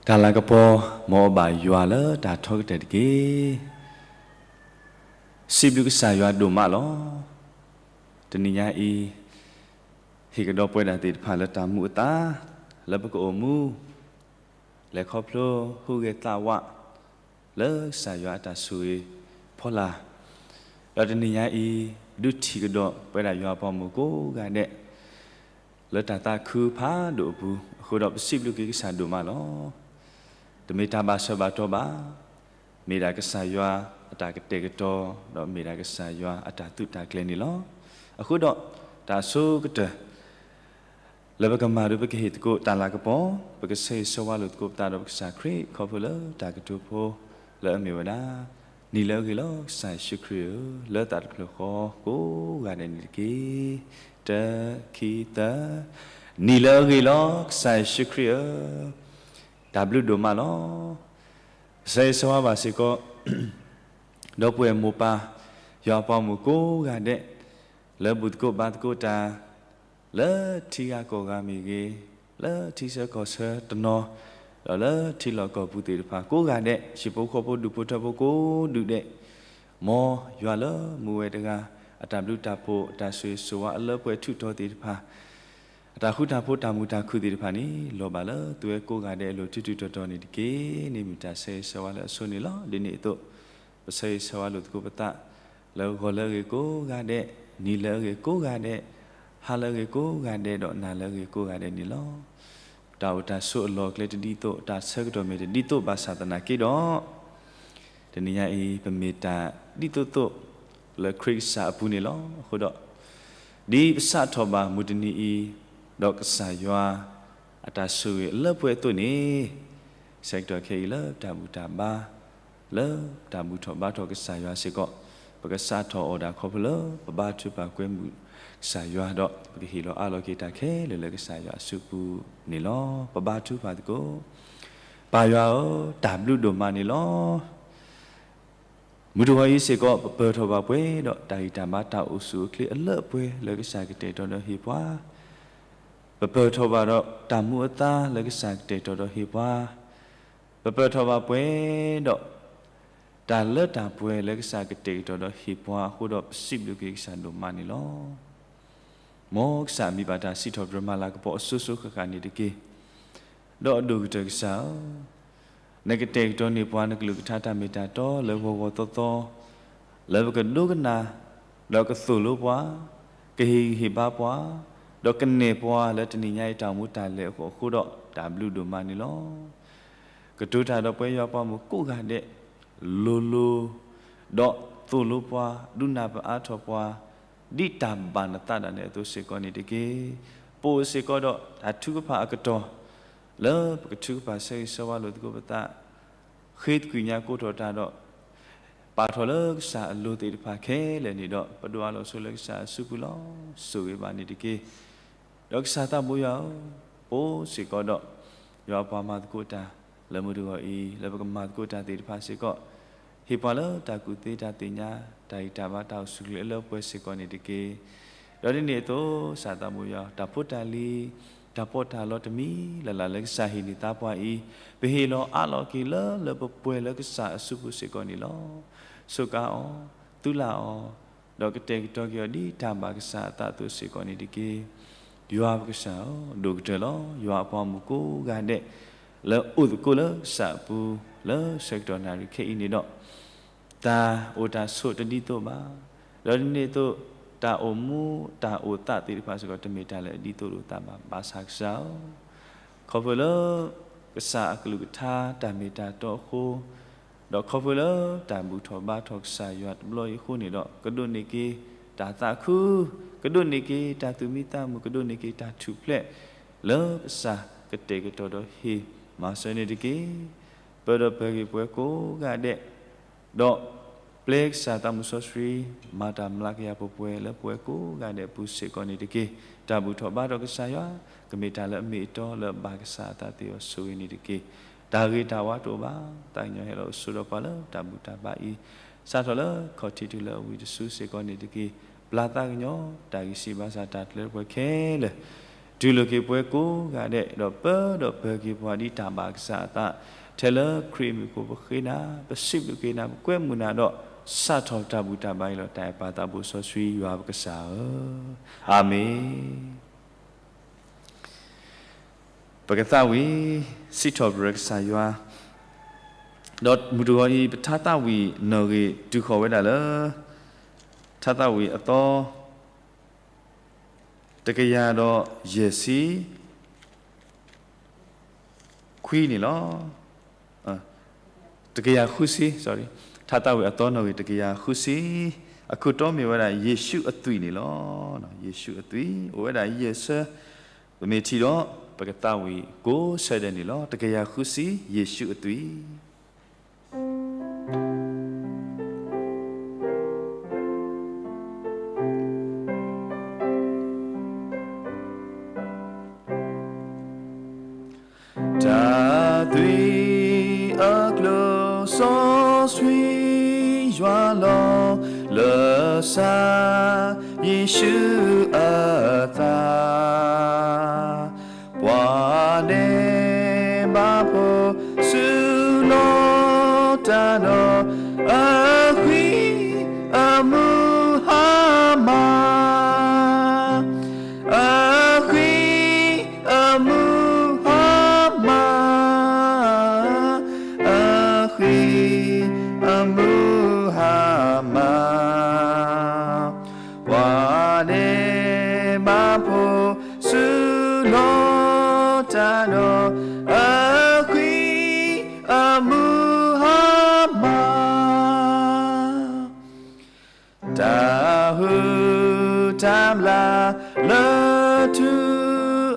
တၢ်လၤကပီၤ မ်အဘၣ်ယွၤလၢတၢ်ထီကတၢၢ်တက့ၢ်. စံးဘျုးကစၢ်ယွၤဒိၣ်မးလီၤ. တနံၤညါအံၤ ဟ့ၣ်ကဒီးပဝဲဒၣ်သ့ၣ်တဖၣ်လၢတၢ်မူအသါ လၢပကအိၣ်မူ လဲၤခီဖျိဟူးဂဲၤသးဝး လၢကစၢ်ယွၤအတၢ်ဆိၣ်ဂ့ၤဖီလာ်, ဒီးတနံၤညါအံၤ ဒုးထံၣ်ကဒီးပဝဲဒၣ်ယွၤအပှၤမိၢ်ကိးဂၤဒဲး လၢတၢ်သးခုဖးဒိၣ်အပူၤ အဃိဒီးပစံးဘျုးက့ၤကစၢ်ဒိၣ်မးလီၤ. တမ့ၢ်တၢ်ဘၣ်ဆၢဘၣ်တီၤဘၣ်, မ့ၢ်ဒၣ်ကစၢ်ယွၤအတၢ်ကတဲာ်ကတီၤ, ဒီးမ့ၢ်ဒၣ်ကစၢ်ယွၤအတၢ်သုးတၢ်ကျဲၤန့ၣ်လီၤ. အဃိဒီး တၢ်အဆိကတၢၢ် လၢပကမၤဒီးပကဟ့ၣ်သကိးတၢ်လၤကပီၤ, ပကဆၢဂ့ၤဆၢဝါလိာ်သကိးပသးဒီးပကစၢ်ခရံာ် ခီဖျိလၢတၢ်ကတိၤဖိ လၢအမ့ၢ်ဝဲဒၣ်, နံၤလၢအဂ့ၤလီၤ ကစၢ်ယ့ၣ်ၡူးခရံာ်ဧၢ, လၢသးတဖျၢၣ်ဃီကိးဂၤဒဲးန့ၣ်တက့ၢ်. တၢ ခံ သၢ, နံၤလၢအဂ့ၤလီၤ ကစၢ်ယ့ၣ်ၡူးခရံာ်ဧၢ, တၢ်ဘျုးဒိၣ်မးလီၤ. ဆၢဂ့ၤဆၢဝါဘၣ်စ့ၢ်ကီး ဒီပုၢ်ဝဲၢ်မိၢ်ပၢ် ယွၤအပှၤမိၢ်ကိးဂၤဒဲး လၢဘူၣ်သကိးဘါသကိးတၢ်, လၢထံဂၤကီၢ်ဂၤမ့ၢ်ဂ့ၤ, လၢထံဆၢကီၢ်ဆၢတနီၤ, ဒီးလၢထံလီၢ်ကီၢ်ပူၤသ့ၣ်တဖၣ်ကိးဂၤဒဲး, ဟံၣ်ဖိဃီဖိဒူၣ်ဖိထၢဖိကိးဒူၣ်ဒဲး, မ်ယွၤလၢမူဝဲတဂၤ အတၢ်ဘျုးတၢ်ဖှိၣ် အတၢ်ဆိၣ်ဂ့ၤဆိၣ်ဝါ အလၢပှဲၤထုးထီၣ်သ့ၣ်တဖၣ် အတၢ်ဃူတၢ်ဖိးတၢ်မုာ်တၢ်ခုၣ်သ့ၣ်တဖၣ်န့ၣ် လီၤဘၣ်လၢသုဝဲကိးဂၤဒဲးအလိၤ တုၤတုၤတီၤတီၤန့ၣ်တက့ၢ်. န့ၣ်မ့ၢ်တၢ်ဆၢဂ့ၤဆၢဝါလၢအဆိန့ၣ်လီၤ. ဒ်န့ၣ်အသိး ပဆၢဂ့ၤဆၢဝါလိာ်သကိးပသး လၢဂီၤလၢအဂ့ၤကိးဂၤဒဲး, နံၤလၢအဂ့ၤကိးဂၤဒဲး, ဟါလၢအဂ့ၤကိးဂၤဒဲး, ဒီးနၤလၢအဂ့ၤကိးဂၤဒဲးန့ၣ်လီၤ. တၢ်အိၣ်တၢ်ဆိးအလီၢ်အကျဲတဒ်သိး, တၢ်ဆၢကတီၢ်မ့ၢ်တဒ်သိးဘၣ်ဆၣ်သနာ်က့ဒီး တနံၤညါအံၤ ပမ့ၢ်တၢ်ဒ်သိးသိး လၢခရံာ်ကစၢ်အပူၤန့ၣ်လီၤ. အဃိဒီး ဒ်ပစးထီၣ်ဘၣ်မုၢ်တနံၤအံၤ, ဒီးကစၢ်ယွၤအတၢ်ဆိၣ်ဂ့ၤအလၢပှဲၤအသိးန့ၣ်, ဆၢကတီၢ်ခဲအံၤလၢတၢ်ဘူၣ်တၢ်ဘါ, လၢတၢ်ဘူၣ်ထီၣ်ဘါထီၣ်ကစၢ်ယွၤစ့ၢ်ကီး, ပကစးထီၣ်အီၤဒၣ်ခီဖျိလၢ ပဘါထုကဖၣ်ကွဲမုာ်ကစၢ်ယွၤဒီး ပကဟ့ၣ်လီၤအးလီၤက့ၤတၢ်ခဲလၢာ်လၢကစၢ်ယွၤအစုပူၤန့ၣ်လီၤ. ပဘါထုကဖၣ်သကိး, ပၢ်ယွၤဧၢ, တၢ်ဘျုးဒိၣ်မးန့ၣ်လီၤ. မုၢ်တဂီၤအံၤစ့ၢ်ကီး ပပၢၢ်ထီၣ်ဘၣ်ပှဲၤဒီးတၢ်ဂံၢ်တၢ်ဘါ တၢ်အိၣ်ဆူၣ်အိၣ်ချ့အလၢအပှဲၤလၢကစၢ်ကတဲာ်ကတီၤဒီးဟ့ၣ်ပှၤ, ပပၢၢ်ထီၣ်ဘၣ်ဒီးတၢ်မူအသါလၢကစၢ်ကတဲာ်ကတီၤဒီးဟ့ၣ်ပှၤ, ပပၢၢ်ထီၣ်ဘၣ်ပှဲၤဒီး တၢ်လၢတၢ်ပှဲၤလၢကစၢ်ကတဲာ်ကတီၤဒီးဟ့ၣ်ပှၤအဃိဒီး ပစံးဘျုးက့ၤကစၢ်ဒိၣ်မးန့ၣ်လီၤ. မ်ကစၢ်မံၤဘၣ်တၢ်စံးထီၣ်ပတြၢၤမၤလၤကပီၤအစိၤစိၤဃၣ်ဃၣ်န့ၣ်တက့ၢ်. ဒီးအဒိၣ်ကတၢၢ်ကစၢ်ဧၢ, နကတဲာ်ကတီၤန့ၢ်ပှၤနကလုၢ်ကထါတၢ်မ့ၢ်တၢ်တီလၢဂီၤဂီၤသီသီ, လၢပကဒိကနၣ်, ဒီးကသိၣ်လိပှၤ, ကဟ့ၣ်ဂံၢ်ဟ့ၣ်ဘါပှၤ, ဒီးကနဲၣ်ပှၤလၢတနံၤညါအံၤတၢ်အိၣ်မူတၢ်လဲၤအဃိဒီး တၢ်ဘျုးဒိၣ်မးန့ၣ်လီၤ. ကတိၤတၢ်ဒီးပဝဲယွၤပှၤမိၢ်ကိးဂၤဒဲး, လိၤလိၤ, ဒီးသိၣ်လိပှၤ, ဒုးနၢ်ပၢၢ်အါထီၣ်ပှၤ, ဒ်တၢ်ဘၣ်နသးဒၣ်နဲအသိးစ့ၢ်ကီးန့ၣ်တက့ၢ်. ပအိၣ်စ့ၢ်ကီးဒီးတၢ်ထုကဖၣ်အကတီၢ်, လၢပကထုကဖၣ်ဆၢဂ့ၤဆၢဝါလိာ်သကိးပသး, ဃ့သကွံာ်ညါကိးထီၣ်တၢ်ဒီး ပာ်ထီၣ်လၢကစၢ်အလိၤသ့ၣ်တဖၣ်ခဲလၢာ်န့ၣ်ဒီး ပဒိးအါလီၤဆိလၢကစၢ်အစုပူၤလီၤ. ဆိၣ်ဂ့ၤဘၣ်န့ၣ်တက့ၢ်. ဒီးကစၢ်သးဘိယွၤဧၢ, ပအိၣ်စ့ၢ်ကီးဒီး ယွၤအပှၤမၤသကိးတၢ် လၢမုၢ်တဂီၤအံၤ လၢပကမၤသကိးတၢ်သ့ၣ်တဖၣ်စ့ၢ်ကီး, ဟ့ၣ်ပှၤလၢတၢ်ကူၣ်သ့တၢ်သ့ၣ်ညါ, တၢ်ဂံၢ်တၢ်ဘါတၢ်အိၣ်ဆူၣ်အိၣ်ချ့အလၢပှဲၤစ့ၢ်ကီးန့ၣ်တက့ၢ်. ဒီးဒ်န့ၣ်အသိး ကစၢ်သးဘိယွၤ တၢ်ဖိတၢ်လံၤ, တၢ်ပီးတၢ်လီတမံၤလၢ်လၢ်လၢကစၢ်ဟ့ၣ်န့ၢ်သးပှၤအံၤ, ပဟ့ၣ်လီၤအးလီၤက့ၤလၢလၢပှဲၤပှဲၤလၢကစၢ်အစုပူၤစ့ၢ်ကီးန့ၣ်လီၤ. စူးကါအီၤ, သုးလၢ်အီၤ, ဒီးကတဲာ်ကတီၤက့ၤအီၤဒ်တၢ်ဘၣ်ကစၢ်အသးအသိးစ့ၢ်ကီးန့ၣ်တက့ၢ်. ယွၤပကစၢ်ဧၢ, ဒိၣ်ကတၢၢ်လီၤ. ယွၤအပှၤမုၢ်ကိးဂၤဒဲး လၢအိၣ်သကိးလၢကစၢ်အပူၤ လၢဆၢကတီၢ်နၣ်ရံၣ်ခဲအံၤန့ၣ်ဒီး တၢ်အိၣ်တၢ်ဆိးတဒ်သိးဘၣ်, ဒီးဒ်န့ၣ်အသိး တၢ်အိၣ်မူတၢ်အိၣ်သးသ့ၣ်တဖၣ်စ့ၢ်ကီး တမ့ၢ်တၢ်လၢအဒ်သိးလိာ်သးဘၣ်. ဘၣ်ဆၣ်ကစၢ်ဧၢ, ခီဖျိလၢ ကစၢ်အကလုၢ်ကထါတၢ်မ့ၢ်တၢ်တီအဃိ, ဒီးခီဖျိလၢတၢ်ဘူၣ်ထီၣ်ဘါထီၣ်ကစၢ်ယွၤတဘျီအံၤအဃိန့ၣ်ဒီး ကဒိးန့ၢ်က့ၤတၢ်သးခု, ကဒိးန့ၢ်က့ၤတၢ်သူၣ်မံသးမုာ်, ကဒိးန့ၢ်က့ၤတၢ်ထူၣ်ဖျဲး လၢကစၢ်ကတဲာ်ကတီၤဒီးဟ့ၣ်မၤစၢၤန့ၣ်တက့ၢ်. ပၢၢ်ဒီးပၢၢ်ဂ့ၤပဝဲကိးဂၤဒဲး ဒီးပျဲကစၢ်သးမုၢ်စီဆှံ မၤတၢ်မျးကယၤပှဲၤပှဲၤလၢပဝဲကိးဂၤဒဲးအပူၤစ့ၢ်ကီးန့ၣ်တက့ၢ်. တၢ်ဘူၣ်ထီၣ်ဘါထီၣ်ကစၢ်ယွၤ ကမ့ၢ်တၢ်လၢအမ့ၢ်အတီလၢအဘၣ်ကစၢ်အသးသ့အဂီၢ်ဆိၣ်ဂ့ၤန့ၣ်တက့ၢ်. တၢ်ဂ့ၤတၢ်ဝါတအိၣ်ဘၣ်. သးကညီၤဟဲလီၤအိၣ်ဆိးဒီးပှၤလၢတၢ်ဘူၣ်တၢ်ဘါအံၤ, စးထီၣ်လၢခီၣ်ထံးတုၤလၢအဝံၤတစုစ့ၢ်ကီးန့ၣ်တက့ၢ်. ပျၢ်သးကညီၤ တၢ်ဂံၢ်စၢ်ဘါစၢ်တၢ်ကျဲၤပှဲၤခဲလၢာ် တူၢ်လိာ်က့ၤပှၤကိးဂၤဒဲး ဒီးပၢဒီးပၢၤက့ၤပှၤဒ်တၢ်ဘၣ်ကစၢ်အသး, ထဲလၢခရံာ်မံၤအဃိ ပဃ့နၤ, ပစံးဘျုးက့ၤနၤ, ပကွဲမုာ်နၤဒီး စးထီၣ်တၢ်ဘူၣ်တၢ်ဘါအံၤလီၤ. တၢ်အဲၣ်ပၢ်သးဘိစီဆှံယွၤပကစၢ်ဧၢ, အၤမ့ၣ်. ပကသးဝံၣ် စံးထီၣ်ပတြၢၤကစၢ်ယွၤ, ဒီးမုၢ်တဂီၤအံၤ ပထါသးဝံၣ်နီၣ်ဂံၢ်တုၤဃီၤဝဲဒၣ်လၢ ထါသးဝံၣ်အသီ တကယၤဒီးယဲၢ်ဆံခွံန့ၣ်လီၤ. တကယၤဃုဆံ, sorry, ထါသးဝံၣ်အသီနီၣ်ဂံၢ်တကယၤဃုဆံ, အခိၣ်တီမ့ၢ်ဝဲဒၣ် ယ့ၣ်ၡူးအသွံၣ်န့ၣ်လီၤ. ယ့ၣ်ၡူးအသွံၣ် အိၣ်ဝဲဒၣ်ယဲၢ်ဆၢ, ပမ့ၢ်ထံၣ်ဒီး ပကသးဝံၣ်ကိးဆၢဒဲးန့ၣ်လီၤ. တကယၤဃုဆံ, ယ့ၣ်ၡူးအသွံၣ်. တၢ်သွံၣ်အကျိၤ စီဆှံယွၤလီၤ လၢစၢ်ယ့ၣ်ၡူးအသး, ပှၤန့ၣ်ဘၣ်ဖိ ဆူလီၤတၢ်ဒီး အဃံအမူဟါမၢ်, အဃံအမူဟါမၢ်, အဃံအမူဟါမၢ်, ပှၤန့ၣ်ဘၣ်ဖိ ဆူလီၤတၢ်ဒီး အဃံအမူဟါမၢ်, တၢ်ဟုၣ်တၢ်ဘျၣ်လၢ ထူ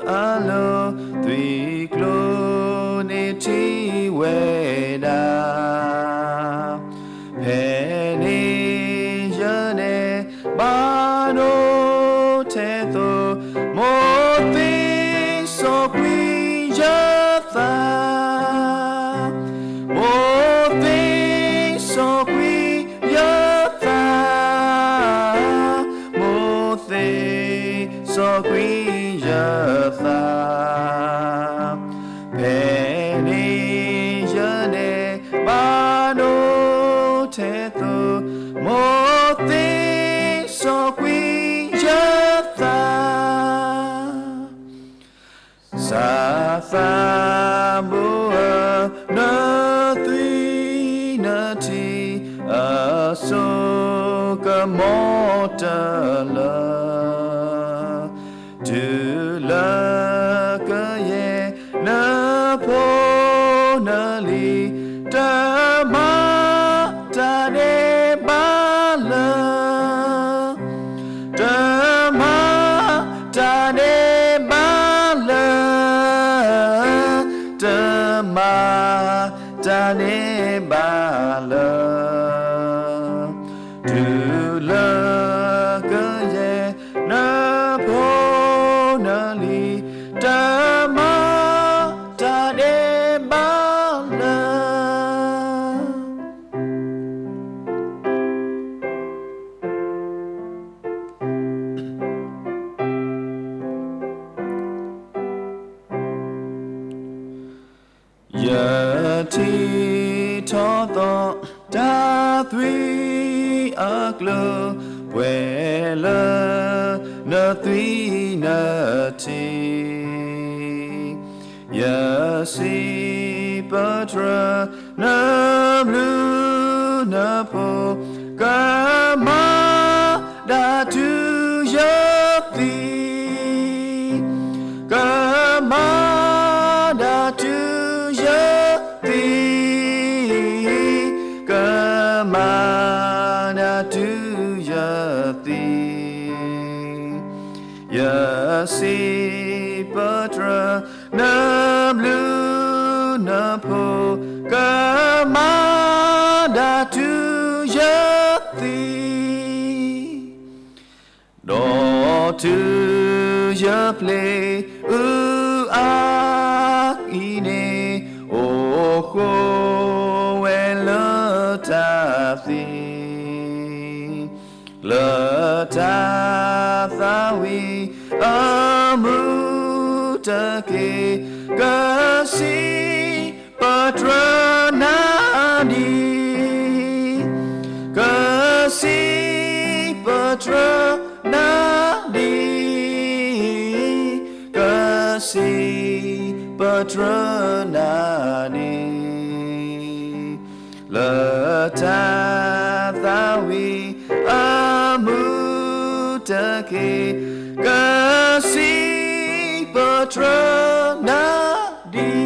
အလိၤ သွံၣ်ကျိၤန့ၣ်ထံၣ်ဝဲဒၣ်, ဖဲန့ၣ်ယဲန့ၣ် ဘၣ်ဒိထဲသိး မိၢ်သ့စီကွံာ်ယသး, မိၢ်သ့စီကွံာ်ယသး, မိၢ်သ့စီကွံာ်ယသး, ဖဲန့ၣ်ယဲန့ၣ် ဘၣ်ဒိထဲသိး မိၢ်သ့စီကွံာ်ယသး, စၢ်သးဘိဧၢ, နသွံၣ်နထံ အစိကမီၤတလၢ တုၤလၢကယဲၢ်နဖိနလံၤ, တမၤတၢ်ဒဲးဘးလၢ တမၤတၢ်ဒဲးဘးလၢ, တမၤတၢ်ဒဲးဘးလၢ, တုၤလၢကယဲၢ်နဖိနလံၤ, တမၤတၢ်ဒဲးဘးလၢ ယထံၣ်ထီၣ်သီ တၢ်သွံၣ်အကျိၤ, ပှဲၤလၢနသွံၣ်နထံၣ်, ယစံးပတြၢၤ နဘျုးနဖှိၣ်, ကမၤဒၣ်တုၤယသံ, ကမၤဒၣ်တုၤယသံ, ကမၤဒၣ်တုၤယသံ, ယစံးပတြၢၤ နဘျုးနဖှိၣ်, ကမၤဒၣ်တုၤယသံ, ဒီးတုၤယပျ့ၤအုအါအံၤန့ၣ်, အိၣ်ဃိဝဲလၢတၢ်သံ, လၢတၢ်သးဝံၣ်အမူ တက့ၢ်. ကစံးပတြၢၤနၤဒ်, ကစံးပတြၢၤနၤဒ်, ကစံးပတြၢၤနၤဒ် လၢတၢ်သးဝံၣ်အမူတက့ၢ်. ကစံးပတြၢၤနၤဒ်.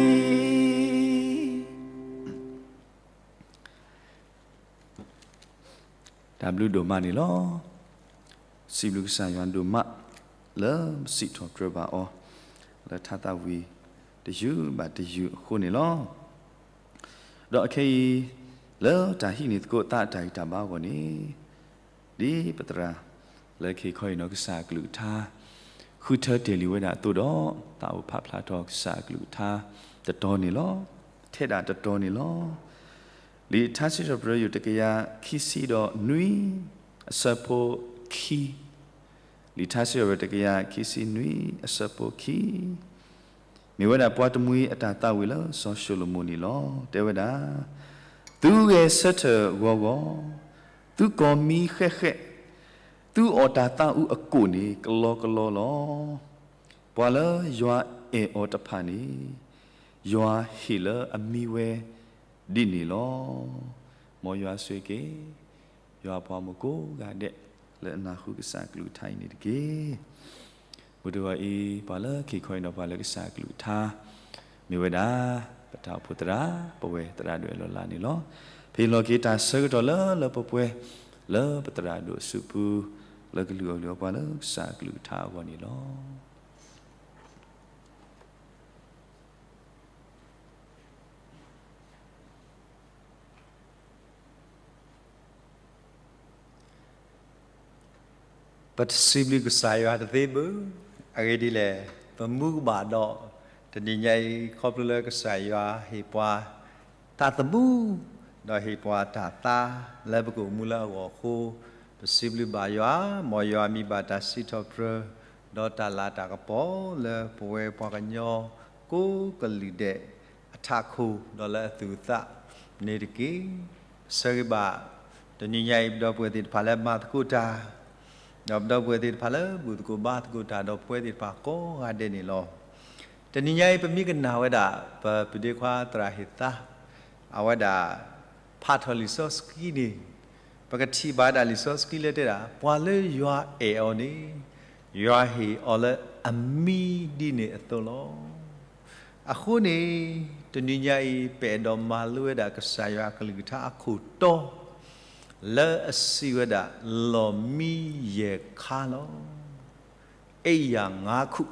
တၢ်ဘျုးဒိၣ်မးန့ၣ်လီၤ. စံးဘျုးကစၢ်ယွၤဒိၣ်မး လၢပစံးထီၣ်ပတြၢၤဘၣ်အီၤ လၢတၢ်သးဝံၣ်တယုၢ်ဘၣ်တယုၢ်အဃိန့ၣ်လီၤ. ဒီးအခဲအံၤ လၢတၢ်ဟံးန့ၢ်သကိးသးအတၢ်ဂံၢ်တၢ်ဘါအဂီၢ်န့ၣ်, ဒ်ပသရၣ်လၢခံခီအံၤနီၤ ကစၢ်အကလုၢ်ကထါ ဃုထၢတ့ၢ်လံဝဲဒၣ်အသိးဒီး သးအိၣ်ဖးဖျါထီၣ်ကစၢ်အကလုၢ်ကထါတတီၤန့ၣ်လီၤ. ထဲဒၣ်တတီၤန့ၣ်လီၤ. လံာ်ထါစံးထီၣ်ပတြၢၤ ယိၤတကယၤခံဆံဒီးနွံ အဆၢဖိခံ, လံာ်ထါစံးထီၣ်ပတြၢၤ တကယၤခံဆံနွံ အဆၢဖိခံ မ့ၢ်ဝဲဒၣ်ပှၤတမှံၤအတၢ်သးဝံၣ်လၢစီၤၡလိၤမိၣ်န့ၣ်လီၤ. တဲဝဲဒၣ်, သုဂဲၤဆၢထၢၣ်ဂီၤဂီၤ, သုကီၢ်မံဃဲးဃဲး, သုအီၣ်တၢ်သးအုးအကိၣ်န့ၣ် ကလီကလီလီၤ. ပှၤလၢယွၤအဲၣ်အီၤတဖၣ်န့ၣ် ယွၤဟ့ၣ်လၢအမံဝဲဒ်န့ၣ်လီၤ. မ်ယွၤဆိၣ်ဂ့ၤက့ၤ ယွၤအပှၤဂီၢ်မုၢ်ကိးဂၤဒဲး လၢအနၢ်ဟူကစၢ်အကလုၢ်ကထါအံၤန့ၣ်တက့ၢ်. မုၢ်တဂီၤအံၤ ပှၤလၢခံခီအံၤနီၤ ပှၤလၢကစၢ်အကလုၢ်ကထါ မ့ၢ်ဝဲဒၣ် ပတၢ်အိၣ်ဖှိၣ်သရၣ်, ပဝဲသရၣ်ဒိၣ်အဲၣ်လီၤလးန့ၣ်လီၤ. ဖဲအံၤလီၤက့ၤတၢ်ဆၢကတီၢ်လၢလၢပှဲၤပှဲၤ လၢပသရၣ်ဒိၣ်အစုပူၤ လၢကလုၢ်အီၣ်လုၢ်အီပှၤလၢကစၢ်အကလုၢ်ကထါအဂီၢ်န့ၣ်လီၤ. ပတစံးဘျုးကစၢ်ယွၤတသ့ဘၣ်. အဂ့ၢ်ဒ်လဲၣ်, ပမူကဘၣ်ဒီး တနံၤညါအံၤ ခီဖျိလၢကစၢ်ယွၤဟ့ၣ်ပှၤ တၢ်သမူ ဒီးဟ့ၣ်ပှၤတၢ်သါ လၢပကအိၣ်မူလၢအဂီၢ်အဃိ, ပစံးဘျုးဘၣ်ယွၤ, မ်ယွၤမံဘၣ်တၢ်စံးထီၣ်ပတြၢၤ ဒီးတၢ်လၤတၢ်ကပီၤလၢပဝဲပှၤကညီကိးကလုာ်ဒဲး အထးခိၣ်ဒီးလၢအသူၣ်အသးန့ၣ်တက့ၢ်. ပဆၢဂ့ၤဘၣ် တနံၤညါအံၤ ပဒီပုၢ်ဝဲၢ်သ့ၣ်တဖၣ်လၢမၤသကိးတၢ်, ဒီးပဒီပုၢ်ဝဲၢ်သ့ၣ်တဖၣ်လၢဘူၣ်သကိးဘါသကိးတၢ်ဒီးပဝဲသ့ၣ်တဖၣ်ကိးဂၤဒဲးန့ၣ်လီၤ. တနံၤညါအံၤ ပမ့ၢ်ကနၣ်ဝဲဒၣ် ပပုၢ်ဒ့ခွါသရၣ်ဟ့ၣ်သါ အဝဲဒၣ် ဖးထီၣ်လံာ်စီဆှံန့ၣ်, ပကထံၣ်ဘၣ်ဒၣ်လံာ်စီဆှံလၢတဲဒၣ် ပှၤလၢယွၤအဲၣ်အီၤန့ၣ် ယွၤဟ့ၣ်အီၤလၢအမံဒ်န့ၣ်အသိးလီၤ. အဃိန့ၣ် တနံၤညါအံၤ ပအဲၣ်ဒိးမၤလိဝဲဒၣ်ကစၢ်ယွၤအကလုၢ်ကထါအခိၣ်တီ လၢအစံးဝဲဒၣ် လီၢ်မံယဲၢ်ခါလီၤ. အိယာ်ငါးခု,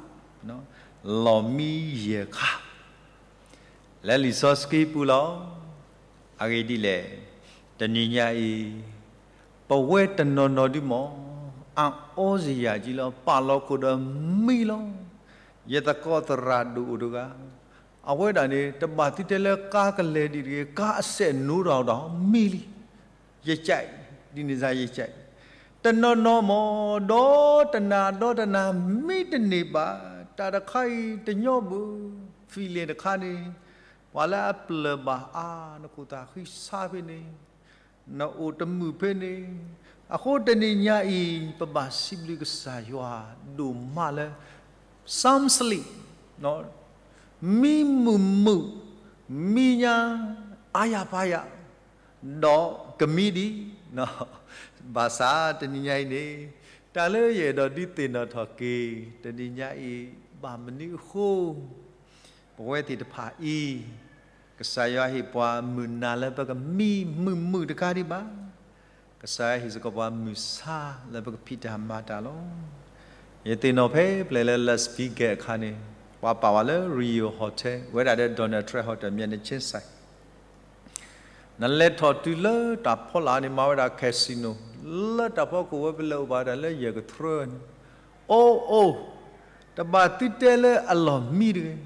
လီၢ်မံယဲၢ်ခါ လၢလံာ်စီဆှံပူၤလီၤ. အဂ့ၢ်ဒ်လဲၣ်, တနံၤညါအံၤ ပဝဲတနီၤနီၤဒုမး အအီစယၤကံလီၤ ပာ်လီၤခိၣ်ဒီးမံလီၤ. ယသကိးသရၣ်ဒိၣ်အိၣ်တဂၤ, အဝဲဒၣ်န့ၣ် တဘၣ်သုတဲလၢကါကလဲၤဒံးတဂ့ၤ, ကါအစဲးနိးထီၣ်ဒီးမံလံ. ယကဲး, ဒ်န့ၣ်စ့ၢ်ယကဲး, တနီၤနီၤမး ဒီတနၤဒီတနၤ မံတန့ၢ်ဘၣ်. တၢ်တခါအံၤတညီဘၣ်, ဖံးလ့ၣ်တခါန့ၣ် ပှၤလၢအပျၢၢ်ဘၣ်အါ နခိၣ်သးဃံဆါဖဲန့ၣ်, နအိၣ်တမုာ်ဖဲန့ၣ်. အဃိတနံၤညါအံၤ ပဘၣ်စံးဘျုးကစၢ်ယွၤဒိၣ်မးလၢ Psalm three, မံမုာ်မုာ်, မံညါအါယၤပါယၤ, ဒီးကမံဒံး, ဘၣ်ဆၣ်တနံၤညါအံၤန့ၣ် တၢ်လၢယအဲၣ်ဒိးဒုးသ့ၣ်နီၣ်ထီၣ်က့ၤ တနံၤညါအံၤ ဘၣ်မနုၤအဃိ ပဝဲသ့ၣ်တဖၣ်အံၤ ကစၢ်ယွၤဟ့ၣ်ပှၤမုၢ်နၤလၢပကမံမုာ်မုာ်တခါဒံးဘၣ်. ကစၢ်ယွၤဟ့ၣ်စ့ၢ်ကီးပှၤမုၢ်ဆါလၢပကဖံးတၢ်မၤတၢ်လီၤ. ယသ့ၣ်နီၣ်ဖဲပျဲၢ်လၢ Las Vegas အခါန့ၣ် ပှၤပာ်ဝဲလၢ Rio Hotel ဝဲဒၣ်ဒီး Donald Trump Hotel မျဲၢ်နဆ့စဲး နလဲၤထီၣ်တုၤလၢတၢ်ဖီလာ်န့ၣ် မၤဝဲဒၣ် casino လၢတၢ်ဖီခိၣ်ဝဲပလဲၤအိၣ်ဘၣ်တၢ်လၢယဲၢ်ကထြၢန့ၣ်, အိၣ်အိၣ်, တဘၣ်သုတဲလၢအလီၢ်မံတဂ့ၤ,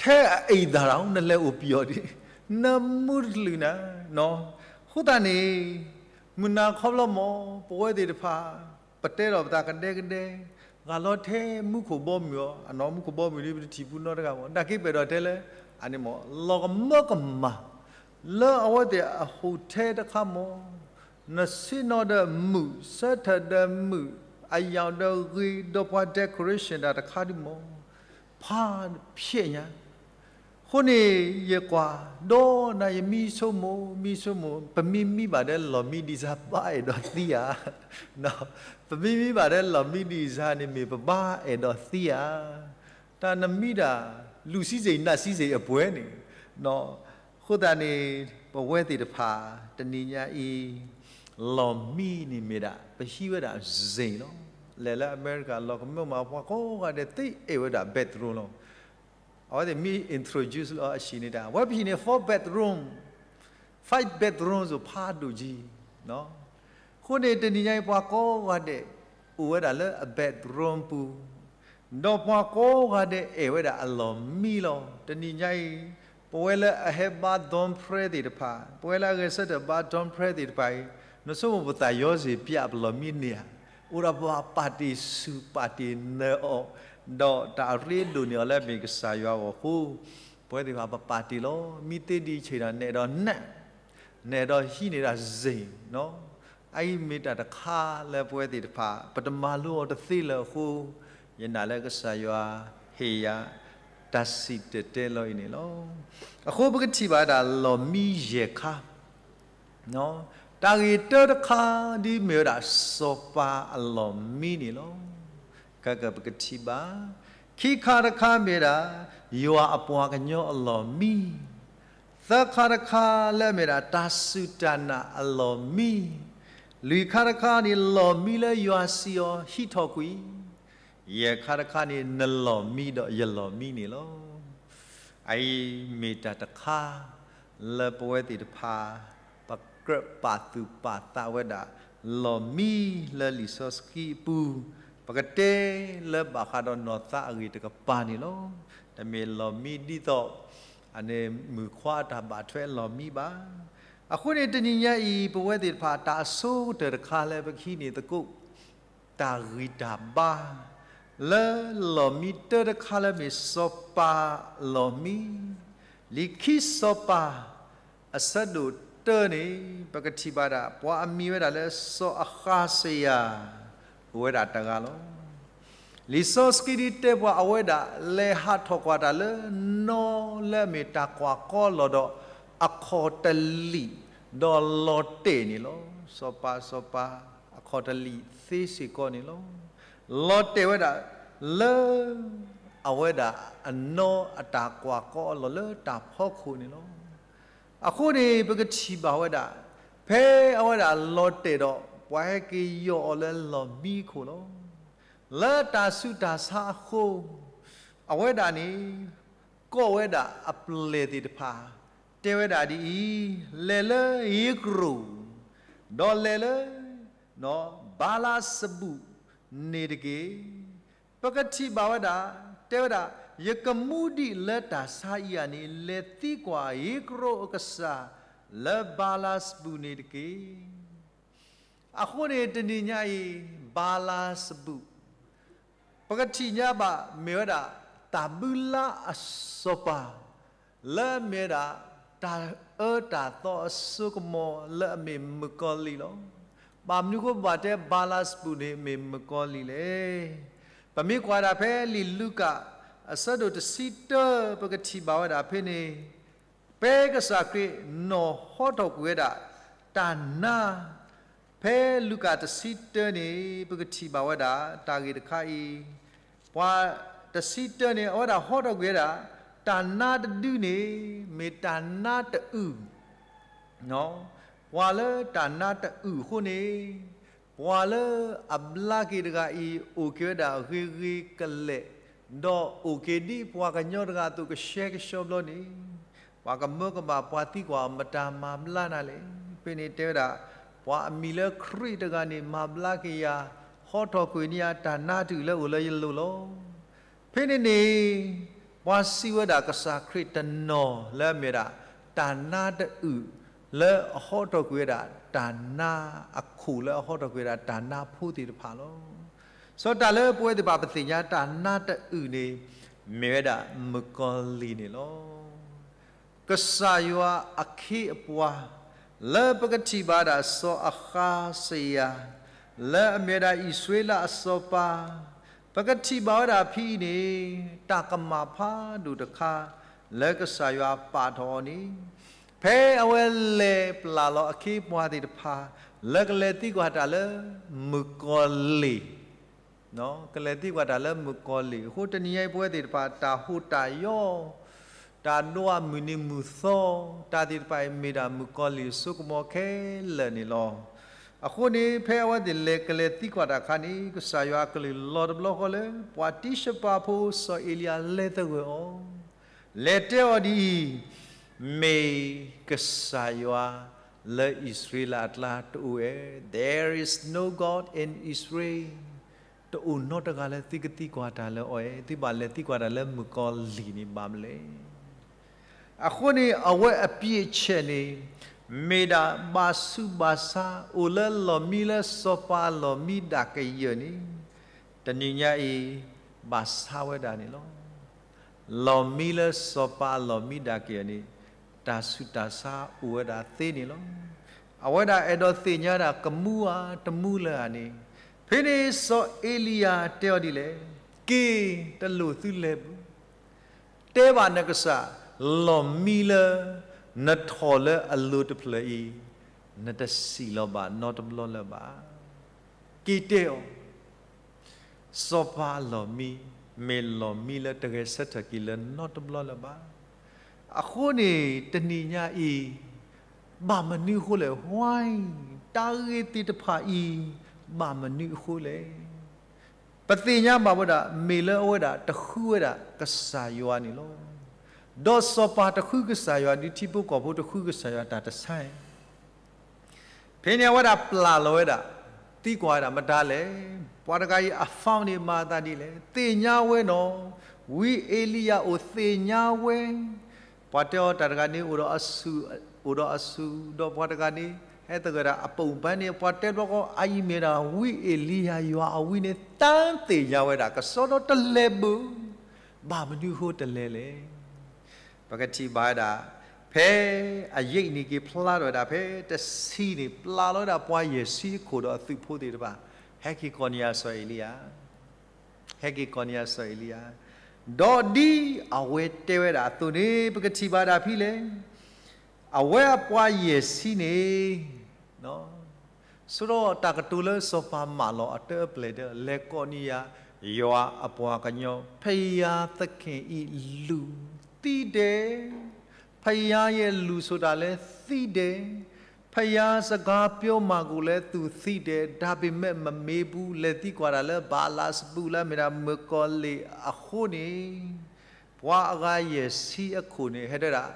ထဲအအံၤသတးဒီး နလဲၤအိၣ်ပယီၤဒံး, နမူတချုးနၤ, အဃိသတးန့ၣ် မုၢ်နၤခီဖျိမး ပဝဲသ့ၣ်တဖၣ် ပတဲထီၣ်ပသးကဒဲကဒဲ, ဂၤလီၤထဲမူခိၣ်ဘီမုၢ်အီၤ, အနီၢ်မူခိၣ်ဘီမုၢ်ဒ်ပတထံၣ်ပူနီတဂၤမး, နာ်က့ပအဲၣ်ဒိးတဲလၢ အန့ၣ်မး လီၤကမၢကမၣ် လၢအဝဲသ့ၣ်အ hotel တခါမး, နဆ့ၣ်နီၤဒီးမုာ်, ဆၢထၢၣ်ဒီးမုာ်, အယၣ်ဒီးဂ့ၤ, ဒီးပှၤ decoration တၢ်တခါဒုမး, ဖးဖျဲးညါ အဃိန့ၣ် ယကွၢ် ဒီးနၤယမံဆိကမိၣ်, မံဆိကမိၣ်, ပမ့ၢ်မံဘၣ်ဒီးလီၢ်မံဒံးစါ ဘၣ်အဲၣ်ဒိးသံဧါ. ပမ့ၢ်မံဘၣ်ဒီးလီၢ်မံဒံးစါန့ၣ် မ့ၢ်ပဘၣ်အဲၣ်ဒိးသံဧါ. တၢ်နမံဒၣ် လူၢ်စံစ့ၣ်နၢ်စံစ့ၣ်အပှဲၤန့ၣ်, အဃိသတးန့ၣ် ပဝဲသ့ၣ်တဖၣ် တနံၤညါအံၤ လီၢ်မံန့ၣ်မ့ၢ်ဒၣ် ပဟံးဝဲဒၣ်စ့ၣ်လီၤ. လဲၤလၢအမဲရကၤ လီၤကမၢမး ပှၤကိးဂၤဒဲးသ့အဲၣ်ဝဲဒၣ် bedroom လီၤ. အဝဲသ့ၣ်မ့ၢ် introduce လီၤအဟံၣ်န့ၣ်တၢ်, ဝဲပဟံၣ်န့ၣ် four bedroom, five bedroom စ့ၢ်ဖးဒိၣ်ကံ. အဃိန့ၣ် တနံၤညါအံၤ ပှၤကိးဂၤဒဲး အိၣ်ဝဲဒၣ်လၢအ bedroom ပူၤ, ဒီးပှၤကိးဂၤဒဲးအဲၣ်ဝဲဒၣ်အလီၢ်မံလီၤ. တနံၤညါအံၤ ပဝဲလၢအဟဲဘါ dorm prayer သ့ၣ်တဖၣ်, ပဝဲလၢအဂဲၤဆၢထၢၣ်ဘါ dorm prayer သ့ၣ်တဖၣ်အံၤ, နဆိကမိၣ်ပသးယီၤစ့ၢ်ပျးပလီၢ်မံန့ၢ်ဧါ. အိၣ်ဒီးပှၤပာ်တ့ၢ်ဆူၣ်ပာ်တ့ၢ်နၢၤအီၤ, ဒီးတၢ်အရ့ဒိၣ်န့ၢ်အီၤလၢအမ့ၢ်ကစၢ်ယွၤအဂီၢ်အဃိ, ပဝဲသ့ၣ်တဖၣ်ပပာ်တ့ၢ်လီၤ. မံသ့ဒံးဆံးဒီး နဲၣ်ဒီးနး နဲၣ်ဒီးဟံးန့ၢ်ဒၣ်စ့ၣ်နီၤ. အအံၤမ့ၢ်တၢ်တခါလၢပဝဲသ့ၣ်တဖၣ် ပတမၤလိအီၤတသ့လၢၤအဃိ, ယနာ်လၢကစၢ်ယွၤဟ့ၣ်ယၤတၢ်စံၣ်တဲၤတဲလီၤအံၤန့ၣ်လီၤ. အဃိပကထံၣ်ဘၣ်ဒၣ်လီၢ်မံယဲၢ်ခါ, တၢ်ဂ့ၢ်တၢတခါဒ်မ့ၢ်ဝဲဒၣ်စီၤပၤအလီၢ်မံန့ၣ်လီၤ. ခဲကပကထံၣ်ဘၣ်, ခံခါတခါမ့ၢ်ဒၣ် ယွၤအပှၤကညီအလီၢ်မံ, သၢခါတခါလၢအမ့ၢ်ဒၣ်တၢ်စူၢ်တၢ်နာ်အလီၢ်မံ, လွံၢ်ခါတခါန့ၣ် လီၢ်မံလၢယွၤစံးအီၤဟံးထီၣ်ကွံာ်, ယဲၢ်ခါတခါန့ၣ် နလီၢ်မံဒီးယလီၢ်မံန့ၣ်လီၤ. အအံၤမ့ၢ်တၢ်တခါလၢပဝဲသ့ၣ်တဖၣ် ပကြၢးပာ်သူၣ်ပာ်သးဝဲဒၣ် လီၢ်မံလၢလံာ်စီဆှံအပူၤ, ပကတဲလၢဘၣ်ဃးဒီးနီၢ်သးအဂ့ၢ်တကပၤန့ၣ်လီၤ. တမ့ၢ်လီၢ်မံဒ်သိး အန့ၣ်မုၣ်ခွါအတၢ်ဘၣ်ထွဲအလီၢ်မံဘၣ်. အဃိန့ၣ်တနံၤညါအံၤ ပဝဲသ့ၣ်တဖၣ်တၢ်အဆိကတၢၢ်တခါလၢပကဟံးန့ၢ်သကိး တၢ်ဂံၢ်တၢ်ဘါ လၢလီၢ်မံတၢတခါလၢမ့ၢ်စီၤပၤလီၢ်မံ, လံာ်ခံစီၤပၤ အဆၢဒိၣ်တၢန့ၣ် ပကထံၣ်ဘၣ်ဒၣ် ပှၤအမံၤဝဲဒၣ်လၢစီၤအဃးစယၤ အိၣ်ဝဲဒၣ်တဂၤလီၤ. လံာ်စီဆှံဒ်တဲပှၤအဝဲဒၣ် လဲၤဟးထီၣ်ကွၢ်တၢ်လၢနီၢ်လၢအမ့ၢ်တၢ်ကွၢ်ကီလီၤဒီး အခီၣ်တလံာ် ဒီးလီၤတဲာ်န့ၣ်လီၤ. စီၤပၤ စီၤပၤ အခီၣ်တလံာ်သ့စ့ၢ်ကီးန့ၣ်လီၤ. လီၤတဲာ်ဝဲဒၣ်လၢ အဝဲဒၣ်အနီၢ်အတၢ်ကွၢ်ကီအလီၢ်လၢတၢ်ဖီခိၣ်န့ၣ်လီၤ. အဃိန့ၣ် ပကထံၣ်ဘၣ်ဝဲဒၣ် ဖဲအဝဲဒၣ်လီၤတဲာ်ဒီး ပှၤဟဲက့ၤယီၢ်အီၤလၢလီၢ်မံခိၣ်လီၤ. လၢတၢ်ဆူးတၢ်ဆါအဃိ အဝဲဒၣ်န့ၣ် ကိးဝဲဒၣ်အပျဲၢ်သ့ၣ်တဖၣ် တဲဝဲဒၣ်ဒ်အံၤ, လဲၤလၢယ့ကရိၣ်, ဒီးလဲၤလၢ ဘၤလးစဘူၣ်န့ၣ်တက့ၢ်. ပကထံၣ်ဘၣ်ဝဲဒၣ် တဲဝဲဒၣ်, ယကမူဒံးလၢတၢ်ဆါအံၤဧါန့ၣ် လဲၤသံကွၢ်ယ့ကရိၣ်အကစၢ် လၢဘၤလးစဘူၣ်န့ၣ်တက့ၢ်. အဃိန့ၣ် တနံၤညါအံၤ ဘၤလးစဘူၣ် ပကထံၣ်ညါဘၣ် မ့ၢ်ဝဲဒၣ် တၢ်ဘုလါအစီၤပၤ လၢအမ့ၢ်ဝဲဒၣ် တၢ်အၢတၢ်သီအစိကမီၤလၢအမ့ၢ်မုၣ်ကီၤလံၢ်လီၤ. ဘၣ်မနုၤအဃိပဘၣ်တဲဘၤလးစဘူၣ်န့ၣ် မ့ၢ်မုၣ်ကီၤလံၢ်လဲၣ်. ပမ့ၢ်ကွၢ်ဒၣ်ဖဲလံာ်လူၤကၣ် အဆၢဒိၣ်တဆံတၢ ပကထံၣ်ဘၣ်ဝဲဒၣ်ဖဲန့ၣ် ဖဲကစၢ်ခရံာ်နီၢ်ဟီထီၣ်ကွံာ်ဝဲဒၣ် တၢ်နါ ဖဲလူၤကၣ်တဆံတၢန့ၣ် ပကထံၣ်ဘၣ်ဝဲဒၣ် တၢ်ဂ့ၢ်တခါအံၤ, ပှၤတဆံတၢန့ၣ် အဝဲဒၣ်ဟီထီၣ်ကွံာ်ဝဲဒၣ် တၢ်နါတဒုန့ၣ် မ့ၢ်တၢ်နါတအုၣ် ပှၤလၢတၢ်နါတအုၣ်အဃိန့ၣ်, ပှၤလၢအဘျါက့ၤတဂၤအံၤ အိၣ်က့ၤဝဲဒၣ်ဂ့ၤဂ့ၤကလဲာ်, ဒီးအိၣ်က့ၤဒ်ပှၤကညီတဂၤအသိးကဆှဲကဆှီဘျီန့ၣ်, ပှၤကမၢကမၣ်ပှၤသံကွၢ်အီၤ မတၤမၤဘျါနၤလဲၣ်. ဖဲန့ၣ်တဲဝဲဒၣ်, ပှၤအမံၤလၢခရံာ်တဂၤန့ၣ် မၤဘျါက့ၤယၤ, ဟီထီၣ်ကွံာ်န့ၢ်ယၤတၢ်နါတအုၣ်လၢအိၣ်လၢယလိၤလီၤ. ဖဲန့ၣ်န့ၣ် ပှၤစံးဝဲဒၣ်ကစၢ်ခရံာ်တနီၤလၢအမ့ၢ်ဒၣ် တၢ်နါတအုၣ်လၢအဟီထီၣ်ကွံာ်ဝဲဒၣ် တၢ်နါအခိၣ်လၢအဟီထီၣ်ကွံာ်ဝဲဒၣ်တၢ်နါဖိသ့ၣ်တဖၣ်လီၤ. စီၤတၢ်လၢပဝဲသ့ၣ်တဖၣ်ပသ့ၣ်ညါတၢ်နါတအုၣ်န့ၣ် မ့ၢ်ဝဲဒၣ်မုၣ်ကီၤလံၢ်န့ၣ်လီၤ. ကစၢ်ယွၤအခ့အပှၤ လၢပကထံၣ်ဘၣ်ဒၣ်စီၤအဃးစယၤ လၢအမ့ၢ်ဝဲဒၣ်အံၣ်စရ့လးအစီၤပၤ, ပကထံၣ်ဘၣ်ဝဲဒၣ်ဖဲအံၤန့ၣ် တၢ်ကမၣ်ဖးဒိၣ်တခါ လၢကစၢ်ယွၤပာ်ထီၣ်အီၤန့ၣ် ဖဲအဝဲလဲၤပျၢ်လီၤအခ့အပှၤသ့ၣ်တဖၣ် လၢကလဲၤသံကွၢ်တၢ်လၢမုၣ်ကီၤလံၢ် ကလဲၤသံကွၢ်တၢ်လၢမုၣ်ကီၤလံၢ်အဃိ တနံၤညါအံၤ ပဝဲသ့ၣ်တဖၣ် တၢ်ဟူးတၢ်ယီၢ်, တၢ်ဒိးအမုၢ်နံၤမုၢ်သီ, တၢ်သ့ၣ်တဖၣ်အံၤ မ့ၢ်ဒၣ်မုၣ်ကီၤလံၢ်အစိကမီၤခဲလၢာ်န့ၣ်လီၤ. အဃိန့ၣ် ဖဲအဝဲသ့ၣ်လဲၤကလဲၤသံကွၢ်တၢ်အခါန့ၣ် ကစၢ်ယွၤအကလုၢ်လီၤတဘျီဃီလၢ ပှၤတံၤၡပၤဖိစီၤအ့လံယၤလဲၤသဂၢၢ်အီၤ, လဲၤတဲအီၤဒ်အံၤ, မ့ၢ်ကစၢ်ယွၤလၢအံၣ်စရ့လးအကျါတအိၣ်ဧါ, There is no God in Israel. တအိၣ်နီတဂၤလၢသုကသံကွၢ်တၢ်လၢအီၤဧါ, သုဘၣ်လဲၤသံကွၢ်တၢ်လၢမုၣ်ကီၤလံၢ်န့ၣ်ဘၣ်မနုၤလဲၣ်. အဃိန့ၣ် အဝဲအပျံၤအဆဲးန့ၣ် မ့ၢ်ဒၣ်ဘၣ်ဆူးဘၣ်ဆါ အိၣ်လၢလီၢ်မံလၢစီၤပၤအလီၢ်မံဒၣ်ကယၢၢ်န့ၣ် တနံၤညါအံၤ ဘၣ်ဆါဝဲဒၣ်န့ၣ်လီၤ. လီၢ်မံလၢစီၤပၤအလီၢ်မံဒၣ်ကယၢၢ်န့ၣ် တၢ်ဆူးတၢ်ဆါအိၣ်ဝဲဒၣ်သ့န့ၣ်လီၤ. အဝဲဒၣ်အဲၣ်ဒိးသ့ၣ်ညါဒၣ်ကမူဧါတမူလၢၤဧါန့ၣ်, ဖဲန့ၣ်စီၤအ့လံယၤတဲအီၤဒ်လဲၣ်, က့ၤတလိၣ်သုလဲၤဘၣ် တဲဘၣ်နကစၢ်, လီၢ်မံလၢနထီၣ်လၢအလိၤတဖျၢၣ်အံၤ, နတစံၣ်လီၤဘၣ်နီတဘျီလၢၤဘၣ်. က့ၤတဲအီၤ, စီၤပၤအလီၢ်မံ မ့ၢ်လီၢ်မံလၢတဂဲၤဆၢထၢၣ်က့ၤလၢနီတဘျီလၢၤဘၣ်. အဃိန့ၣ် တနံၤညါအံၤ ဘၣ်မနုၤအဃိလဲၣ်, why, တၢ်ဂ့ၢ်သ့ၣ်တဖၣ်အံၤ ဘၣ်မနုၤအဃိလဲၣ်. ပသ့ၣ်ညါဘၣ်ဝဲဒၣ် မ့ၢ်လၢအဝဲဒၣ်တဃုဝဲဒၣ်ကစၢ်ယွၤန့ၣ်လီၤ. ဒီးစီၤပၤတဃုကစၢ်ယွၤ ဒ်ထံဖိကီၢ်ဖိတဃုကစၢ်ယွၤတၢ်တဆါ ဖဲန့ၣ်အဝဲဒၣ်ပျၢ်လီၤဝဲဒၣ်, သံကွၢ်ဝဲဒၣ်မတၤလဲၣ်, ပှၤတဂၤအံၤအ phone န့ၣ်မၤအသးဒ်လဲၣ်, သ့ၣ်ညါဝဲနီၤ, ဝံအ့လံယၤအိၣ်သ့ၣ်ညါဝဲ, ပှၤတဲအီၤတၢ်တဂၤန့ၣ် အိၣ်ဒီးအဆူၣ်, အိၣ်ဒီးအဆူၣ်, ဒီးပှၤတဂၤန့ၣ် ဟဲသဂၢၢ်ဒၣ်အပိာ်ပၢ်န့ၣ် ပှၤတဲဘျီဃီ အအံၤမ့ၢ်ဒၣ်ဝံအ့လံယၤ ယွၤအဝံန့ၣ် တၢ်သ့ၣ်ညါဝဲဒၣ် ကစီဒီတလဲၤဘၣ်, ဘၣ်မနုၤအဃိတလဲၤလဲၣ်. ပကထံၣ်ဘၣ်ဝဲဒၣ် ဖဲအယံာ်န့ၣ်က့ၤဖျါထီၣ်ဝဲဒၣ် ဖဲတဆံန့ၣ် ပျၢ်လီၤဝဲဒၣ်ပှၤယဲၢ်ဆံအခိၣ်ဒီးအသုးဖိသ့ၣ်တဖၣ် ဟဲက့ၤကိးန့ၢ်ယၤစီၤအ့လံယၤ, ဟဲက့ၤကိးန့ၢ်ယၤစီၤအ့လံယၤ, ဒီးဒ်အဝဲတဲဝဲဒၣ်အသိးန့ၣ် ပကထံၣ်ဘၣ်ဒၣ်ဖဲလဲၣ်, အဝဲအပှၤယဲၢ်ဆံန့ၣ် ဆိဒီးတၢ်ကတိၤလၢစီၤပၤမၢလီၤအတၢ်အပျဲၢ်ဒီး လဲၤကိးန့ၢ်ယၤ ယွၤအပှၤကညီ, ဖယၤသခင်အံၤလူၤသံဒဲး, ဖယၤယဲလူၤဆိတၢ်လၢသံဒဲး, ဖယၤစကားပြောမှာကိုလည်း သူသိတယ်, ဒါပေမဲ့ မမေးဘူး, လဲၤသံကွၢ်တၢ်လၢဘၤလးစပူးလၢအမ့ၢ်ဒၣ်မုၣ်ကီၤလံၢ်အဃိန့ၣ် ပှၤအဂၤယဲၢ်ဆံအခိၣ်န့ၣ် ဟဲတဲဒၣ်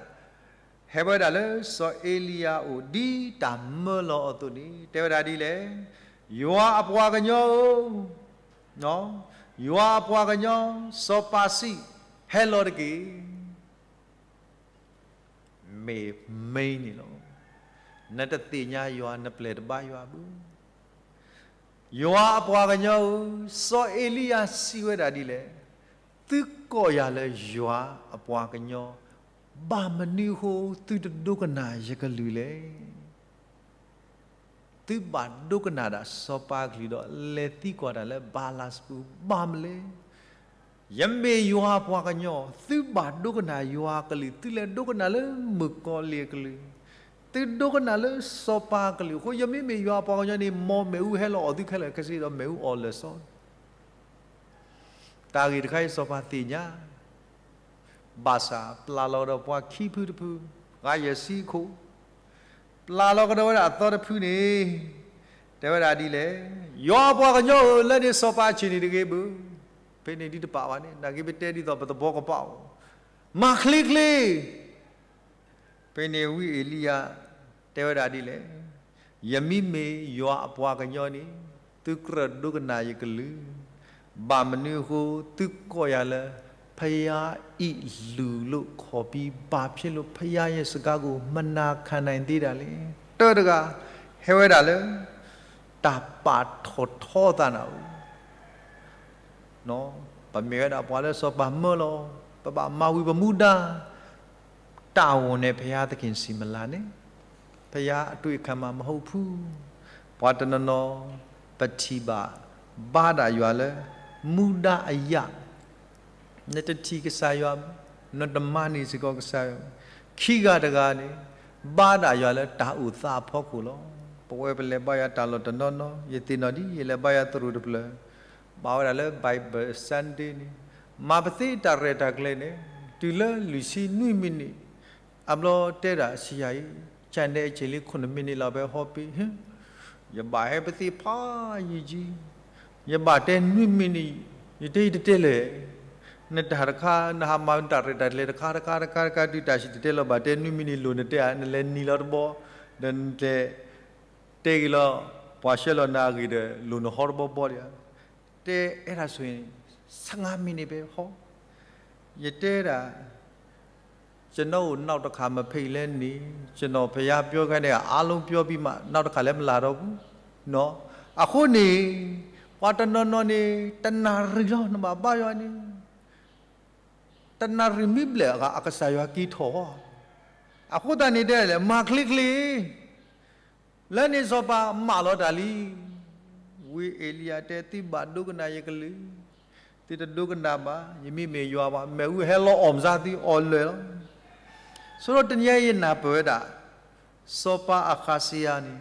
ဟဲဝဲဒၣ်လၢစီၤအ့လံယၤအအိၣ် ဒ်တၢ်မၢလီၤအသိးန့ၣ် တဲဝဲဒၣ်ဒ်လဲၣ်, ယွၤအပှၤကညီဧၢ, ယွၤအပှၤကညီ, စီၤပၤစံး, ဟဲလီၤတက့ၢ်. မ့ၢ်မ့ၢ်န့ၣ်လီၤ. နတသ့ၣ်ညါယွၤ နပျဲၢ်တဘါယွၤဘၣ်. ယွၤအပှၤကညီဧၢ, စီၤအ့လံယၤစံးဝဲဒၣ်ဒ်လဲၣ်, သုကိးယၤလၢယွၤအပှၤကညီ, ဘၣ်မနုၤအဃိသုတဒိကနၣ်ယကလုၢ်လဲၣ်. သုဘၣ်ဒိကနၣ်ဒၣ်စီၤပၤအကလုၢ်ဒီး လဲၤသံကွၢ်တၢ်လၢဘၤလးစပူး ဘၣ်မနုၤလဲၣ်. ယမ့ၢ်ယွၤအပှၤကညီ, သုဘၣ်ဒိကနၣ်ယွၤအကလုၢ်, သုလဲၤဒိကနၣ်လၢမုၣ်ကီၤလံၢ်အကလုၢ်, သုဒိကနၣ်လၢစီၤပၤအကလုၢ်အဃိ, ယမ့မ့ၢ်ယွၤအပှၤကညီန့ၣ် မ်မ့ၣ်အူဟဲလီၤအီၣ်သုခဲလၢာ်ခဲဆ့ဒီး မ့ၣ်အူအီၣ်လၢာ်စီ တၢ်ဂ့ၢ်တခါအံၤစီၤပၤသ့ၣ်ညါ, ဘၣ်ဆၣ်ပျၢ်လီၤကဒီးပှၤခံဖုတဖု, ဂၤယဲၢ်ဆံအခိၣ်, ပျၢ်လီၤကဒီးဝဲဒၣ်အသီတဖုန့ၣ်, တဲဝဲဒၣ်ဒ်လဲၣ်, ယွၤအပှၤကညီဧၢ, လၢန့ၣ်စီၤပၤအဆ့ၣ်န့ၣ်တဂ့ၤဘၣ်. ဖဲန့ၣ်ဒ်တပာ်ဘၣ်န့ၣ် နာ်က့ပတဲဒ်သိးပသဘီကပာ်အီၤ, မၤချ့ချ့ ဖဲန့ၣ်ဝံအ့လံယၤ တဲဝဲဒၣ်ဒ်လဲၣ်, ယမ့မ့ၢ်ယွၤအပှၤကညီန့ၣ်, သုကြၢးဒိကနၣ်ယကလုၢ်, ဘၣ်မနုၤအဃိသုကိးယၤလၢ ဖယၤအံၣ်လူၤလိာ်ခီၣ်ဖံး, ဘၣ်ဖဲလိာ်ဖယၤယဲစကားကို မနာခံနိုင်သေးတာလဲၣ်. တၢတဂၤ ဟဲဝဲဒၣ်လၢ တၢ်ပာ်ထီၣ်ထီအသးနၢ်ဧိၤ ပမ့ၢ်ဝဲဒၣ်ပှၤလၢစီၤပၤမၢလီၤ, ပဘၣ်မၤဝံၤပမူဒါ, တာဝန်န့ၣ် ဘုရားသခင်ဆီမှာလာတယ်, ဘုရားအတွေ့အခံမှာမဟုတ်ဘူး. ပှၤတနီၤနီၤ ပထံၣ်ဘၣ် ဘါဒၣ်ယွၤလၢ မူဒါအရ နတထံၣ်ကစၢ်ယွၤ, နတမၤန့ၢ်စ့ၢ်ကီးကစၢ်ယွၤ. ခံဂၤတဂၤန့ၣ် ဘါဒၣ်ယွၤလၢတၢ်အိၣ်သးအဖီခိၣ်လီၤ. ပဝဲပလဲၤဘါယွၤတၢ်လီၢ်တနီၤနီၤ, ယသ့ၣ်နီၣ်ဒ် ယလဲၤဘါယွၤသရိာ်တဖျၢၣ်, ဘၣ်ဝဲဒၣ်လၢ Bible Sunday န့ၣ်, မၤပသ့တၢ်ရဲၣ်တၢ်ကျဲၤန့ၣ်, တုၤလၢလွံၢ်ဆံနွံမံးနံး, အဘျီတဲဒၣ်ဆံယၤအံၤ, ကၠဲၣ်ဒဲးအဆ့ၣ်လံ ခုနစ်မံးနံးလီၤ ဖဲဟီပံၤ, ယဘၣ်ဟဲပသ့ဖးယံာ်ကံ, ယဘၣ်တဲနွံမံးနံး, ယတဲယတတဲလဲၣ်. နတၢ်တခါ နဟးမၤတၢ်ရဲၣ်တၢ်ကျဲၤတခါတခါတခါတခါ တုၤတၢ်စံၣ်တဲၤတဲလီၤ ဘၣ်တဲနွံမံးနံးလိၣ်နတဲဧါ, နလဲၤနံၤလီၤတဘီ, ဒီးနတဲ, တဲဂ့ၤလီၤ, ပှၤဆှၢလီၤနၤအဂ့ၢ်ဒီး လိၣ်နဟီတဘီဘီဒံးဧါ. တဲအဲၣ်ဒၣ်ဆိၣ်, ဆၢငါမံးနံးဖဲဟီ, ယတဲဒၣ် ကျွန်တော်ကို နောက်တစ်ခါ မဖိတ်လဲၣ်န့ၣ်, ကျွန်တော် ဘုရားပြောခဲ့တဲ့ အားလုံးပြောပြီးမှ နောက်တစ်ခါ လည်း မလာတော့ဘူးနော်. အဃိန့ၣ် ပှၤတနီၤနီၤန့ၣ် တနၣ်ရံၣ်လီၤ နဘၣ်ဘါယွၤန့ၣ်, တနၣ်ရံၣ်မ့ၢ်ဘျဲၣ်အဂၤ အကစၢ်ယွၤက့ၤထီၣ်, အဃိသတးန့ၣ်တဲလဲၣ် မၤချ့ချ့ လၢန့ၣ်စီၤပၤမၢလီၤတၢ်လံ. ဝံအ့လံယၤတဲ သုဘၣ်ဒိကနၣ်ယကလုၢ်, သုတဒိကနၣ်ဘၣ်, ယမ့ၢ်မ့ၢ်ယွၤဘၣ်, မ့ၣ်အူဟဲလီၤအီၣ်မစါသုအီၣ်လၢာ်လီၤ. ဆိဒီးတနံၤအံၤယနၢ်ပၢၢ်ဝဲဒၣ် စီၤပၤအဃးစယၤန့ၣ်,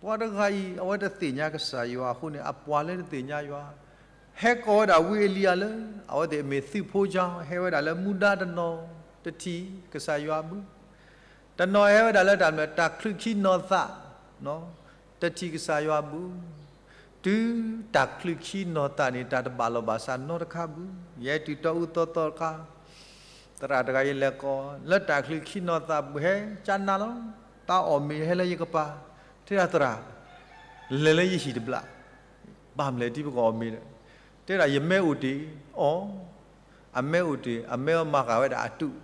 ပှၤတဂၤအံၤ အဝဲတသ့ၣ်ညါကစၢ်ယွၤအဃိန့ၣ် အပှၤလၢတသ့ၣ်ညါယွၤ ဟဲကိးဝဲဒၣ်ဝံအ့လံယၤလၢ အဝဲသ့ၣ်အမ့ၢ်သုးဖိကၠီ ဟဲဝဲဒၣ်လၢမူဒါတနီၤ, တထံၣ်ကစၢ်ယွၤဘၣ်. တနီၤဟဲဝဲဒၣ်လၢတၢ်မနုၤ တၢ်ချုးခံနီၤသး, တထံၣ်ကစၢ်ယွၤဘၣ်. တုၤတၢ်ချုးခံနီၤသးန့ၣ် တၢ်တဘၣ်လီၢ်ဘၣ်စးနီတခါဘၣ်. ယဲတုၤတီအူသီသီတခါ, သရၣ်တဂၤယလဲၤကိး လၢတၢ်ချုးခံနီၤသးဘၣ် ဟဲကနၤလီၤ, တၢ်အီၣ်မ့ၤဟဲလၢယကပၤ, တဲဒၣ်သရၣ်, လဲၤလၢယဟံၣ်တဘျီ, ဘၣ်မလဲၣ်တံၤပကအီၣ်မ့ၤဒီး, တဲဒၣ်ယမဲအိၣ်တ့ၢ်အီၤ အမဲအိၣ်တ့ၢ်, အမဲအီၤမၤဃာ်ဝဲဒၣ်အတူး,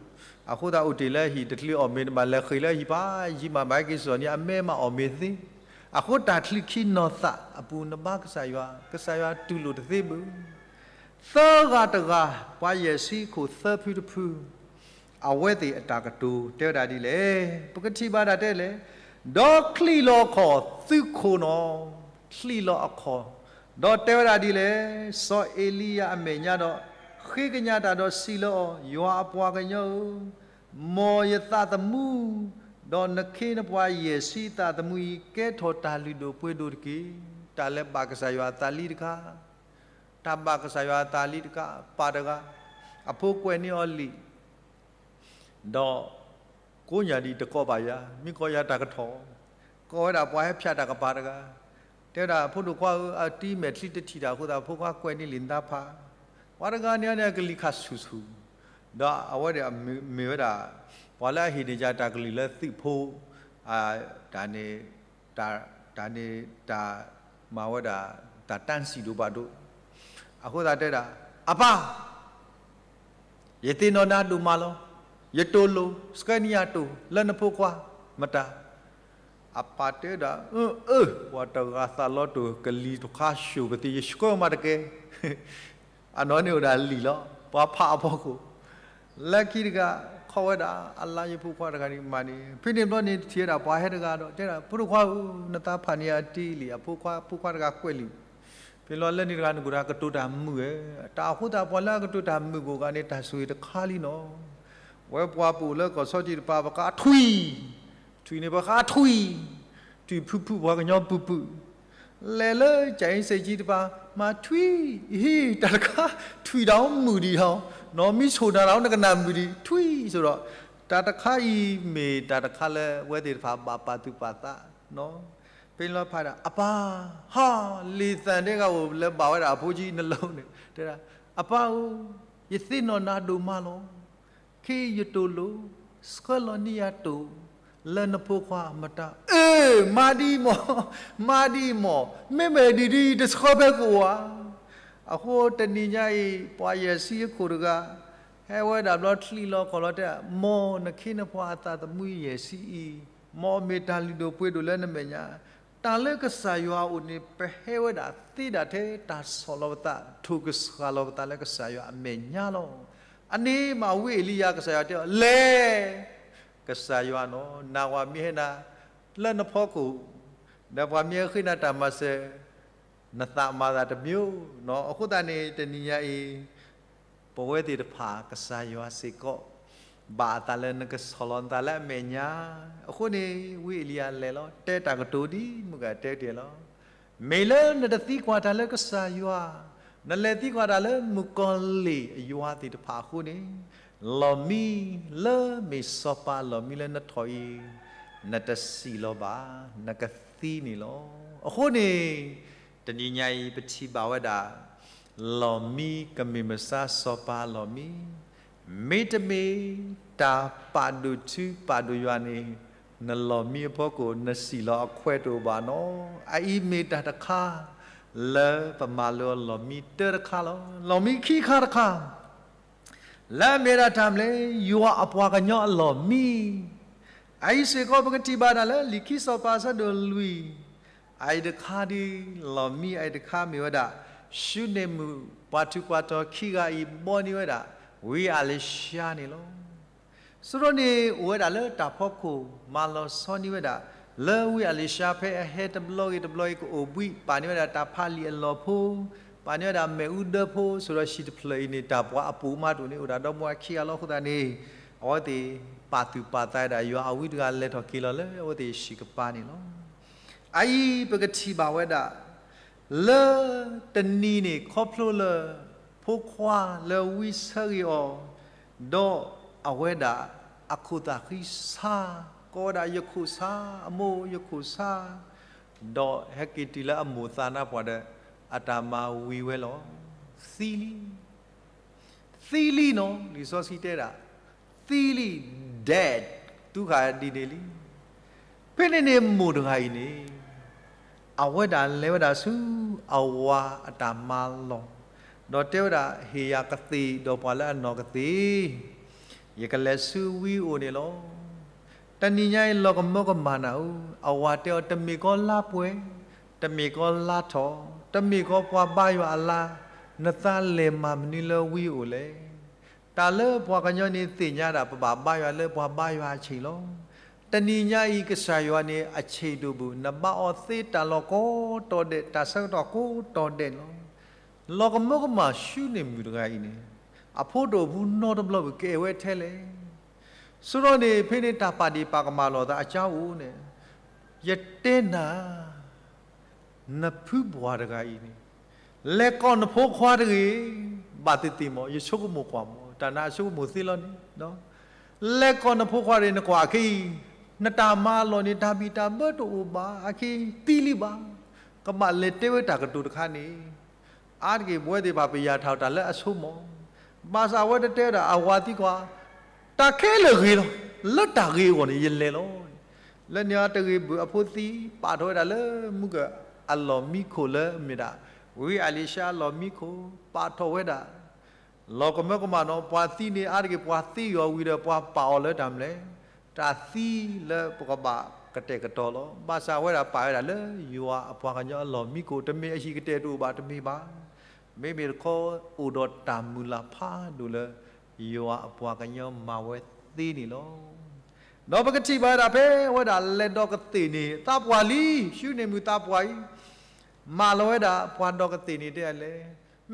အဃိသတးအိၣ်တ့ၢ်လၢဟံၣ်တချုးအီၣ်မ့ၤတဘၣ် လဲၤဃ့ၢ်လၢဟံၣ်ဖးယံာ်မး ဘၣ်ဟဲက့ၤစိာ်န့ၣ် အမဲမၤအီၣ်မ့ၤသ့. အဃိတၢ်ချုးခံနီၤသးအပူၤ နဘါကစၢ်ယွၤ, ကစၢ်ယွၤတူၢ်လိာ်တသ့ဘၣ်. သၢဂၤတဂၤ, ပှၤယဲၢ်ဆံခိၣ်သၢဖုတဖု, အဝဲသ့ၣ်အတၢ်ကတိၤတဲဝဲဒၣ်ဒ်လဲၣ်, ပကထံၣ်ဘၣ်ဒၣ်တဲလဲၣ်, ဒီးချံးလီၤအခီၣ် သုးခိၣ်နီၤ, ချံးလီၤအခီၣ်, ဒီးတဲဝဲဒၣ်ဒ်လဲၣ်, စီၤအ့လံယၤအမဲာ်ညါဒီး, ဃ့ကညးတၢ်ဒီးစံးလၢအီၤ, ယွၤအပှၤကညီဧၢ, မ်ယသးသမူ, ဒီးနခ့နပှၤယဲၢ်ဆံသးသမူအံၤ ကဲထီၣ်တၢ်လုၢ်ဒိၣ်ပှ့ၤဒိၣ်တက့ၢ်. တၢ်လၢဘၣ်ကစၢ်ယွၤအသးလံတခါ, တၢ်ဘၣ်ကစၢ်ယွၤအသးလံတခါ, ပၢ်တဂၤ, အဖိကွဲးန့ၢ်အီၤလံာ် ဒီးကိးညၣ်ဒံးတကိးဘၣ်ယၤ, မ့ၢ်ကိးယၤတၢ်ကထီၣ်, ကိးဝဲဒၣ်ပှၤဟဲဖၠးတၢ်ကပၤတဂၤ, တဲဝဲဒၣ် ဖိဒိၣ်ခွါဧၢ, အတံၤမဲာ်ချံတထံၣ်တၢ်အဃိသတး ဖိခွါကွဲးန့ၢ်လံာ်နသးဖး, ပှၤတဂၤန့ၣ်န့ၣ် အကလံၤခးဆူၣ်ဆူၣ်, ဒီးအဝဲဒၣ်မ့ၢ်ဝဲဒၣ် ပှၤလၢအဟ့ၣ်န့ၢ်ယၤတၢ်ကလုၢ်လၢသုးဖိ, တၢ်န့ၣ် တၢ်န့ၣ်တၢ်မၤဝဲဒၣ် တၢ်တၢ်စံၣ်ဒိၣ်ဘၣ်ဒိၣ်, အဃိသတးတဲဒၣ်, အပၢ် ယသ့ၣ်နီၣ်နၤဒိၣ်မးလီၤ. ယတိၢ်လိာ် ဆှၢန့ၢ်ယၤတိၢ်လၢနဖိခွါမတၤ. အပၢ်တဲဒၣ်, အၢ ပှၤတဂၤသးလီၤတိၢ်ကလံၤတခါဆူၣ်ပသ့ ယဆှၢမးတကဲ. အနီၢ်န့ၣ်အိၣ်ဒၣ်လံာ်လီၤ, ပှၤဖးအဖီခိၣ်, လၢခံတဂၤ ခီဝဲဒၣ်အလါ ယဖိခွါတဂၤန့ၣ်မၤန့ၣ်, ဖဲန့ၣ်ဘျီန့ၣ် ထံၣ်ဝဲဒၣ်ပှၤဟဲတဂၤဒီး တဲဒၣ် ဖိဒိၣ်ခွါဧၢ, နသးဖးန့ၢ်ယၤတံၤလံာ် အဖိခွါ, ဖိခွါတဂၤကွဲးလံာ် ဖဲလီၤလၢန့ၣ်တဂၤ နကအိၣ်ဒီးကတိၤတၢ်မုာ်ဧါ, တၢ်အဃိသတး ပှၤလၢအကတိၤတၢ်မုာ်ကိးဂၤန့ၣ် တၢ်ဆိၣ်ဂ့ၤတခါလံနီၤ. ဝဲပှၤပအိၣ်လၢကီၢ်ဆီတံၢ်တပၤ ပဃါထွံၣ်, ထွံၣ်န့ၣ် ပဃါထွံၣ်, ထွံၣ်ဖုၣ်ဖုၣ် ပှၤကညီပုၢ်ပုၢ်, လဲၤလၢကၠဲးအ့စ့းကၠံတပၤ မၤထွံၣ်, ဟံၣ် တၢ်တခါ ထွံၣ်တၢ်အိၣ်မုာ်ဒံးလီၤ. နီၢ်မံဆိၣ်နၤလီၤ နကနၣ်မုာ်ဒံး ထွံၣ်ဆိဒီး, တၢ်တခါအံၤမ့ၢ်တၢ်တခါလၢ ဝဲသ့ၣ်တဖၣ်ဘၣ်ပာ်သူၣ်ပာ်သး ဖဲန့ၣ်လီၤဖးဒၣ် အပၢ်, ဟါ, လံာ်သၣ်ဒဲကဝီၤလၢဘၣ်ဝဲဒၣ်အဖိကၠံနလီၤန့ၣ် တဲဒၣ်, အပၢ်ဧၢ, ယသ့ၣ်နီၣ်နၤဒိၣ်မးလီၤ. ခဲအံၤယတိၢ်လိာ် ဆှၢလီၤန့ၢ်ယၤတိၢ် လၢနဖိခွါအမတၤ. အ့, မၤဒ်မး, မၤဒ်မး, မ့မ့ၢ်ဒ်ဒ်တဆှၢဖဲကအိၣ်ဧါ. အဃိတနံၤညါအံၤ ပှၤယဲၢ်ဆံအခိၣ်တဂၤ ဟဲဝဲဒၣ်ဘျီချံးလီၤအခီၣ်လီၤတဲ, မ်နခ့နပှၤအသးသမူယဲၢ်ဆံအံၤ, မ်အမ့ၢ်တၢ်လုၢ်ဒိၣ်ပှ့ၤဒိၣ်လၢနမဲာ်ညါ တၢ်လၢကစၢ်ယွၤအအိၣ်န့ၣ် ပဟဲဝဲဒၣ်သ့ဒၣ်ထဲတၢ်ဆီၣ်လီၤပသး ထိၣ်ကစှၤလီၤပသးလၢကစၢ်ယွၤအမဲာ်ညါလီၤ. အန့ၣ်မးဝံအ့လံယၤ ကစၢ်ယွၤတဲအီၤ လဲၤ, ကစၢ်ယွၤနီၤ နၤဝၤမ့ၢ်ဟဲနၤ လၢနဖီခိၣ် ဒီးပှၤမ့ၢ်ဟဲဃ့နၤတၢ်မၤစၢၤ နသးမၤသးတမံၤနီၤ. အဃိသတးန့ၣ် တနံၤညါအံၤ ပဝဲသ့ၣ်တဖၣ် ကစၢ်ယွၤစ့ၢ်ကီး ဘၣ်အသးလၢနကဆီၣ်လီၤနသးလၢအမဲာ်ညါ. အဃိန့ၣ် ဝံအ့လံယၤလဲၤလီၤ တဲတၢ်ကတိၤဒ်မုၢ်ဂၤတဲတ့ၢ်လီၤ. မ့ၢ်လၢနတသံကွၢ်တၢ်လၢကစၢ်ယွၤ, နလဲၤသံကွၢ်တၢ်လၢမုၣ်ကီၤလံၢ်အယွၤသ့ၣ်တဖၣ်အဃိန့ၣ်, လီၢ်မံလၢမ့ၢ်စီၤပၤအလီၢ်မံလၢနထီၣ်အံၤ, နတစံၣ်လီၤဘၣ်, နကသံန့ၣ်လီၤ. အဃိန့ၣ် တနံၤညါအံၤ ပထံၣ်ဘၣ်ဝဲဒၣ် လီၢ်မံကမ့ၢ်မဆါစီၤပၤအလီၢ်မံ, မ့တမ့ၢ် တၢ်ပာ်ဒိၣ်ထူပာ်ဒိၣ်ယွၤန့ၣ်, နလီၢ်မံအဖီခိၣ် နစံၣ်လီၤအခွဲးတအိၣ်ဘၣ်နီၤ. အအံၤမ့ၢ်တၢ်တခါ လၢပမၤလိအီၤလီၢ်မံတၢတခါလီၤ. လီၢ်မံခံခါတခါ လၢအမ့ၢ်ဒၣ်တၢ်မနုၤလဲၣ်, ယွၤအပှၤကညီအလီၢ်မံ. အအံၤစ့ၢ်ကီး ပကထံၣ်ဘၣ်ဒၣ်လၢ လံာ်ခံစီၤပၤအဆၢဒိၣ်လွံၢ်, အအံၤတခါဒ် လီၢ်မံအအံၤတခါမ့ၢ်ဝဲဒၣ် ၡူနံၤမုၣ် ပှၤထူးပှၤတီၤခံဂၤအံၤ ဘီန့ၢ်ဝဲဒၣ် ဝံအလံၤၡါန့ၣ်လီၤ. ဆိဒီးန့ၣ် အိၣ်ဝဲဒၣ်လၢတၢ်ဖီခိၣ် မၤလီၤဆီန့ၢ်ဝဲဒၣ် လၢဝံအလံၤၡါ ဖဲအဟဲတဘျီဂ့ၤတဘျီဂ့ၤ ကအိၣ်ဘှံး ပာ်န့ၢ်ဝဲဒၣ်တၢ်ဖးလံာ်အလီၢ်ဖိ, ပာ်န့ၢ်ဝဲဒၣ်မ့ၣ်အူဒၢဖိ ဆိဒီးဟံၣ်တဖျၢၣ်အံၤန့ၣ် တၢ်ပှၤအပိာ်မးတအိၣ်န့ၣ် အိၣ်ဒၣ်ဒီမါဝၤခံဂၤလီၤ. အဃိသတးန့ၣ် အဝဲသ့ၣ်ပာ်သူၣ်ပာ်သးဝဲဒၣ် ယွၤအဝံတဂၤလဲၤထီၣ်က့ၤလီၤလၢအဝဲသ့ၣ်အဟံၣ်ကပၤန့ၣ်လီၤ. အအံၤပကထံၣ်ဘၣ်ဝဲဒၣ် လၢတနံၤန့ၣ် ခီဖျိလၢ ဖိခွါလၢဝံဆၢဂ့ၤအီၤ, ဒီးအဝဲဒၣ်အခိၣ်သၣ်ဃံဆါ, ကိးဝဲဒၣ်ယခိၣ်ဆါ, အမိၢ်ယခိၣ်ဆါ, ဒီးဟဲက့ၤတုၤလၢအမိၢ်သးနါပှၢ်ဒီး အတၢ်မၤဝံၤဝဲလီၤ. သံလံ သံလံနီၤ, လံာ်စီဆှံတဲဒၣ်, သံလံ dead, သူဃာ်ဒ်န့ၣ်လံ. ဖဲန့ၣ်န့ၣ်မိၢ်တဂၤအံၤန့ၣ် အဝဲဒၣ်လဲၤဝဲဒၣ်ဆူအဝၤအတၢ်မၤလီၢ်, ဒီးတဲဝဲဒၣ် ဟ့ၣ်ယၤကသ့ၣ်ဒီးပှၤလၢအနီၢ်ကသ့ၣ်, ယကလဲၤဆူဝံအိၣ်န့ၣ်လီၤ. တနံၤညါအံၤ လီၤကမၢကမၣ်နၤဧၢ, အဝၤတဲအီၤ တမ့ၢ်ကီလါပှဲၤ, တမ့ၢ်ကီလါထီၣ်, တမ့ၢ်ကီပှၤဘါယွၤအလါ, နသးလဲၤမၤမနုၤလၢဝံအိၣ်လဲၣ်. တၢ်လၢပှၤကညီန့ၣ်သ့ၣ်ညါဒၣ် ပဘၣ်ဘါယွၤလၢပှၤဘါယွၤအဆ့ၣ်လီၤ. တနံၤညါအံၤ ကစၢ်ယွၤန့ၣ်အဆ့ၣ်ဒိၣ်ဘုၣ် နဘါအီၤသ့တၢ်လီၢ်ကိးတီၤဒဲး တၢ်ဆၢကတီၢ်ကိးတီၤဒဲးန့ၣ်လီၤ. လီၤကမၢကမၣ် ၡူနံၤမုၣ်တဂၤအံၤန့ၣ် အဖိတအိၣ်ဘူးနီတဘျီဘၣ် ကအဲၣ်ဝဲထဲလဲၣ်. ဆိဒီးန့ၣ် ဖဲန့ၣ်တၢ်ပာ်ဒ့ၣ်ပာ်ကမၣ်လိာ်သးအကၠါအိၣ်န့ၣ်, ယတဲနၤ နဖုပှၢ်တဂၤအံၤန့ၣ် လဲၤကိးနဖိခွါတဂ့ၤ, ဘၣ်သ့ၣ်သ့ၣ်မး ယဆိကမိၣ်ကွၢ်မး တၢ်နါအဆိကမိၣ်သ့လီၤန့ၣ်, လဲၤကိးနဖိခွါတဂ့ၤ နကွၢ်အခဲအံၤ နတၢ်မၤလီၢ်န့ၣ် တၢ်ဘံၣ်တၢ်ဘၢတအိၣ်ဘၣ် အခဲအံၤသံလံဘၣ်. ကဘၣ်လဲၤတဲဝဲတၢ်ကတိၤတခါန့ၣ်, အါတက့ၢ်ပဝဲသ့ၣ်တဖၣ် ပယၢ်ထီၣ်တၢ်လၢအဆိမး, ဘၣ်ဆၣ်အဝဲတတဲဒၣ် အဝၤသံကွၢ်, တၢ်ခဲလၢာ်ဂ့ၤလီၤ, လၢတၢ်ဂ့ၤအဂီၢ်န့ၣ် ယလဲၤလီၤ. လၢန့ၣ်အတဂ့ၤဘၣ် အဖိသံ ပာ်ထီၣ်ဝဲဒၣ်လၢမုၢ်ကအလီၢ်မံခိၣ်လၢအမ့ၢ်ဒၣ် ဝံအလံၤၡါအလီၢ်မံခိၣ် ပာ်ထီၣ်ဝဲဒၣ်. လီၤကမၢကမၣ်နီၤ ပှၤသံန့ၣ် အါတက့ၢ်ပှၤသံယွၤဝံၤဒီး ပှၤပာ်အီၤလၢတၢ်မနုၤလဲၣ်, တၢ်သံလၢပကဘၣ်ကတဲာ်ကတီၤလီၤ. ဘၣ်ဆၣ်အဝဲဒၣ်ပာ်ဝဲဒၣ်လၢယွၤအပှၤကညီအလီၢ်မံခိၣ် တမ့ၢ်အဟံၣ်ကတဲာ်တအိၣ်ဘၣ်တမ့ၢ်ဘၣ်. မ့မ့ၢ်တခီ အိၣ်ဒီးတၢ်မုၢ်လၢ်ဖးဒိၣ်လၢ ယွၤအပှၤကညီမၤဝဲသ့န့ၣ်လီၤ. ဒီးပကထံၣ်ဘၣ်ဝဲဒၣ် ဖဲအဝဲဒၣ်လဲၤဒီးကသ့ၣ်န့ၣ် သးပှၢ်လံ, ၡူနံၤမုၣ်သးပှၢ်အံၤ မၢလီၤဝဲဒၣ်ပှၤဒီးကသ့ၣ်န့ၣ် တဲလဲၣ်,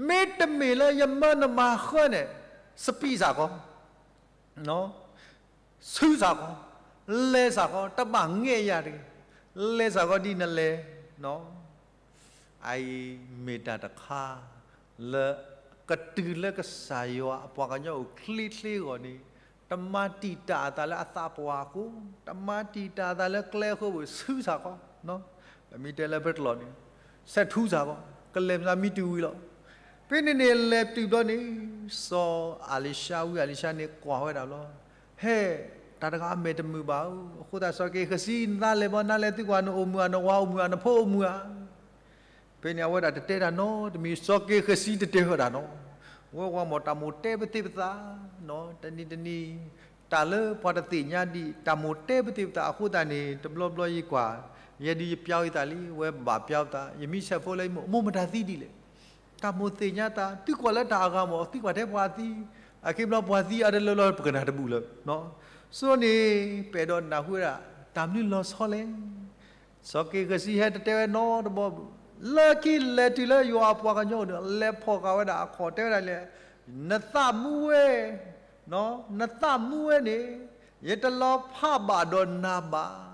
မ့တမ့ၢ်လၢယမၢနမၤဃၢန့ၣ် စပံးစ့ၢ်ကီး ဆူစ့ၢ်ကီး, လဲၤစ့ၢ်ကီး, တဘၣ်ငဲယၤတဂ့ၤ, လဲၤစ့ၢ်ကီးဒ်နလဲၤနီၤ. အအံၤမ့ၢ်တၢ်တခါ လၢကတုၤလၢကစၢ်ယွၤအပှၤကညီအိၣ်ချ့ချ့အဂီၢ်န့ၣ်, တမၤတံာ်တာ်အသးလၢအသးပှၢ်အဃိ, တမၤတံာ်တာ်အသးလၢကျဲအဃိဘၣ် ဆူစ့ၢ်ကီး, ပမ့ၢ်တဲလၢပတလီၢ်န့ၣ် ဆဲးထူစ့ၢ်ကီး, ကလဲၤမၤမံတုၤဝံၤလီၤ. ဖဲန့ၣ်န့ၣ် လဲၤတုၤဘျီန့ၣ် စီၤအလံၤၡါ ဝံအလံၤၡါန့ၣ် ကွၢ်ဝဲဒၣ်လီၤ. ဟဲ, တၢ်တဂၤအမဲာ်တမုာ်ဘၣ်ဧၢ, အဃိသတး စီၤက့ၤဃစံ နသးလဲၤဘီ နလဲၤသံကွၢ် နအိၣ်မုာ်ဧါ, နဝၤအိၣ်မုာ်ဧါ, နဖိအိၣ်မုာ်ဧါ. ဖဲန့ၣ် အဝဲဒၣ်တတဲတၢ်နီတမံၤ, စီၤက့ၤဃစံတတဲဃာ်တၢ်နီၤ. ဝဲဝဲမ့ၢ်တၢ်မိၣ်တဲပသ့ပသးနီၤ, တနံၤတနံၤ တၢ်လၢပှၤတသ့ၣ်ညါဒံး တၢ်မိၣ်တဲပသ့ပသးအဃိသတးန့ၣ် တဘျီဘျီယကွၢ် ယဲဒုးယပျီအသးလံ, ဝဲဘၣ်ပျီအသး, ယမ့ၢ်ဆဲးဖိလၢယမိၢ်, မိၢ်မတၤသံဒ်လဲၣ်. တၢ်မိၢ်သ့ၣ်ညါသး, သံကွၢ်လၢတၢ်အဂၤမ့ၢ် သံကွၢ်ထဲပှၤသံ, အခံဘျီပှၤသံအါတလၢလီၤ ပကနၣ်တဘူၣ်လၢၤ. ဆိန့ၣ် ပအဲၣ်ဒိးနၢ်ဟူဝဲဒၣ် တၢ်မနုၤလီၤဆီလဲၣ်. စီၤက့ၤဃစံဟဲတတဲဝဲနီတဘီဘၣ်, လၢခံလဲၤတုၤလၢယွၤအပှၤကညီန့ၣ် လဲၤဖီၣ်ဃာ်ဝဲဒၣ်အခီၣ် တဲဝဲဒၣ်လဲၣ်, နသးမူဝဲ, နသးမူဝဲန့ၣ် ယတလီၤဖးဘၣ်ဒီးနၤဘၣ်.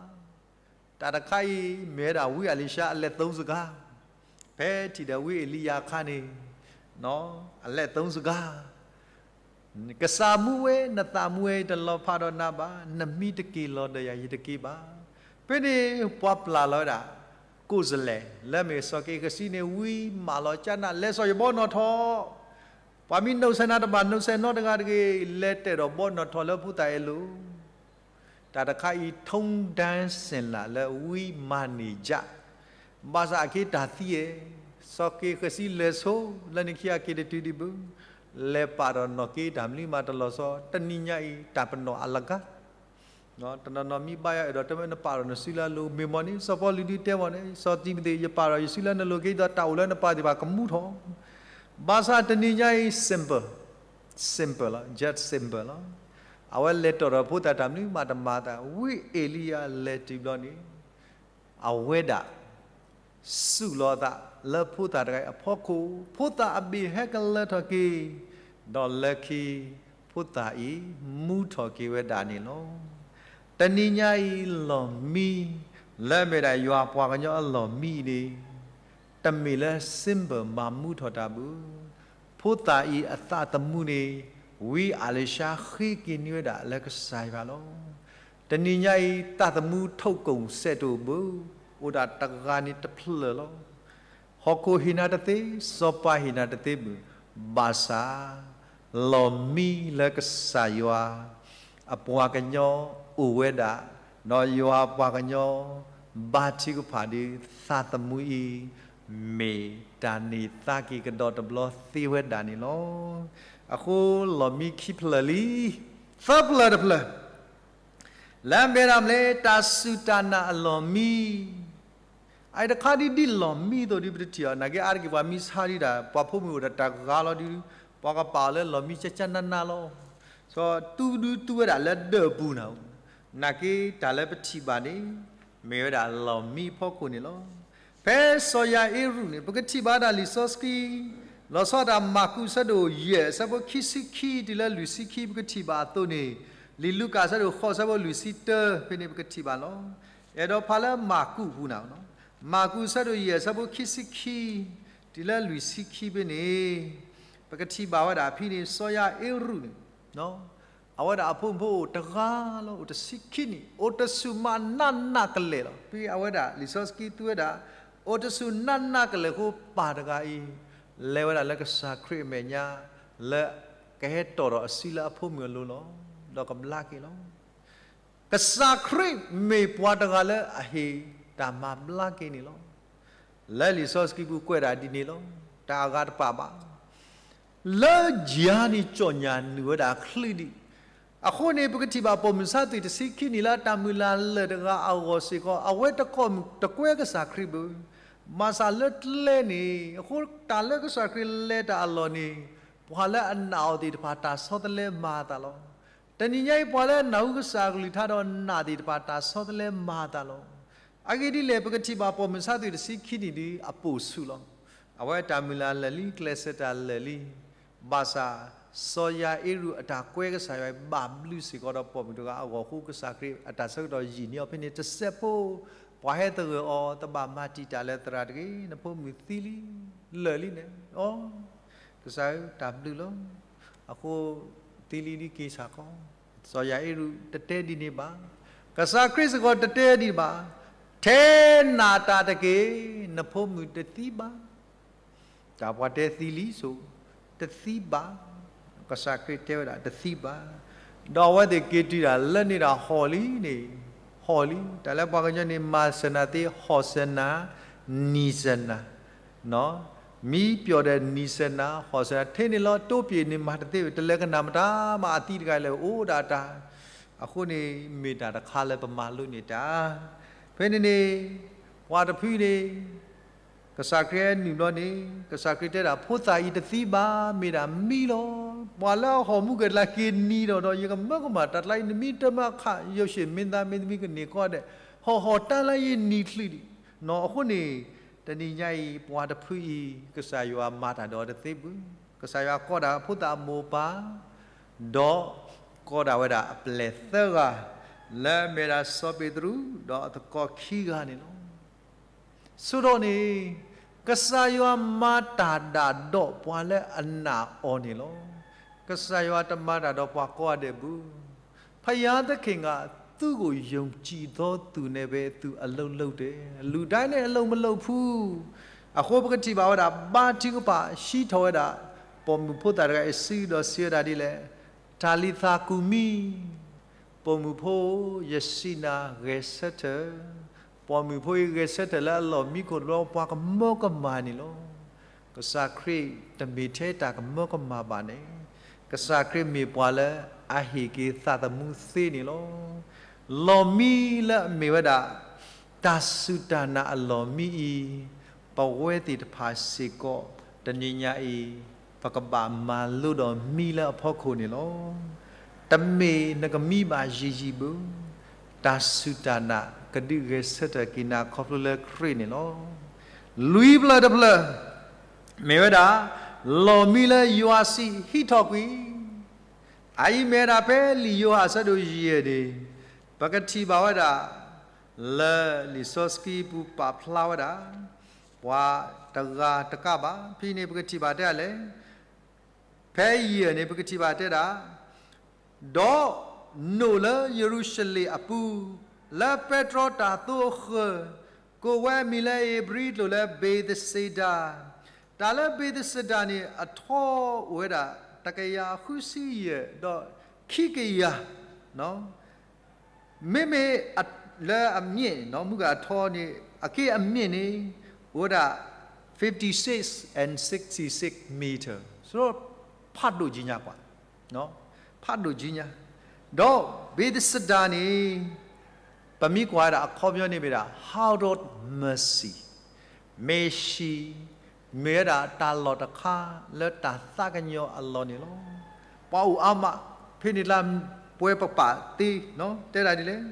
တၢ်တခါအံၤ မ့ၢ်ဝဲဒၣ်ဝံအလံၤၡါအလဲၤသုံးစကား, ဖဲထံၣ်ဒီးဝံအ့လံယၤအခါန့ၣ် အလဲၤသုံးစကား, ကစၢ်မူဝဲ, နသးမူဝဲ, ယတလီၤဖးဒီးနၤဘၣ်, နမ့ၢ်တက့ၤလီၤဒီးယၤ ယတက့ၤဘၣ်. ဖဲန့ၣ် ပှၤပျၢ်လီၤဝဲဒၣ် ကိးစလဲၣ်, လၢအမ့ၢ်စီၤက့ၤဃစံန့ၣ် ဝံမၢလီၤကနၣ် လဲၤစိာ်ယဘီနီၣ်ထိး, ပှၤမ့ၢ်နီၣ်ဆဲးနၤတဘၣ် နီၣ်ဆဲးနီတဂၤတဂ့ၤ, လဲၤတၢ်ဒီးဘီနီၣ်ထိးလၢဖိသၣ်အဲၣ်လိာ် တၢ်တခါအံၤ ထုံးတၢ်စဲၣ်လး လၢဝံမၤန့ၢ်ယၣ်, ဘၣ်ဆၣ်အက့ၤတၢ်သံအဲ, စီၤက့ၤဃစံလဲၤဆိ လၢန့ၣ်ခံအက့ၤတတုၤဒံးဘၣ်, လဲၤပာ်ဒီးနီၣ်က့ၤတၢ်မနုၤမးတလီၤဆီ, တနံၤညါအံၤ တၢ်ပနီၣ်အလကါ တနီၤနီၤမ့ၢ်ဘါယွၤအဲၣ်ဒိးတဲမ့ၢ်နပာ်ဒီးနစုလၢအလိၤ, မ့ၢ်မ့ၢ်န့ၣ် စီၤပီလူးဒုးတဲမ့ၢ်န့ၣ် စီၤတံၤမသ့း ယပာ်ဒီးယစုလၢနလိၤက့ၤဒီး တၢ်အိၣ်လၢနပၤသ့ၣ်တဖၣ်ကမူထီၣ်, ဘၣ်ဆၣ်တနံၤညါအံၤ simple, simple လီၤ, just simple လီၤ. အဝဲလဲၤတီၢ်ဒီးဖိသၣ်တၢ်မနုၤမးတမၤသး, ဝံအ့လံယၤလဲၤတုၤဘျီန့ၣ် အဝဲဒၣ် စူၢ်လီၤအသးလၢဖိသၣ်တဂၤအံၤအဖီခိၣ်, ဖိသၣ်အဘ့ၣ်ဟဲကလၢထီၣ်က့ၤ, ဒီးလၢခံ ဖိသၣ်အံၤမူထီၣ်က့ၤဝဲဒၣ်န့ၣ်လီၤ. တနံၤညါအံၤလီၢ်မံ လၢအမ့ၢ်ဒၣ်ယွၤပှၤကညီအလီၢ်မံအံၤန့ၣ် တမ့ၢ်လၢ simple မၤမူထီၣ်တၢ်ဘၣ်. ဖိသၣ်အံၤအသးသမူန့ၣ် ဝံအလံၤၡါဃ့က့ၤန့ၢ်ဝဲဒၣ်လၢကစၢ်ယွၤလီၤ. တနံၤညါအံၤ သးသမူထိၣ်ကိၣ်စဲးတအိၣ်ဘၣ်, အိၣ်ဒၣ်တဂၤန့ၣ်တဖျၢၣ်လီၤ. ဟီၣ်ခိၣ်ဟ့ၣ်နၤတသ့, စီၤပၤဟ့ၣ်နၤတသ့ဘၣ်, ဘၣ်ဆၣ် လီၢ်မံလၢကစၢ်ယွၤ အပှၤကညီအိၣ်ဝဲဒၣ်, ဒီးယွၤအပှၤကညီ ဘါထုကဖၣ်ဒီး သးသမူအံၤ မ့ၢ်တၢ်န့ၢ်သါက့ၤကဒီးတဘျီသ့ဝဲဒၣ်န့ၣ်လီၤ. အဃိလီၢ်မံခံဖျၢၣ်လံ, သၢဖျၢၣ်တဖျၢၣ် လၢအမ့ၢ်ဒၣ်မနုၤလဲၣ်, တၢ်စူၢ်တၢ်နာ်အလီၢ်မံ အအံၤတခါဒ်ဒ်လီၢ်မံအသိးဒီး ပတထံၣ်အီၤ, နာ်က့အါတက့ၢ်ပှၤမံဆါဒံးဒၣ် ပှၤဖိမုၣ်အိၣ်ဒီးတၢ်ဂၤလီၤဒီး ပှၤကပာ်အီၤလၢလီၢ်မံကၠၢကၠၢနးနးလီၤ. စီၤတူဒုတူဝဲဒၣ်လၢဒၢးပူၤနၤ, နာ်က့တၢ်လၢပထံၣ်ဘၣ်န့ၣ် မ့ၢ်ဝဲဒၣ်လီၢ်မံအဖီခိၣ်န့ၣ်လီၤ. ဖဲစီၤယၤအ့ရူၣ်န့ၣ် ပကထံၣ်ဘၣ်ဒၣ်လံာ်စီဆှံ လီၤဆီဒၣ်တၢ်မၢ်ကူးအဆၢဒိၣ်ယဲၢ် အဆၢဖိခံဆံခံတုၤလၢလွံၢ်ဆံခံ ပကထံၣ်ဘၣ်အသိးန့ၣ်, လံာ်လူၤကၣ်အဆၢဒိၣ်ဃိး အဆၢဖိလွံၢ်ဆံတၢ ဖဲန့ၣ်ပကထံၣ်ဘၣ်လီၤ. အဲၣ်ဒိးဖးလၢမၢ်ကူးအပူၤနၤ, မၢ်ကူးအဆၢဒိၣ်ယဲၢ် အဆၢဖိခံဆံခံ တုၤလၢလွံၢ်ဆံခံဖဲန့ၣ် ပကထံၣ်ဘၣ်ဝဲဒၣ်ဖဲန့ၣ် စီၤယၤအ့ရူၣ်န့ၣ် အဝဲဒၣ်အဖိမုၣ်ဖိအိၣ်တဂၤလီၤ, အိၣ်တဆံခံနံၣ်, အိၣ်တဆူၣ်မးနးနးကလဲာ်လီၤ. ဖဲအဝဲဒၣ်လံာ်စီဆှံသူဝဲဒၣ် အိၣ်တဆူၣ်နးနးကလဲာ်အဃိ ပၢ်တဂၤအံၤ လဲၤဝဲဒၣ်လၢကစၢ်ခရံာ်အမဲာ်ညါ လၢကဟဲတီၢ်ဒီးအစုလၢအဖိမုၣ်အလိၤလီၤ, ဒီးကဘျါက့ၤလီၤ. ကစၢ်ခရံာ်မ့ၢ်ပှၤတဂၤလၢအဟ့ၣ်တၢ်မၤဘျါက့ၤန့ၣ်လီၤ. လၢလံာ်စီဆှံပူၤကွဲးဒၣ်ဒ်န့ၣ်လီၤ. တၢ်အဂၤတပာ်ဘၣ် လၢယၤန့ၣ် ကၠီၣ်ညၣ်နုာ်ဝဲဒၣ်ချုးဒံး, အဃိန့ၣ် ပကထံၣ်ဘၣ်ပိာ်မုၣ်ဆါသွံၣ်တဆံခံနံၣ်လၢတၢ်မုၢ်လၢ်လၢာ်တဂၤအဂီၢ်စ့ၢ်ကီး အဝဲတကိးမုၣ်တကွဲကစၢ်ခရံာ်ဘၣ်. မၤစၢ်လၢကျဲန့ၣ် အဃိတၢ်လၢကစၢ်ခရံာ်လဲၤတၢ်အလီၢ်န့ၣ် ပှၤလၢအနာ်အီၤသ့ၣ်တဖၣ်တၢ်ဆီတလဲမၤအသးလီၤ. တနံၤညါအံၤ ပှၤလၢအနၢ်ဟူကစၢ်အကလုၢ်ကထါဒီးနာ်သ့ၣ်တဖၣ်တၢ်ဆီတလဲမၤအသးလီၤ. အဂ့ၢ်ဒ်လဲၣ် ပကထံၣ်ဘၣ်ပိာ်မုၣ်ဆါသွံၣ်တဆံခံနံၣ်ဒ်အပိာ်ဆူၣ်လီၤ. အဝဲတၢ်မုၢ်လၢ်လၢာ်လံ ကျဲးစၢးတၢ်လၢာ်လံ. ဘၣ်ဆၣ် စီၤယၤအ့ရူၣ်အတၢ်ကွဲကစၢ်ယွၤအံၤဘၣ်ဘျုးစ့ၢ်ကီးဒီးပိာ်မုၣ်တဂၤအဂီၢ်အဃိ ကစၢ်ခရံာ်အတၢ်ဆၢကတီၢ်ယံာ်န့ၢ်အီၤဖဲန့ၣ်တစဲးဖိ, ပှၤဟဲသဂၢၢ်အီၤ တဘၣ်မၤတံာ်တာ်လၢသရၣ်တဂ့ၤ, နဖိမုၣ်သံလံ, လၢာ်လံန့ၣ်, အိ, ကစၢ်ဧၢ တၢ်ဘျုးလီၤ. အဃိ သံလံဒ်က့ၤဆၣ်ခီ, စီၤယၤအ့ရူၣ်တတဲဒ်န့ၣ်ဘၣ်. ကစၢ်ခရံာ်စ့ၢ်ကီးတတဲဒ်န့ၣ်ဘၣ်. ထဲနၤတၢ်တက့ၢ်, နဖိမုၣ်တသံဘၣ်. တၢ်ပှၤတဲသံလံဆိ, တသံဘၣ်. ကစၢ်ခရံာ်တဲဝဲဒၣ်တသံဘၣ်. ဒီးအဝဲသ့ၣ်က့ၤတုၤဒၣ်လၢန့ၣ်ဒီးဟီၣ်လံန့ၣ်, ဟီၣ်လံ. တၢ်လၢပှၤကညီန့ၣ် မၤစၢၤနၤသ့, ဟီၣ်စၢၤနၤ, နံၤစၢၤနၤ, မံပျီၣ်ဒီးနံၤစၢၤနၤ, ဟီၣ်စၢၤနၤ, ထဲန့ၣ်လီၤ တိပၠ့ၣ်န့ၣ်မၤတသ့ဝဲ, တလဲၤကနၣ်မတၤမးအသံတဂၤလၢအိၣ်ဒၣ်တၢ်. အဃိန့ၣ် မ့ၢ်တၢ်တခါလၢပမၤလိန့ၢ်တၢ်. ဖဲန့ၣ်န့ၣ် ပှၤတဖုန့ၣ် ကစၢ်ခရံာ်ဟဲနုာ်ဘျီန့ၣ် ကစၢ်ခရံာ်တဲဒၣ် ဖိသၣ်အံၤတသံဘၣ် မ့ၢ်ဒၣ်မံလီၤ. ပှၤလၢအဟီၣ်မူကဲၤတလးက့ၤနံၤဒီး ဒီးယကမၢကမၣ်တၢ်ကျါအံၤ နမ့ၢ်တမၤခး ယိၤၡ့ၣ်မ့ၢ်သးမ့ၢ်သမံးကန့ၢ်ကီးဒဲး ဟီၣ်ဟီၣ်တၢ်လၢယနံၤချုးဒံးနီၤ. အဃိန့ၣ် တနံၤညါအံၤ ပှၤတဖုအံၤ ကစၢ်ယွၤမၤတၢ်ဒီးတသ့ဘၣ်. ကစၢ်ယွၤကိးဒၣ်ဖိသၣ်အမိၢ်အပၢ် ဒီးကိးဒၣ်ဝဲဒၣ်အပျဲၢ်သၢဂၤ လၢအမ့ၢ်ဒၣ်စီၤပ့းတရူး ဒီးအသကိးခံဂၤန့ၣ်လီၤ. ဆိဒီးန့ၣ် ကစၢ်ယွၤမၤတၢ်ဒၣ်ဒီးပှၤလၢအနာ်အီၤန့ၣ်လီၤ. ကစၢ်ယွၤတမၤတၢ်ဒီးပှၤကိးဂၤဒဲးဘၣ်. ဘုရားသခင်က သူ့ကိုယုံကြည်သောသူနဲ့ပဲ သူအလုပ်လုပ်တယ် လူတိုင်းနဲ့အလုပ်မလုပ်ဘူး. အဃိပကထံၣ်ဘၣ်ဝဲဒၣ် ဘါထုကဖၣ်ဟံးထီၣ်ဝဲဒၣ် ပိာ်မုၣ်ဖိသၣ်တဂၤအံၤစုဒီးစံးဝဲဒၣ်ဒ်လဲၣ်, တၤလံၤသၤကူၤမံ, ပိာ်မုၣ်ဖိယစံးနၤဂဲၤဆၢထၢၣ်, ပိာ်မုၣ်ဖိအံၤဂဲၤဆၢထၢၣ်လၢအလီၢ်မံခိၣ်တဘျီ ပှၤကမၢကမၣ်န့ၣ်လီၤ. ကစၢ်ခရံာ်တမ့ၢ်ထဲတၢ်ကမၢကမၣ်ဘၣ်န့ၣ်, ကစၢ်ခရံာ်မ့ၢ်ပှၤလၢအဟ့ၣ်က့ၤသးသမူသ့န့ၣ်လီၤ. လီၢ်မံလၢအမ့ၢ်ဝဲဒၣ် တၢ်စူၢ်တၢ်နာ်အလီၢ်မံအံၤ, ပဝဲသ့ၣ်တဖၣ်စ့ၢ်ကီး တနံၤညါအံၤ ပကဘၣ်မၤလိဒီးမံလၢအဖီခိၣ်န့ၣ်လီၤ. တမ့ၢ်နကမံဘၣ်ယံာ်ယံာ်ဘၣ်, တၢ်စူၢ်တၢ်နာ်ကဒုးဂဲၤဆၢထၢၣ်က့ၤနၤခီဖျိလၢခရံာ်န့ၣ်လီၤ. လွံၢ်ဖျၢၣ်တဖျၢၣ် မ့ၢ်ဝဲဒၣ် လီၢ်မံလၢယွၤစံးဟံးထီၣ်ကွံာ်, အအံၤမ့ၢ်ဝဲဒၣ်ဖဲလံာ်ယိၤဟၣ်အဆၢဒိၣ်ယဲၢ်န့ၣ်, ပကထံၣ်ဘၣ်ဝဲဒၣ် လၢလံာ်စီဆှံပူၤပာ်ဖျါဝဲဒၣ် ပှၤတဂၤတကးဘၣ်. ဖဲအံၤန့ၣ်ပကထံၣ်ဘၣ်တဲဒၣ် ဖဲယဲၢ်န့ၣ် ပကထံၣ်ဘၣ်တဲဒၣ်, ဒီးနိာ်လၢယရူၤၡလ့ၣ်အပူၤ, လၢပဲတြီတၢ်သိအဃၢၤ, ကိးဝဲအမံၤလၢဧ့ၤဘြံၤကျိာ်လၢဘ့းသစ့းဒါ, တၢ်လၢဘ့းသစ့းဒါန့ၣ် အထီအိၣ်ဝဲဒၣ် တကယၤဃုဆံယဲၢ် ဒီးခံကယၤ မ့မ့ၢ်လၢအမြင့် မုၢ်ဂၤအထီန့ၣ် အက့ၢ်အမြင့်န့ၣ် အိၣ်ဝဲဒၣ် fifty six and sixty six meter ဆိုတော့ ဖးဒိၣ်ကံညါကွၢ်, ဖးဒိၣ်ကံညါ, ဒီးဘ့းသစဒါန့ၣ် ပမ့ၢ်ကွၢ်ဝဲဒၣ်အခီပညီန့ၣ်မ့ၢ်ဒၣ် House of Mercy မ့ၢ်ဟံၣ် မ့ၢ်ဝဲဒၣ်တၢ်လီၢ်တခါလၢတၢ်သးကညီၤအလီၢ်န့ၣ်လီၤ. ပှၤအိၣ်အါမး ဖဲန့ၣ်လၢ ပှဲၤပပာ်သ့ တဲဒၣ်ဒ်လဲၣ်,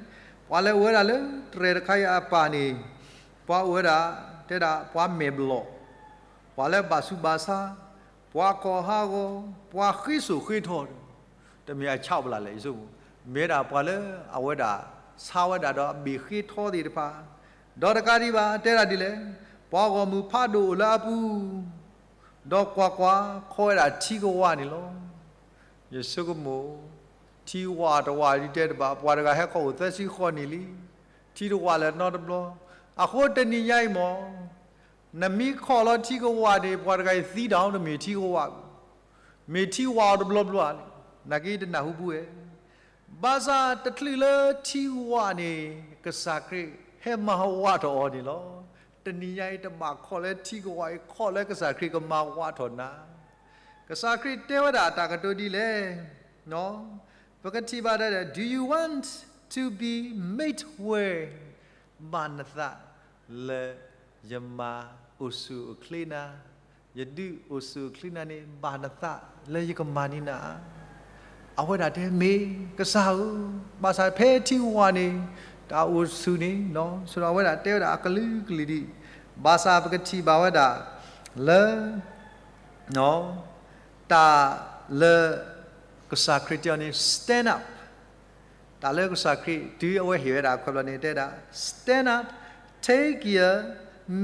ပှၤလၢအိၣ်ဝဲဒၣ်လၢတြဲၤတခါအံၤအပၢ်န့ၣ် ပှၤအိၣ်ဝဲဒၣ် တဲဒၣ်ပှၤမဲာ်ဘျီၣ်, ပှၤလၢဘၣ်ဆူးဘၣ်ဆါ, ပှၤကီၢ်ဟးဂီၤ, ပှၤဃ့စိာ်ဃ့ထီ, တမ့ၢ်အဆၣ်ပလၢ်လဲၣ် ယဆိကမိၣ်, မ့ၢ်ဝဲဒၣ်ပှၤလၢအဝဲဒၣ် ဆါဝဲဒၣ်ဒီးအဘ့ၣ်ဃ့ထီသ့ၣ်တဖၣ်, ဒီးတကးဒံးဘၣ် တဲဒၣ်ဒ်လဲၣ်, ပှၤဂီၢ်မုၢ်ဖးဒိၣ်အိၣ်လၢအပူၤ, ဒီးကွၢ်ကွၢ်, ခီဝဲဒၣ်ထံကဝးန့ၣ်လီၤ. ယဆိကမိၣ်, ထံဝးတဝးဒ်တဲတဘၣ် ပှၤတဂၤဟဲခီအိၣ်သၢဆံဃီနံၣ်လံ, ထံတဝးလၢနီတဘျီ, အဃိတနံၤညါအံၤမ့ၢ် နမ့ၢ်ခီၣ်လီၤထံကဝးန့ၣ် ပှၤတဂၤအံၤသံတၢ် တမ့ၢ်ထံကဝး, မ့ၢ်ထံဝးအီၤတဘျီဘျီန့ၣ် နာ်က့တနၢ်ဟူဘၣ်ဝဲ ဘၣ်ဆၣ်တချုးလၢထံဝးန့ၣ် ကစၢ်ခရံာ်ဟဲမၤဝးထီၣ်အီၤန့ၣ်လီၤ. တနံၤညါအံၤတဘၣ်ခီၣ်လၢထံကဝးအံၤ ခီၣ်လၢကစၢ်ခရံာ်ကမၤဝးထီၣ်နၤ. ကစၢ်ခရံာ်တဲဝဲဒၣ်တၢ်ကတိၤဒ်လဲၣ်, ပကထံၣ်ဘၣ်တဲဒၣ် Do you want to be made whole? ဘၣ်နသးလၢယမၤအိၣ်ဆူၣ်အိၣ်ချ့နၤ, ယဒုးအိၣ်ဆူၣ်အိၣ်ချ့နၤန့ၣ် ဘၣ်နသးလၢယကမၤန့ၢ်နၤဧါ. အဝဲဒၣ်တဲမ့ၢ်ကစၢ်ဧၢ, ဘၣ်ဆၣ်ဖဲထံဝးန့ၣ် တၢ်အိၣ်ဆူၣ်န့ၣ်, ဆိဒီးအဝဲဒၣ်တဲဝဲဒၣ်အကလုာ်ကလုာ်ဒံး, ဘၣ်ဆၣ်ပကထံၣ်ဘၣ်ဝဲဒၣ်လၢ တၢ်လၢကစၢ်ခရံာ်တဲအီၤန့ၣ် stand up, တၢ်လၢကစၢ်ခရံာ်တုၤအဝဲဟ့ၣ်ဝဲဒၣ်ခွဲးဘျီန့ၣ် တဲဒၣ် stand up, take your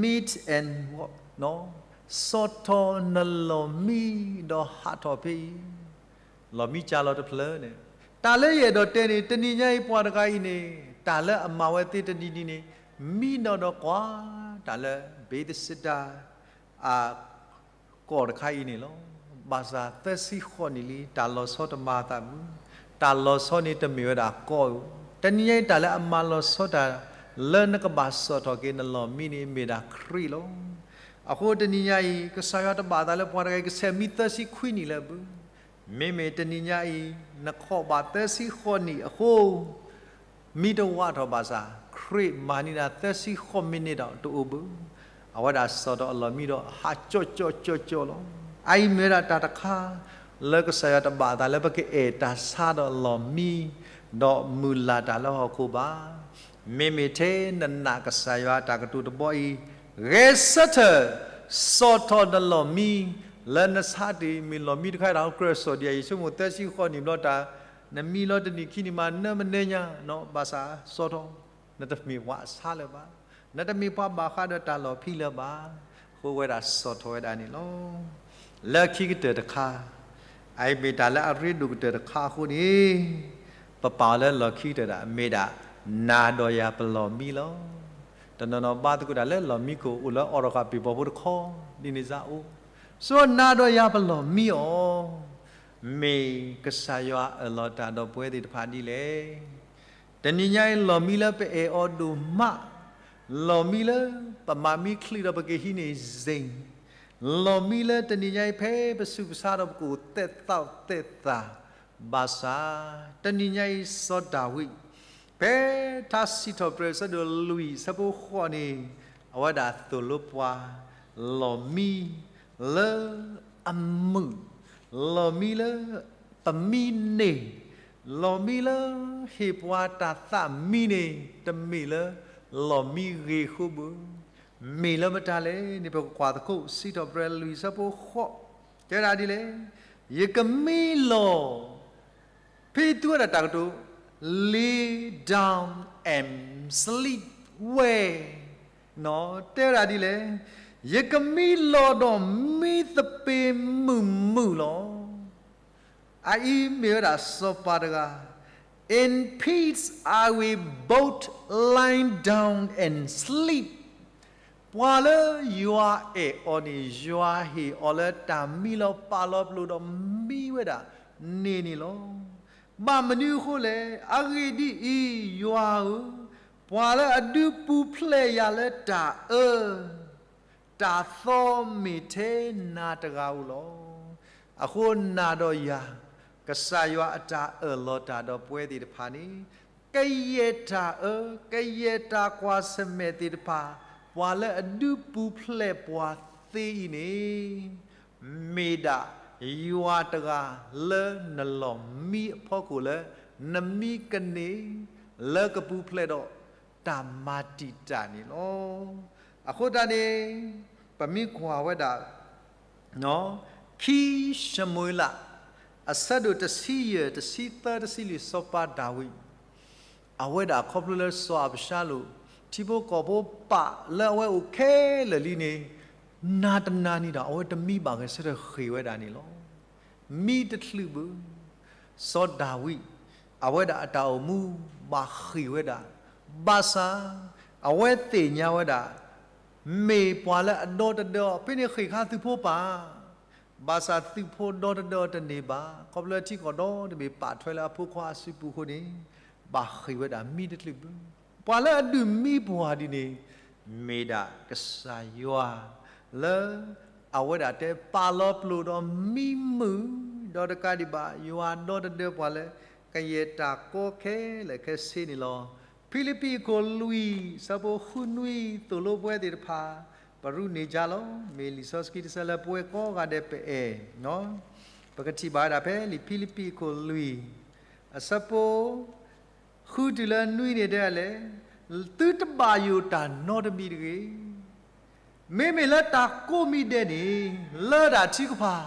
mat and walk, ဆီၣ်ထီၣ်နလီၢ်မံဒီးဟးထီၣ်ဖဲအံၤ, လီၢ်မံကၢ်လီၤတဖျၢၣ်န့ၣ်, တၢ်လၢယအဲၣ်ဒိးတဲန့ၣ် တနံၤညါအံၤပှၤတဂၤအံၤန့ၣ် တၢ်လၢအမၤဝဲသ့တနံၤနံၤန့ၣ် မံနီၣ်ဒီးကွၢ် တၢ်လၢဘ့းသစဒါ အ ကီၢ်တခါအံၤန့ၣ်လီၤ. ဘၣ်ဆၣ်သၢဆံဃီနံၣ်လံ တၢ်လီၤဆီတမၤအသးဘၣ်. တၢ်လီၤဆီန့ၣ်တမ့ၢ်ဝဲဒၣ်ကီၢ်ဧိၤ, တနံၤညါအံၤတၢ်လၢအမၤလီၤဆီတၢ် လၢနကဘၣ်ဆီၣ်ထီၣ်က့ၤနလီၢ်မံန့ၣ် မ့ၢ်ဒၣ်ခရံာ်လီၤ. အဃိတနံၤညါအံၤ ကစၢ်ယွၤတဘၣ်သးလၢပှၤတဂၤအံၤကဆဲးမံသၢဆံခွံနံၣ်လၢၤဘၣ်. မ့မ့ၢ်တနံၤညါအံၤ နခီၣ်ဘၣ်သၢဆံဃီနံၣ်အဃိ မံတဝးထီၣ်ဘၣ်ဆၣ် ပြ့းမၤန့ၢ်ဒၣ်သၢဆံဃိးမံးနံးဒီးတအိၣ်ဘၣ်. အဝဲဒၣ်စိာ်ထီၣ်အလီၢ်မံဒီးဟးကၠီကၠီကၠီကၠီလီၤ. အအံၤမ့ၢ်ဝဲဒၣ်တၢ်တခါ လၢကစၢ်ယွၤတဘၣ်အသးလၢပကအဲၣ်တၢ်ဆါဒီးလီၢ်မံ ဒီးမုၢ်လၢ်တၢ်လၢဟီၣ်ခိၣ်ဘၣ်. မ့မ့ၢ်ထဲနနာ်ကစၢ်ယွၤအတၢ်ကတိၤတဘီအံၤ, ဂဲၤဆၢထၢၣ် စိာ်ထီၣ်နလီၢ်မံ လၢနဆါတ့ၢ် မ့ၢ်လီၢ်မံတခါတၢ် ကြၢးစိာ်ဒံးအံၤ ယဆိကမိၣ်သၢဆံဃိးနံၣ်ဘျီတၢ် နမံလီၤတနံၣ်ခံနံၣ်မး နမ့ၢ်နၢညါနီၤ ဘၣ်ဆၣ်စိာ်ထီၣ် နတမ့ၢ်ပှၤအဆါလၢၤဘၣ်. နတမ့ၢ်ပှၤဘၣ်ဃးဒီးတၢ်လီၢ်ဖံးလၢၤဘၣ်. အဃိဝဲဒၣ်စိာ်ထီၣ်ဝဲဒၣ်န့ၣ်လီၤ. လၢခံကတၢၢ်တခါ အအံၤမ့ၢ်တၢ်လၢအရ့ဒိၣ်ကတၢၢ်တခါအဃိန့ၣ် ပပာ်အီၤလၢလီၢ်ခံကတၢၢ်ဒၣ် မ့ၢ်ဒၣ် နၤဒီးယၤပလီၢ်မံလီၤ. တနီၤနီၤဘါသကိးတၢ်လၢလီၢ်မံခိၣ် အိၣ်လၢအီၣ်တဃာ်ပ့ၤပီၤဖိတခီ ဒ်န့ၣ်စ့ၢ်အိၣ်, ဆိနၤဒီးယၤပလီၢ်မံအီၤ, မ့ၢ်ကစၢ်ယွၤအၢၣ်လီၤတၢ်ဒီးပဝဲသ့ၣ်တဖၣ်ဒ်လဲၣ်. တနံၤညါအံၤ လီၢ်မံလၢပအဲၣ်အီၤဒိၣ်မး, လီၢ်မံလၢပမၤမံချုးဒီးပကဟံးန့ၢ်စ့ၣ်, လီၢ်မံလၢတနံၤညါအံၤ ဖဲပဆူးပဆါဒီးပကအိၣ်သဲးသးသဲးသး, ဘၣ်ဆၣ် တနံၤညါအံၤစီၤဒၤဝံး ဖဲထါစံးထီၣ်ပတြၢၤအဆၢဒိၣ်လွံၢ်အဆၢဖိဃိးန့ၣ် အဝဲဒၣ်သိၣ်လိပှၤ လီၢ်မံလၢအမုာ်, လီၢ်မံလၢပမံန့ၢ်, လီၢ်မံလၢဟ့ၣ်ပှၤတၢ်သးမံန့ၣ် တမ့ၢ်လၢလီၢ်မံဂ့ၤအဃိဘၣ်. မ့ၢ်လၢမတၤလဲၣ်န့ၣ် ပကကွၢ်သကိး စံးထီၣ်ပတြၢၤလွံၢ်အဆၢဖိဃိး တဲဝဲဒၣ်ဒ်လဲၣ်, ယကမံလီၢ် ဖဲသုဝဲဒၣ်တၢ်ကတိၤ lay down and sleep well နီၤ တဲဝဲဒၣ်ဒ်လဲၣ်, ယကမံလီၢ်ဒီးမံသပ့ၤမုာ်မုာ်လီၤ. အအံၤမ့ၢ်ဝဲဒၣ်စီၤပၤတဂၤ, In peace I will both lie down and sleep. ပှၤလၢယွၤအဲၣ်အီၤန့ၣ် ယွၤဟ့ၣ်အီၤလၢတၢ်မံလီၤပာ်လီၤပလိာ်ဒီးမံဝဲဒၣ်န့ၢ်န့ၣ်လီၤ. ဘၣ်မနုၤအဃိလဲၣ်, အဂ့ၢ်ဒ်အံၤ, ယွၤဧၢ, ပှၤလၢအဒုးပူၤဖျဲးယၤလၢတၢ်အၢ တၢ်သီမ့ၢ်ထဲနၤတဂၤဧိၤလီၤ. အဃိနၤဒီးယၤ, ကစၢ်ယွၤအတၢ်အၢၣ်လီၤတၢ်ဒီးပဝဲသ့ၣ်တဖၣ်န့ၣ်, ကယဲၢ်တၢ်အၢ, ကယဲၢ်တၢ်ကွၢ်ဆၢၣ်မဲာ်သ့ၣ်တဖၣ်, ပှၤလၢအဒုးပူၤဖျဲးပှၤသ့အံၤန့ၣ် မ့ၢ်ဒၣ်ယွၤတဂၤလၢနလီၢ်မံအဖီခိၣ်လၢ နမံကန့ၢ် လၢကပူၤဖျဲးဒီးတၢ်မၤတံာ်တာ်န့ၣ်လီၤ. အဃိသတးန့ၣ် ပမ့ၢ်ကွၢ်ဝဲဒၣ် ခံၡမူၤအ့လး အဆၢဒိၣ်တဆံယဲၢ် တဆံသၢ တဆံလွံၢ် စီၤပၤဒၤဝံး အဝဲဒၣ်ခီဖျိလၢစီၤအၤဘၡါလိၣ် ထံဖိကီၢ်ဖိပာ်လၢအဝဲအိၣ်ခဲလၢာ်လံန့ၣ် နၤတနၤန့ၣ်ဒီး အဝဲတမံဘၣ်ဂဲၤဆၢထၢၣ်ဃ့ၢ်ဝဲဒၣ်န့ၣ်လီၤ. မံတချုးဘၣ်. စီၤဒၤဝံး အဝဲဒၣ်အတၢ်အိၣ်မူဘၣ်ဃ့ၢ်ဝဲဒၣ်, ဘၣ်ဆၣ် အဝဲသ့ၣ်ညါဝဲဒၣ် မ့ၢ်ပှၤလၢအဒီတဒၢအီၤ ဖဲန့ၣ်ဃ့ၢ်ခါသုးဖိပၢ် ဘၣ်ဆၣ်သုးဖိဒီတဒၢအီၤတန့ၢ်ဘၣ်. ခီဖျိလၢထံကီၢ်ဒီတဘ့ၣ်ပာ်ထွဲလၢအဖိခွါအစုပူၤအဃိန့ၣ် ဘၣ်ဃ့ၢ်ဝဲဒၣ်မံတချုးဘၣ်. ပှၤလၢအဒုးမံပှၤဒ်န့ၣ် မ့ၢ်ဒၣ်ကစၢ်ယွၤလၢ အဝဲဒၣ်တဲပာ်လီၤပလိာ်ဒီးမံမုာ်, ဒီးတကးဒံးဘၣ် ယွၤဒီတဒၢပှၤလၢ ကယဲၢ်တၢ်ကီခဲလၢာ်ခဲဆ့န့ၣ်လီၤ. ဖံလံးပံးအခိၣ်လွံၢ် ဆၢဖိဃုနွံ သိၣ်လိပဝဲသ့ၣ်တဖၣ် ပရူးန့ၢ်ကါလီၤ. မ့ၢ်လံာ်စီဆှံတဆၢလၢပဝဲကိးဂၤဒဲးပအဲၣ်, ပကထံၣ်ဘၣ်ဝဲဒၣ်ဖဲလံာ်ဖံလံးပံးအခိၣ်လွံၢ် အဆၢဖိ ဃုတုၤလၢနွံန့ၣ်တဲလဲၣ်, သုတဘၣ်ယိၣ်တၢ်နီတမံၤတဂ့ၤ. မ့မ့ၢ်လၢတၢ်ကိးမံၤဒဲးန့ၣ် လၢတၢ်ထုကဖၣ်,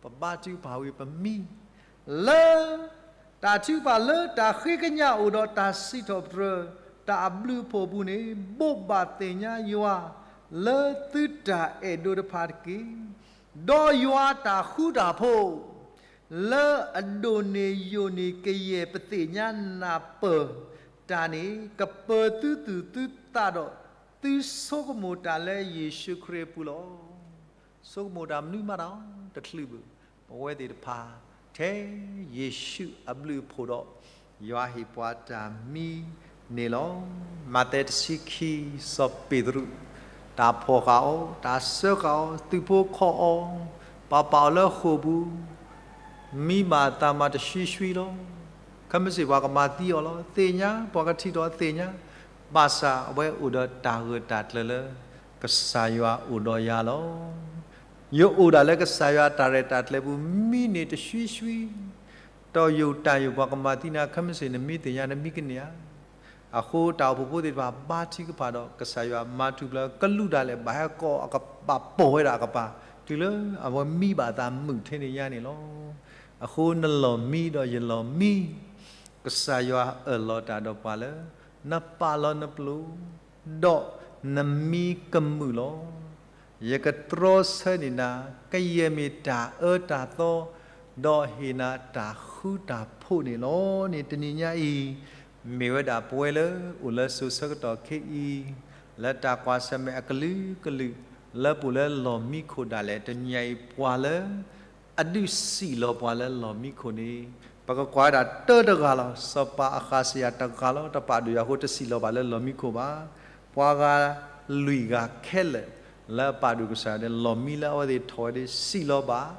ပဘါထုကဖၣ်ဝံၤပမံ, လၢ တၢ်ထုကဖၣ်လၢတၢ်ဃ့ကညးအိၣ်ဒီးတၢ်စံးထီၣ်ပတြၢၤ တၢ်အဘျုးအဖှိၣ်အပူၤန့ၣ် ဘိးဘၣ်သ့ၣ်ညါယွၤ လၢသုတၢ်အဲၣ်ဒိးတဖၣ်တက့ၢ်. ဒီးယွၤအတၢ်ဃူတၢ်ဖိး လၢအဒိၣ်န့ၢ်ယိာ်န့ၢ်ကယဲၢ်ပသ့ၣ်ညါနၢ်ပၢၢ်တၢ်န့ၣ် ကပၢၤသုသူၣ်သုသးဒီး သုဆိကမိၣ်တၢ်လၢယ့ၣ်ၡူးခရံာ်အပူၤလီၤ. ဆိကမိၣ်တၢ်မနုၤမးတၢ်တချုးဘၣ်, ပဝဲသ့ၣ်တဖၣ် ထဲယ့ၣ်ၡူးအဘျုးအဖှိၣ်ဒီး ယွၤဟ့ၣ်ပှၤတၢ်မံန့ၣ်လီၤ. မးသဲတဆံခံ စီၤပ့းတရူး တၢ်ဖီၣ်ဃာ်အီၤ, တၢ်စၢဃာ်အီၤ, သုးဖိခီၣ်အီၤ, ပှၤပာ်အီၤလၢဃိာ်ပူၤ, မံဘၣ်အသးမးတဆှံဆှံလီၤ. ခဲမုၢ်ဆ့ၣ်ပှၤကမၤသံအီၤလီၤ. သ့ၣ်ညါ, ပှၤကထံၣ်ထီၣ်သ့ၣ်ညါ, ဘၣ်ဆၣ်အဝဲအိၣ်ဒီးတၢ်ဂၢၢ်တၢ်ကျၢၤလၢ ကစၢ်ယွၤအိၣ်ဒီးယၤလီၤ. ယအိၣ်ဒၣ်လၢကစၢ်ယွၤတၢ်ရဲၣ်တၢ်ကျဲၤပူၤ မံန့ၣ်တဆှံဆှံ, ဒီးယိာ်တၢ်ယိာ်ပှၤကမၤသံနၤ ခဲမုၢ်ဆ့ၣ်နမံသ့ၣ်ညါနမံကန့ၢ်ဧါ. အဃိတၢ်အိၣ်ဖှိၣ်ဖိသ့ၣ်တဖၣ် ဘါထုကဖၣ်ဒီး ကစၢ်ယွၤမၤထူၣ်ဖျဲး ကလူးဒၣ်လဲာ် ဘၣ်ဟဲကိးအကပၤပိာ်ဝဲဒၣ်အကပၤ တုၤလၢအဝဲမံဘၣ်အသးမုာ်ထဲန့ၣ်ညါန့ၣ်လီၤ. အဃိနလီၢ်မံဒီးယလီၢ်မံ, ကစၢ်ယွၤအၢၣ်လီၤတၢ်ဒီးပှၤလၢ နပာ်လီၤနပျိာ် ဒီးနမံကမုာ်လီၤ. ယကတြီဆၢန့ၢ်နၤ ကယဲၢ်မ့ၢ်တၢ်အၢတၢ်သီ, ဒီးဟ့ၣ်နၤတၢ်ဃူတၢ်ဖိးန့ၣ်လီၤန့ၣ် တနံၤညါအံၤ မ့ၢ်ဝဲဒၣ်ပဝဲလၢအိၣ်လၢစိၤဆၢကတီၢ်ခဲအံၤ လၢတၢ်ကွၢ်ဆၢၣ်မဲာ်အကလုာ်ကလုာ် လၢပအိၣ်လၢလီၢ်မံခိၣ်ဒၣ်လဲာ် တနံၤညါအံၤပှၤလၢ အဒုးစံၣ်လီၤပှၤလၢလီၢ်မံခိၣ်န့ၣ် ပကကွၢ်ဝဲဒၣ်တၢတဂၤလီၤ. စီၤပၤအဃးစယၤတဂၤလီၤ. တပာ်ဒိၣ်ယၤအဃိတစံၣ်လီၤဘၣ်လၢလီၢ်မံခိၣ်ဘၣ်. ပှၤဂၤလွံၢ်ဂၤခဲလၢာ် လၢအပာ်ဒိၣ်ကစၢ်ယွၤန့ၣ် လီၢ်မံလၢအဝဲသ့ၣ်ထီၣ်ဝဲဒၣ်စံၣ်လီၤဘၣ်,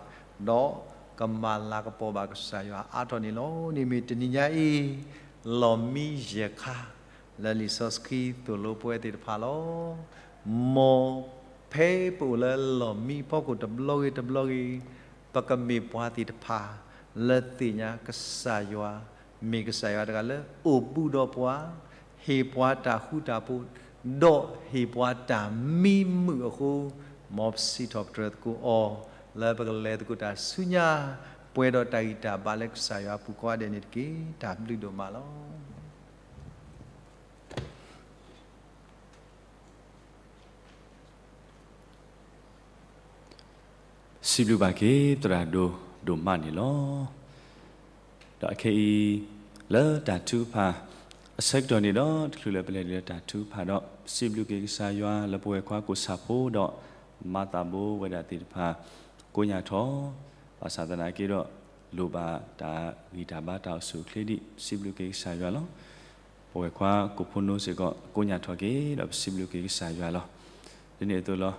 ဒီးကမၤလၤကပီၤဘၣ်ကစၢ်ယွၤအါထီၣ်န့ၣ်လီၤ. န့ၣ်မ့ၢ်တနံၤညါအံၤ လီၢ်မံယဲၢ်ခါ လၢလံာ်စီဆှံသိၣ်လိပဝဲသ့ၣ်တဖၣ်လီၤ. မ်ဖဲပအိၣ်လၢလီၢ်မံအဖီခိၣ်တဘျီဂ့ၤတဘျီဂ့ၤ ပကမ့ၢ်ပှၤသ့ၣ်တဖၣ် လၢသ့ၣ်ညါကစၢ်ယွၤ မ့ၢ်ကစၢ်ယွၤတဂၤလၢအိၣ်ဘူးဒီးပှၤ, ဟ့ၣ်ပှၤတၢ်ဃူတၢ်ဖိး, ဒီးဟ့ၣ်ပှၤတၢ်မံမုာ်အဃိ, မ်ပစံးထီၣ်ပတြၢၤသကိးအီၤ လၢပကလဲၤသကိးတၢ်ဆူညါ ပှဲၤဒီးတၢ်ဂံၢ်တၢ်ဘါလၢကစၢ်ယွၤအပူၤကိးဂၤဒဲးန့ၣ်တက့ၢ်. တၢ်ဘျုးဒိၣ်မးလီၤ. စံးဘျုးဘၣ်က့ၤသရၣ်ဒိၣ်ဒိၣ်မးန့ၣ်လီၤ. ဒီးအခဲအံၤ လၢတၢ်ထုကဖၣ်အဆၢကတီၢ်န့ၣ်ဒီး တချုးလၢပလဲၤဒ်လၢတၢ်ထုကဖၣ်ဒီး ပစံးဘျုးက့ၤကစၢ်ယွၤလၢပဝဲၢ်ခွါကိးဆၣ်ဖိဒီး မၤသးဘိဝဲဒၣ်သ့ၣ်တဖၣ် ကိးညါထီၣ်, ဘၣ်ဆၣ်သနာ်က့ဒီး လိၣ်ဘၣ်တၢ်ဂံၢ်တၢ်ဘါတၢ်အိၣ်ဆူၣ်အိၣ်ချ့ဒံး ပစံးဘျုးက့ၤကစၢ်ယွၤလီၤ. ပဝဲၢ်ခွါကိးဖိနိစ့ၢ်ကီး ကိးညါထီၣ်က့ၤဒီးပစံးဘျုးက့ၤကစၢ်ယွၤလီၤ. ဒ်န့ၣ်အသိးလီၤ.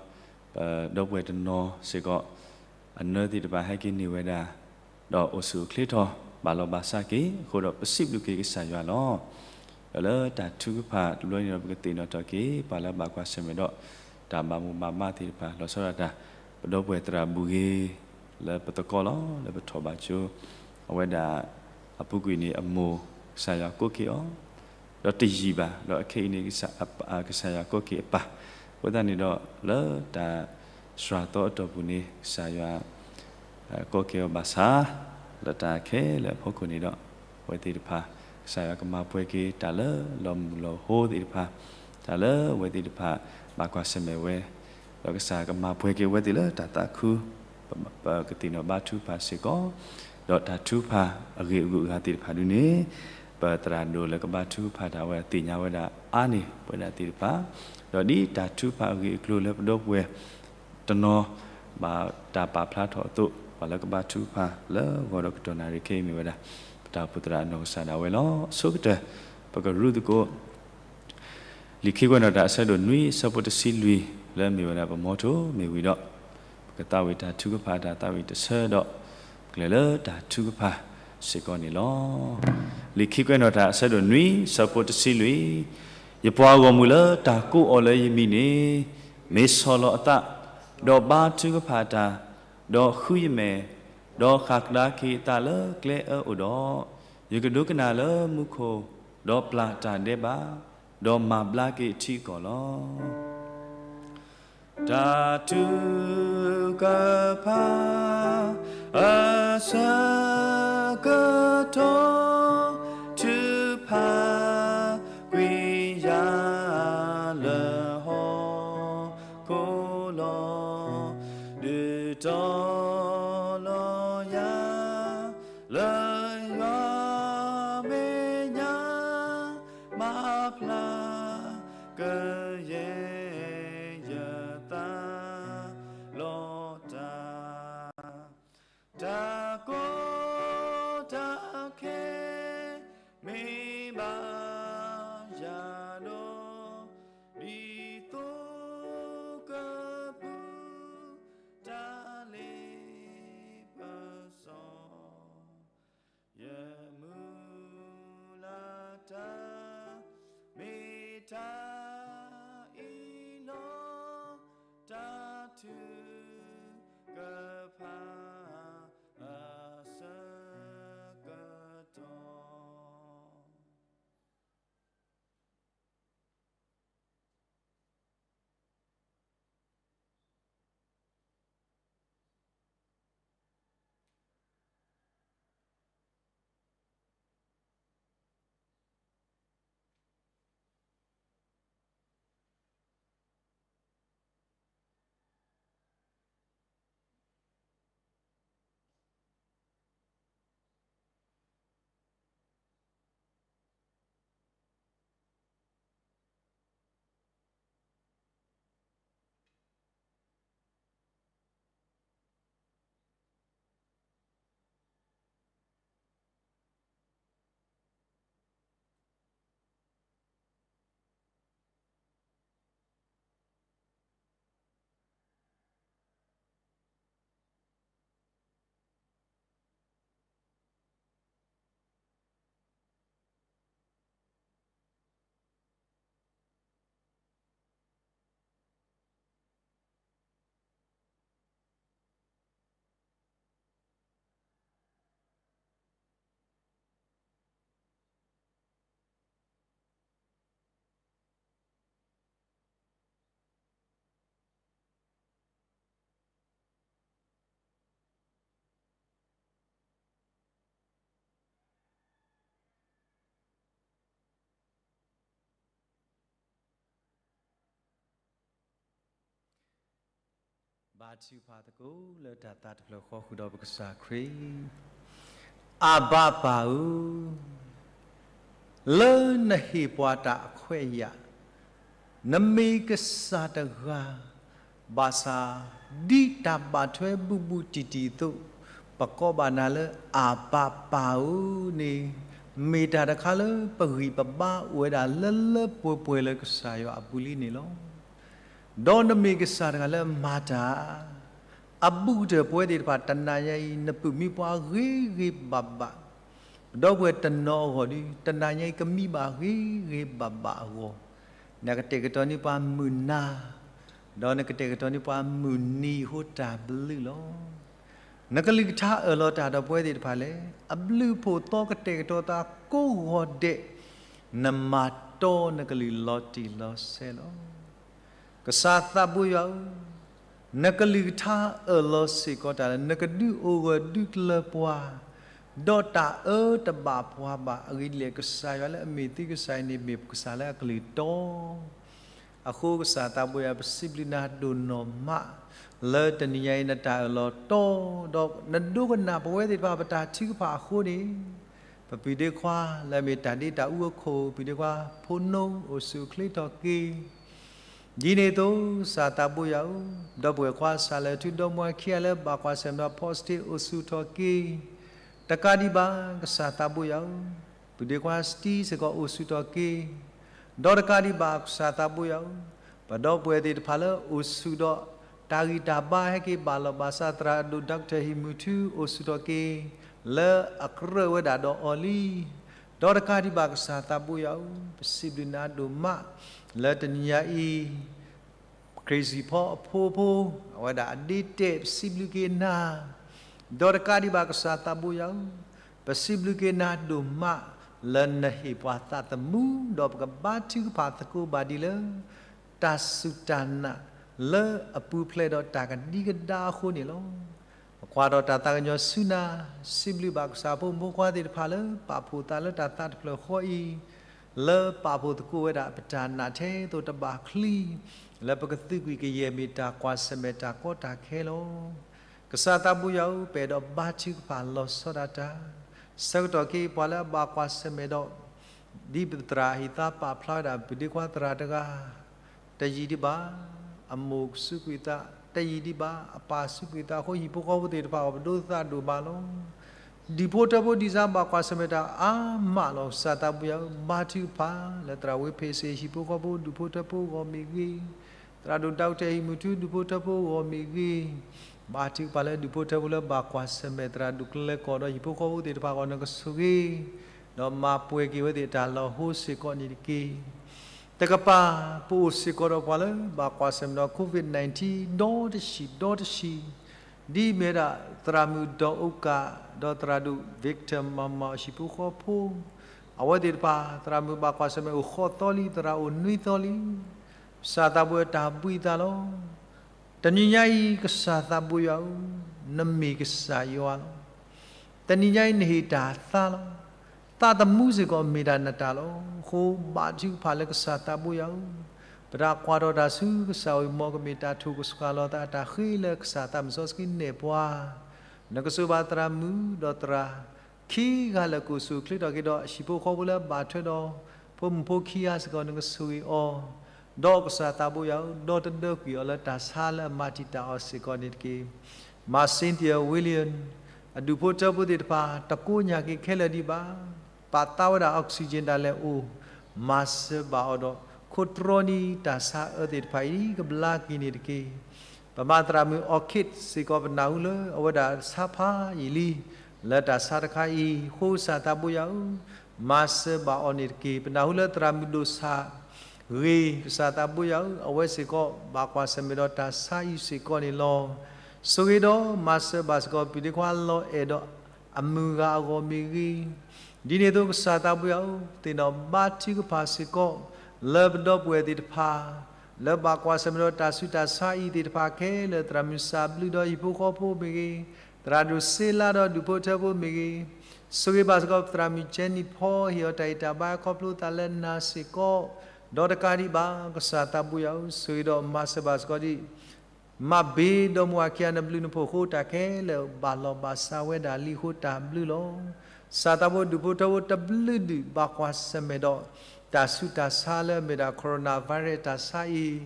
ပဒီပုၢ်ဝဲၢ်တနီၤစ့ၢ်ကီး အနၢသ့ၣ်တဖၣ်ဟဲက့ၤန့ၢ်ဝဲဒၣ် ဒီးအိၣ်ဆူၣ်အိၣ်ချ့ထီၣ် ဘၣ်လီၤဘၣ်စးက့ၤအဃိဒီး ပစံးဘျုးက့ၤကစၢ်ယွၤလီၤ. ဒီးလၢတၢ်ထုကဖၣ်တဘျီန့ၣ်ဒီး ပကသ့ၣ်နီၣ်ထီၣ်က့ၤ ပှၤလၢအဘၣ်ကွၢ်ဆၢၣ်မဲာ်ဒီး တၢ်ဘၣ်မူဘၣ်မးသ့ၣ်တဖၣ် လီၤဆီဒၣ်တၢ် ပဒီပုၢ်ဝဲၢ်သရၣ်ဘူၣ်ဂ့ၤ လၢပသကိးလီၤ လၢပထီၣ်ဘၣ်ကၠိ အဝဲဒၣ် အပူၤကွံာ်န့ၣ်အမိၢ် ကစၢ်ယွၤကိးက့ၤအီၤ ဒီးတယံာ်ဘၣ် ဒီးအခဲအံၤန့ၣ် ကစၢ်ယွၤကိးက့ၤအပၢ်. အဃိသတးန့ၣ်ဒီး လၢတၢ်စှၤသီအတီၢ်ပူၤန့ၣ် ကစၢ်ယွၤ ကိးက့ၤအီၤဘၣ်ဆၣ် လၢတၢ်ခဲလၢာ်အဖီခိၣ်န့ၣ်ဒီး အဝဲသ့ၣ်တဖၣ် ကစၢ်ယွၤကမၤပှဲၤက့ၤတၢ်လၢလီၤမုၢ်လီၤဟိသ့ၣ်တဖၣ်, တၢ်လၢအဝဲသ့ၣ်တဖၣ် ဘၣ်ကွၢ်ဆၢၣ်မဲာ်ဝဲ, ဒီးကစၢ်ကမၤပှဲၤက့ၤအဝဲသ့ၣ်လၢတၢ်သးခု, ပကသ့ၣ်နီၣ်ဘါထုကဖၣ်စ့ၢ်ကီး, ဒီးတၢ်ထုကဖၣ်အဂ့ၢ်အဂုၤအဂၤသ့ၣ်တဖၣ်ဒုန့ၣ်, ပသရၣ်ဒိၣ်လၢကဘါထုကဖၣ်တၢ်ဝဲသ့ၣ်ညါဝဲဒၣ်အါန့ၢ်ပဝဲဒၣ်သ့ၣ်တဖၣ်, ဒီးဒ်တၢ်ထုကဖၣ်အဂ့ၢ်အကျိၤလၢပဒီပုၢ်ဝဲၢ် တနီၤ ဘၣ်တၢ်ပာ်ဖျါထီၣ်အသိး, ပှၤလၢကဘါထုကဖၣ်လၢဂီၤဒီးကတီၢ်နၣ်ရံၣ်ခဲအံၤမ့ၢ်ဝဲဒၣ် ပတၢ်အိၣ်ဖှိၣ်သရၣ်အနီၢ်ကစၢ်ဒၣ်ဝဲလီၤ. အဆိကတၢၢ် ပကရူသကိး လံာ်ခံကွဲးနီၣ်တၢ်အဆၢဒိၣ်နွံ အဆၢဖိတဆံလွံၢ် လၢအမ့ၢ်ဝဲဒၣ်ပမီထိၣ်မ့ၢ်ဝံၤဒီး, ပကသးဝံၣ်တၢ်ထုကဖၣ်တၢ်သးဝံၣ်တဆၢဒီး ပကလဲၤလၢတၢ်ထုကဖၣ်စ့ၢ်ကီးန့ၣ်လီၤ. လံာ်ခံကွဲးနီၣ်တၢ်အဆၢဒိၣ်နွံ ဆၢဖိတဆံလွံၢ်, ယပှၤဂီၢ်မုၢ်လၢတၢ်ကိးအီၤလၢယမံၤန့ၣ်, မ့ၢ်ဆီၣ်လီၤအသး, ဒီးဘါထုကဖၣ်တၢ်, ဒီးဃုယမဲာ်, ဒီးဃၣ်ကဒါက့ၤအသးလၢကျဲအၢအိၣ်ဒီး, ယကဒိကနၣ်လၢမူခိၣ်, ဒီးပျၢ်တၢ်ဒဲးဘး, ဒီးမၤဘျါက့ၤအထံအကီၢ်လီၤ. တၢ်ထုကဖၣ် အဆၢကတီၢ် ထုကဖၣ်ကွံာ်ယၤလၢဟီၣ်ခိၣ်လီၤ. ဒုးတီၤလီၤယၤ လၢယွၤမဲာ်ညါ မၤဖျါကယဲၢ်ယသးလီၤတၢ်, တၢ်ကီတၢ်ခဲ မ့ၢ်ဘၣ်ယၤဒီး ဒ်သိကပူၤ တၢ်လ့ပစီ ယမုၢ်လၢ်တၢ် မ့ၢ်တၢ် ဘါထုကဖၣ်သကိးလၢတၢ်သးတဖျၢၣ်ဃီဃုာ်ဒီးပကစၢ်ခရံာ်, အၤဘၣ်ပၢ်ဧၢ, လၢနဟ့ၣ်ပှၤတၢ်အခွဲးအယာ်, နမ့ၢ်ကစၢ်တဂၤ, ဘၣ်ဆၣ်ဒ်တၢ်ဘၣ်ထွဲဘူးဘူးတံၢ်တံၢ်အသိး, ပကိးဘၣ်နၤလၢအၤဘၣ်ပၢ်ဧၢန့ၣ်, မ့ၢ်တၢ်တခါလၢပဂံၢ်ပဘါအိၣ်ဝဲဒၣ်လၢလၢပှဲၤပှဲၤလၢကစၢ်ယွၤအပူၤလံန့ၣ်လီၤ. ဒီးနမ့ၢ်ကစၢ်တဂၤလၢအမၤတၢ်, အဘူးကတၢၢ်ပဝဲသ့ၣ်တဖၣ်တနၤညါအံၤ နပုၢ်မံပှၤဂ့ၤဂ့ၤဘၣ်ဘၣ်, ပဒီပုၢ်ဝဲၢ်တနီၤအဂီၢ်ဒီး တနၤညါအံၤ ကမံဘၣ်ဂ့ၤဂ့ၤဘၣ်ဘၣ်အဂီၢ်, နကတဲာ်ကတီၤန့ၢ်ပှၤမုၢ်နၤ, ဒီးနကတဲာ်ကတီၤန့ၢ်ပှၤမုၢ်နံၤအဃိတၢ်ဘျုးလီၤ. နကလုၢ်ကထါအၢၣ်လီၤတၢ်ဒီးပဝဲသ့ၣ်တဖၣ်လဲၣ်, အဘျုးအဖှိၣ်သီကတဲာ်ကတီၤသးကိးဂီၤဒဲး, နမၤတီနကလုၢ်လီၤတံၢ်လီၤဆဲးလီၤ. ကစၢ်သးဘိယွၤဧၢ, နကလုၢ်ကထါအၢၣ်လီၤစ့ၢ်ကီးတၢ်လၢ နကဒုးအိၣ်ဂၢၢ်ဒုးကျၢၤပှၤ, ဒီးတၢ်အၢတဘၣ်ပှၤဘၣ်. အဂ့ၢ်ဒ်လဲၣ်, ကစၢ်ယွၤလၢအမ့ၢ်သုကစၢ်အံၤန့ၣ် မ့ၢ်ပကစၢ်လၢအကလုၢ်တီ အဃိကစၢ်သးဘိယွၤ ပစံးဘျုးနၤဒိၣ်နီၢ်မး, လၢတနံၤညါအံၤနတၢ်အၢၣ်လီၤတီ, ဒီးနဒိကနၣ်ပဝဲသ့ၣ်တဖၣ်ပတၢ်ထုကဖၣ်အဃိန့ၣ်, ပပုၢ်ဒ့ခွါလၢအမ့ၢ်တၢ်ဒ့တၢ်အူအခိၣ် ပုၢ်ဒ့ခွါဖိနိအိၣ်ဆူၣ်အိၣ်ချ့ထီၣ်က့ၤ ဒ်န့ၣ်အသိး ကစၢ်သးဘိယွၤဧၢ, ဒီပုၢ်ဝဲၢ်ခွါစးလဲၤထူဒီမါခံဂၤလၢဘၣ်ကွၢ်ဆၢၣ်မဲာ်ဒီး positive အိၣ်ဆူၣ်ထီၣ်က့ၤ, တကးဒံးဘၣ် ကစၢ်သးဘိယွၤဧၢ, ပုၢ်ဒ့ခွါစတံစ့ၢ်ကီးအိၣ်ဆူၣ်ထီၣ်က့ၤ, ဒီးတကးဒံးဘၣ် ကစၢ်သးဘိယွၤဧၢ, ပဒီပုၢ်ဝဲၢ်သ့ၣ်တဖၣ်လၢအိၣ်ဆူၣ်ဒီး တၢ်ဂံၢ်တၢ်ဘါဟဲက့ၤဘၣ်လီၤဘၣ်စး သရၣ်ဒိၣ် Doctor ဟံၣ်မုၢ်ထူ အိၣ်ဆူၣ်ထီၣ်က့ၤ လၢအကြၢးဝဲဒၣ်ဒီးအီၤလံ. ဒီးတကးဒံးဘၣ် ကစၢ်သးဘိယွၤဧၢ, ပစံးဘျုးနၤဒိၣ်မး လၢတနံၤညါအံၤ ခရံာ်စံၣ်ဖီအဖိဖိ အဝဲဒၣ်အဒ့တဲာ် ပစံးဘျုးက့ၤနၤ, ဒီးတကးဒံးဘၣ် ကစၢ်သးဘိယွၤဧၢ, ပစံးဘျုးက့ၤနၤဒိၣ်မး လၢနဟ့ၣ်ပှၤသးသမူ ဒီးပကဘါထုကဖၣ်သကိးဘၣ်ဒ်လၢ တၢ်စူၢ်တၢ်နာ်လၢအပူၤဖျဲးဒီးတၢ်ကဒံကဒါအဃိန့ၣ်လီၤ. ပကွၢ်ထီၣ်တၢ်သးကညီၤဆူနၤ, စံးဘျုးဘၣ်ကစၢ်ဖိမုၣ်ဖိခွါသ့ၣ်တဖၣ်လၢပာ်ဖှိၣ်သးလၢတၢ်သးတဖျၢၣ်ဃီအံၤ, လၢပာ်ဖှိၣ်သကိးဝဲဒၣ်ပတၢ်နာ်ထဲသိးတဘၣ်ချံ, လၢပကသုးကွံာ်ကယဲၢ်မ့ၢ်တၢ်ကွၢ်ဆၢၣ်မဲာ်တၢ်ကီတၢ်ခဲလီၤ. ကစၢ်သးဘိယွၤဧၢ, ပအဲၣ်ဒိးဘါထုကဖၣ်လီၤဆီဒၣ်တၢ်, ဆၢကတီၢ်ခဲအံၤပှၤလၢအဘၣ်ကွၢ်ဆၢၣ်မဲာ်ဒီး ဒ်ပသရၣ်ဟ့ၣ်သါပာ်ဖျါဝဲဒၣ် ပုၢ်ဒ့ခွါသရၣ်တဂၤ, တယံာ်ဒံးဘၣ်, အမိၢ်စူးကွံာ်သး, တယံာ်ဒံးဘၣ်, အပၢ်စူးကွံာ်သးအဃိ ဟံၣ်ဖိဃီဖိသ့ၣ်တဖၣ်အဂီၢ် ပဒိသးဒိၣ်မးလီၤ. ဒူၣ်ဖိထၢဖိဒံးစၢ်ဘၣ်ကွၢ်ဆၢၣ်မဲာ်တၢ်အါမးလီၤ. ကစၢ်သးဘိယွၤဧၢ, ဘါထုကဖၣ်လၢသရၣ်ဝ့ဖ့းစ့ၣ် ဟံၣ်ဖိဃီဖိဒူၣ်ဖိထၢဖိအဂီၢ်မ့ၢ်ဂ့ၤ, သရၣ်ဒိၣ် Doctor ဟံၣ်မုၢ်ထူဒူၣ်ဖိထၢဖိအဂီၢ်မ့ၢ်ဂ့ၤ, ဘါထုကဖၣ်လၢဒူၣ်ဖိထၢဖိလၢဘၣ်ကွၢ်ဆၢၣ်မဲာ်သရၣ်ဒိၣ်ကျဲကီၢ်ဒီးဟံၣ်ဖိဃီဖိသ့ၣ်တဖၣ်အဂီၢ် နကဆိၣ်ဂ့ၤ ဒီးမၤပှဲၤက့ၤဝဲသ့ၣ်တၢ်လီၢ်ဟိစ့ၢ်ကီးန့ၣ်တက့ၢ်. တကပၤ ပအိၣ်စ့ၢ်ကီးဒီးပှၤလၢဘၣ်ကွၢ်ဆၢၣ်မဲာ်ဒီး COVID nineteen ဒီတဆံးဒီတဆံး, ဒ်မ့ၢ်ဝဲဒၣ်သရၣ်မုၣ်ဒီးအိကး ဒီးသရၣ်ဒိၣ် Victor မၤမၤအဟံၣ်ဖိဃီဖိ, အဝဲသ့ၣ်တဖၣ် သရၣ်မုၣ်ဘၣ်ကွၢ်ဆၢၣ်မဲာ်အိၣ်ဃိးသီလံ, သရၣ်အိၣ်နွံသီလံ. ကစၢ်သးဘိယွၤတၢ်ဘှံးသးလီၤ. တနံၤညါအံၤ ကစၢ်သးဘိယွၤဧၢ, နမ့ၢ်ကစၢ်ယွၤလီၤ. တနံၤညါအံၤ နဟ့ၣ်တၢ်သါလီၤ. သးသမူစ့ၢ်ကီးမ့ၢ်တၢ်နတၢ်လီၤ. အဃိဘါထုကဖၣ်လၢကစၢ်သးဘိယွၤဧၢ, ပတၢ်ကွၢ်ထီၣ်တၢ်ဆူကစၢ်အအိၣ်မီၤ ကမ့ၢ်တၢ်ထိၣ်ကစှၤလီၤသး တၢ်ဃ့လၢကစၢ်သးမုၢ်စီဆှံနဲၣ်ပှၤ, နကစိာ်ဘၣ်သရၣ်မုၣ်ဒီးသရၣ် ခံဂၤလၢကအိၣ်ဆူၣ်အိၣ်ချ့ထီၣ်က့ၤဒီး ဟံၣ်ဖိဃီဖိလၢအဘၣ်ထွဲဒီး ဖိမုၣ်ဖိခံဂၤစ့ၢ်ကီး နကဆိၣ်ဂ့ၤအီၤ, ဒီးကစၢ်သးဘိယွၤဧၢ, ဒီတဒၢကွံာ်အီၤလၢတၢ်ဆါလၢအမၤတံာ်တာ်အီၤစ့ၢ်ကီးန့ၣ်တက့ၢ်. မၤ Cynthia William အဒူၣ်ဖိထၢဖိသ့ၣ်တဖၣ် တကိညၢ်က့ၤခဲလၢာ်ဒံးဘၣ်, ပာ်သးဝဲဒၣ် oxygen တၢ်လဲၤအိၣ်, မၤစၢၤဘၣ်အီၤဒီး ခိးတြီနံၤတၢ်ဆါအၢသ့ၣ်တဖၣ်အံၤ ကဘျါက့ၤန့ၣ်တက့ၢ်. ပမၤသရၣ်မုၣ် Orchid စ့ၢ်ကီး ပနၢ်ဟူလၢအဝဲဒၣ်ဆါဖးယံာ်လံ လၢတၢ်ဆါတခါအံၤ, ဃိကစၢ်သးဘိယွၤဧၢ, မၤစၢၤဘၣ်အီၤန့ၣ်တက့ၢ်. ပနၢ်ဟူလၢသရၣ်မုၣ်ဒိၣ်ဆၣ်ဂ့ၤ ကစၢ်သးဘိယွၤဧၢ, အဝဲစ့ၢ်ကီးဘၣ်ကွၢ်ဆၢၣ်မဲာ်ဒီးတၢ်ဆါအံၤစ့ၢ်ကီးန့ၣ်လီၤ. ဆိၣ်ဂ့ၤဒီးမၤစၢၤဘၣ်စ့ၢ်ကီး ပုၢ်ဒ့ခွါလီၤအဲၣ်ဒီးအမုၢ်ဂၤအဂီၢ်မ့ၢ်ဂ့ၤ, ဒ်န့ၣ်အသိးကစၢ်သးဘိယွၤဧၢ, သ့ၣ်နီၣ်ဘါထုကဖၣ်စ့ၢ်ကီး လၢပဒီပုၢ်ဝဲၢ်သ့ၣ်တဖၣ် လၢဘၣ်ကွၢ်ဆၢၣ်မဲာ်ဒီးတၢ်ဆူးတၢ်ဆါအံၤသ့ၣ်တဖၣ်ခဲလၢာ်, သရၣ်မုၣ်စၢ်ဘျုးဒီးဟံၣ်ဖိဃီဖိမ့ၢ်ဂ့ၤ, သရၣ်ဒိၣ်စ့လါဒီးဒူၣ်ဖိထၢဖိမ့ၢ်ဂ့ၤ, ဆိၣ်ဂ့ၤဘၣ်စ့ၢ်ကီး သရၣ်မုၣ်ကဲနံၣ်ဖီ ဟ့ၣ်အီၤတၢ်ဂံၢ်တၢ်ဘါ ခီဖျိသးလၢနၤစ့ၢ်ကီး, ဒီးတကးဒံးဘၣ် ကစၢ်သးဘိယွၤဧၢ, ဆိၣ်ဂ့ၤဒီးမၤစၢၤဘၣ်စ့ၢ်ကီးဒ် မၤဘ့ဒီမါဝၤခံဂၤ နဘျုးနဖှိၣ်အဃိ တၢ်ခဲလၢာ်ဘၣ်လီၤဘၣ်စးဝဲဒၣ်လံအဃိ တၢ်ဘျုးလီၤ. စၢ်သးဘိဒူၣ်ဖိထၢဖိတဘျုးဒုး ဘၣ်ကွၢ်ဆၢၣ်မဲာ်ဒီး တၢ်ဆူးတၢ်ဆါလၢအမ့ၢ်ဒၣ် coronavirus တၢ်ဆါအံၤ,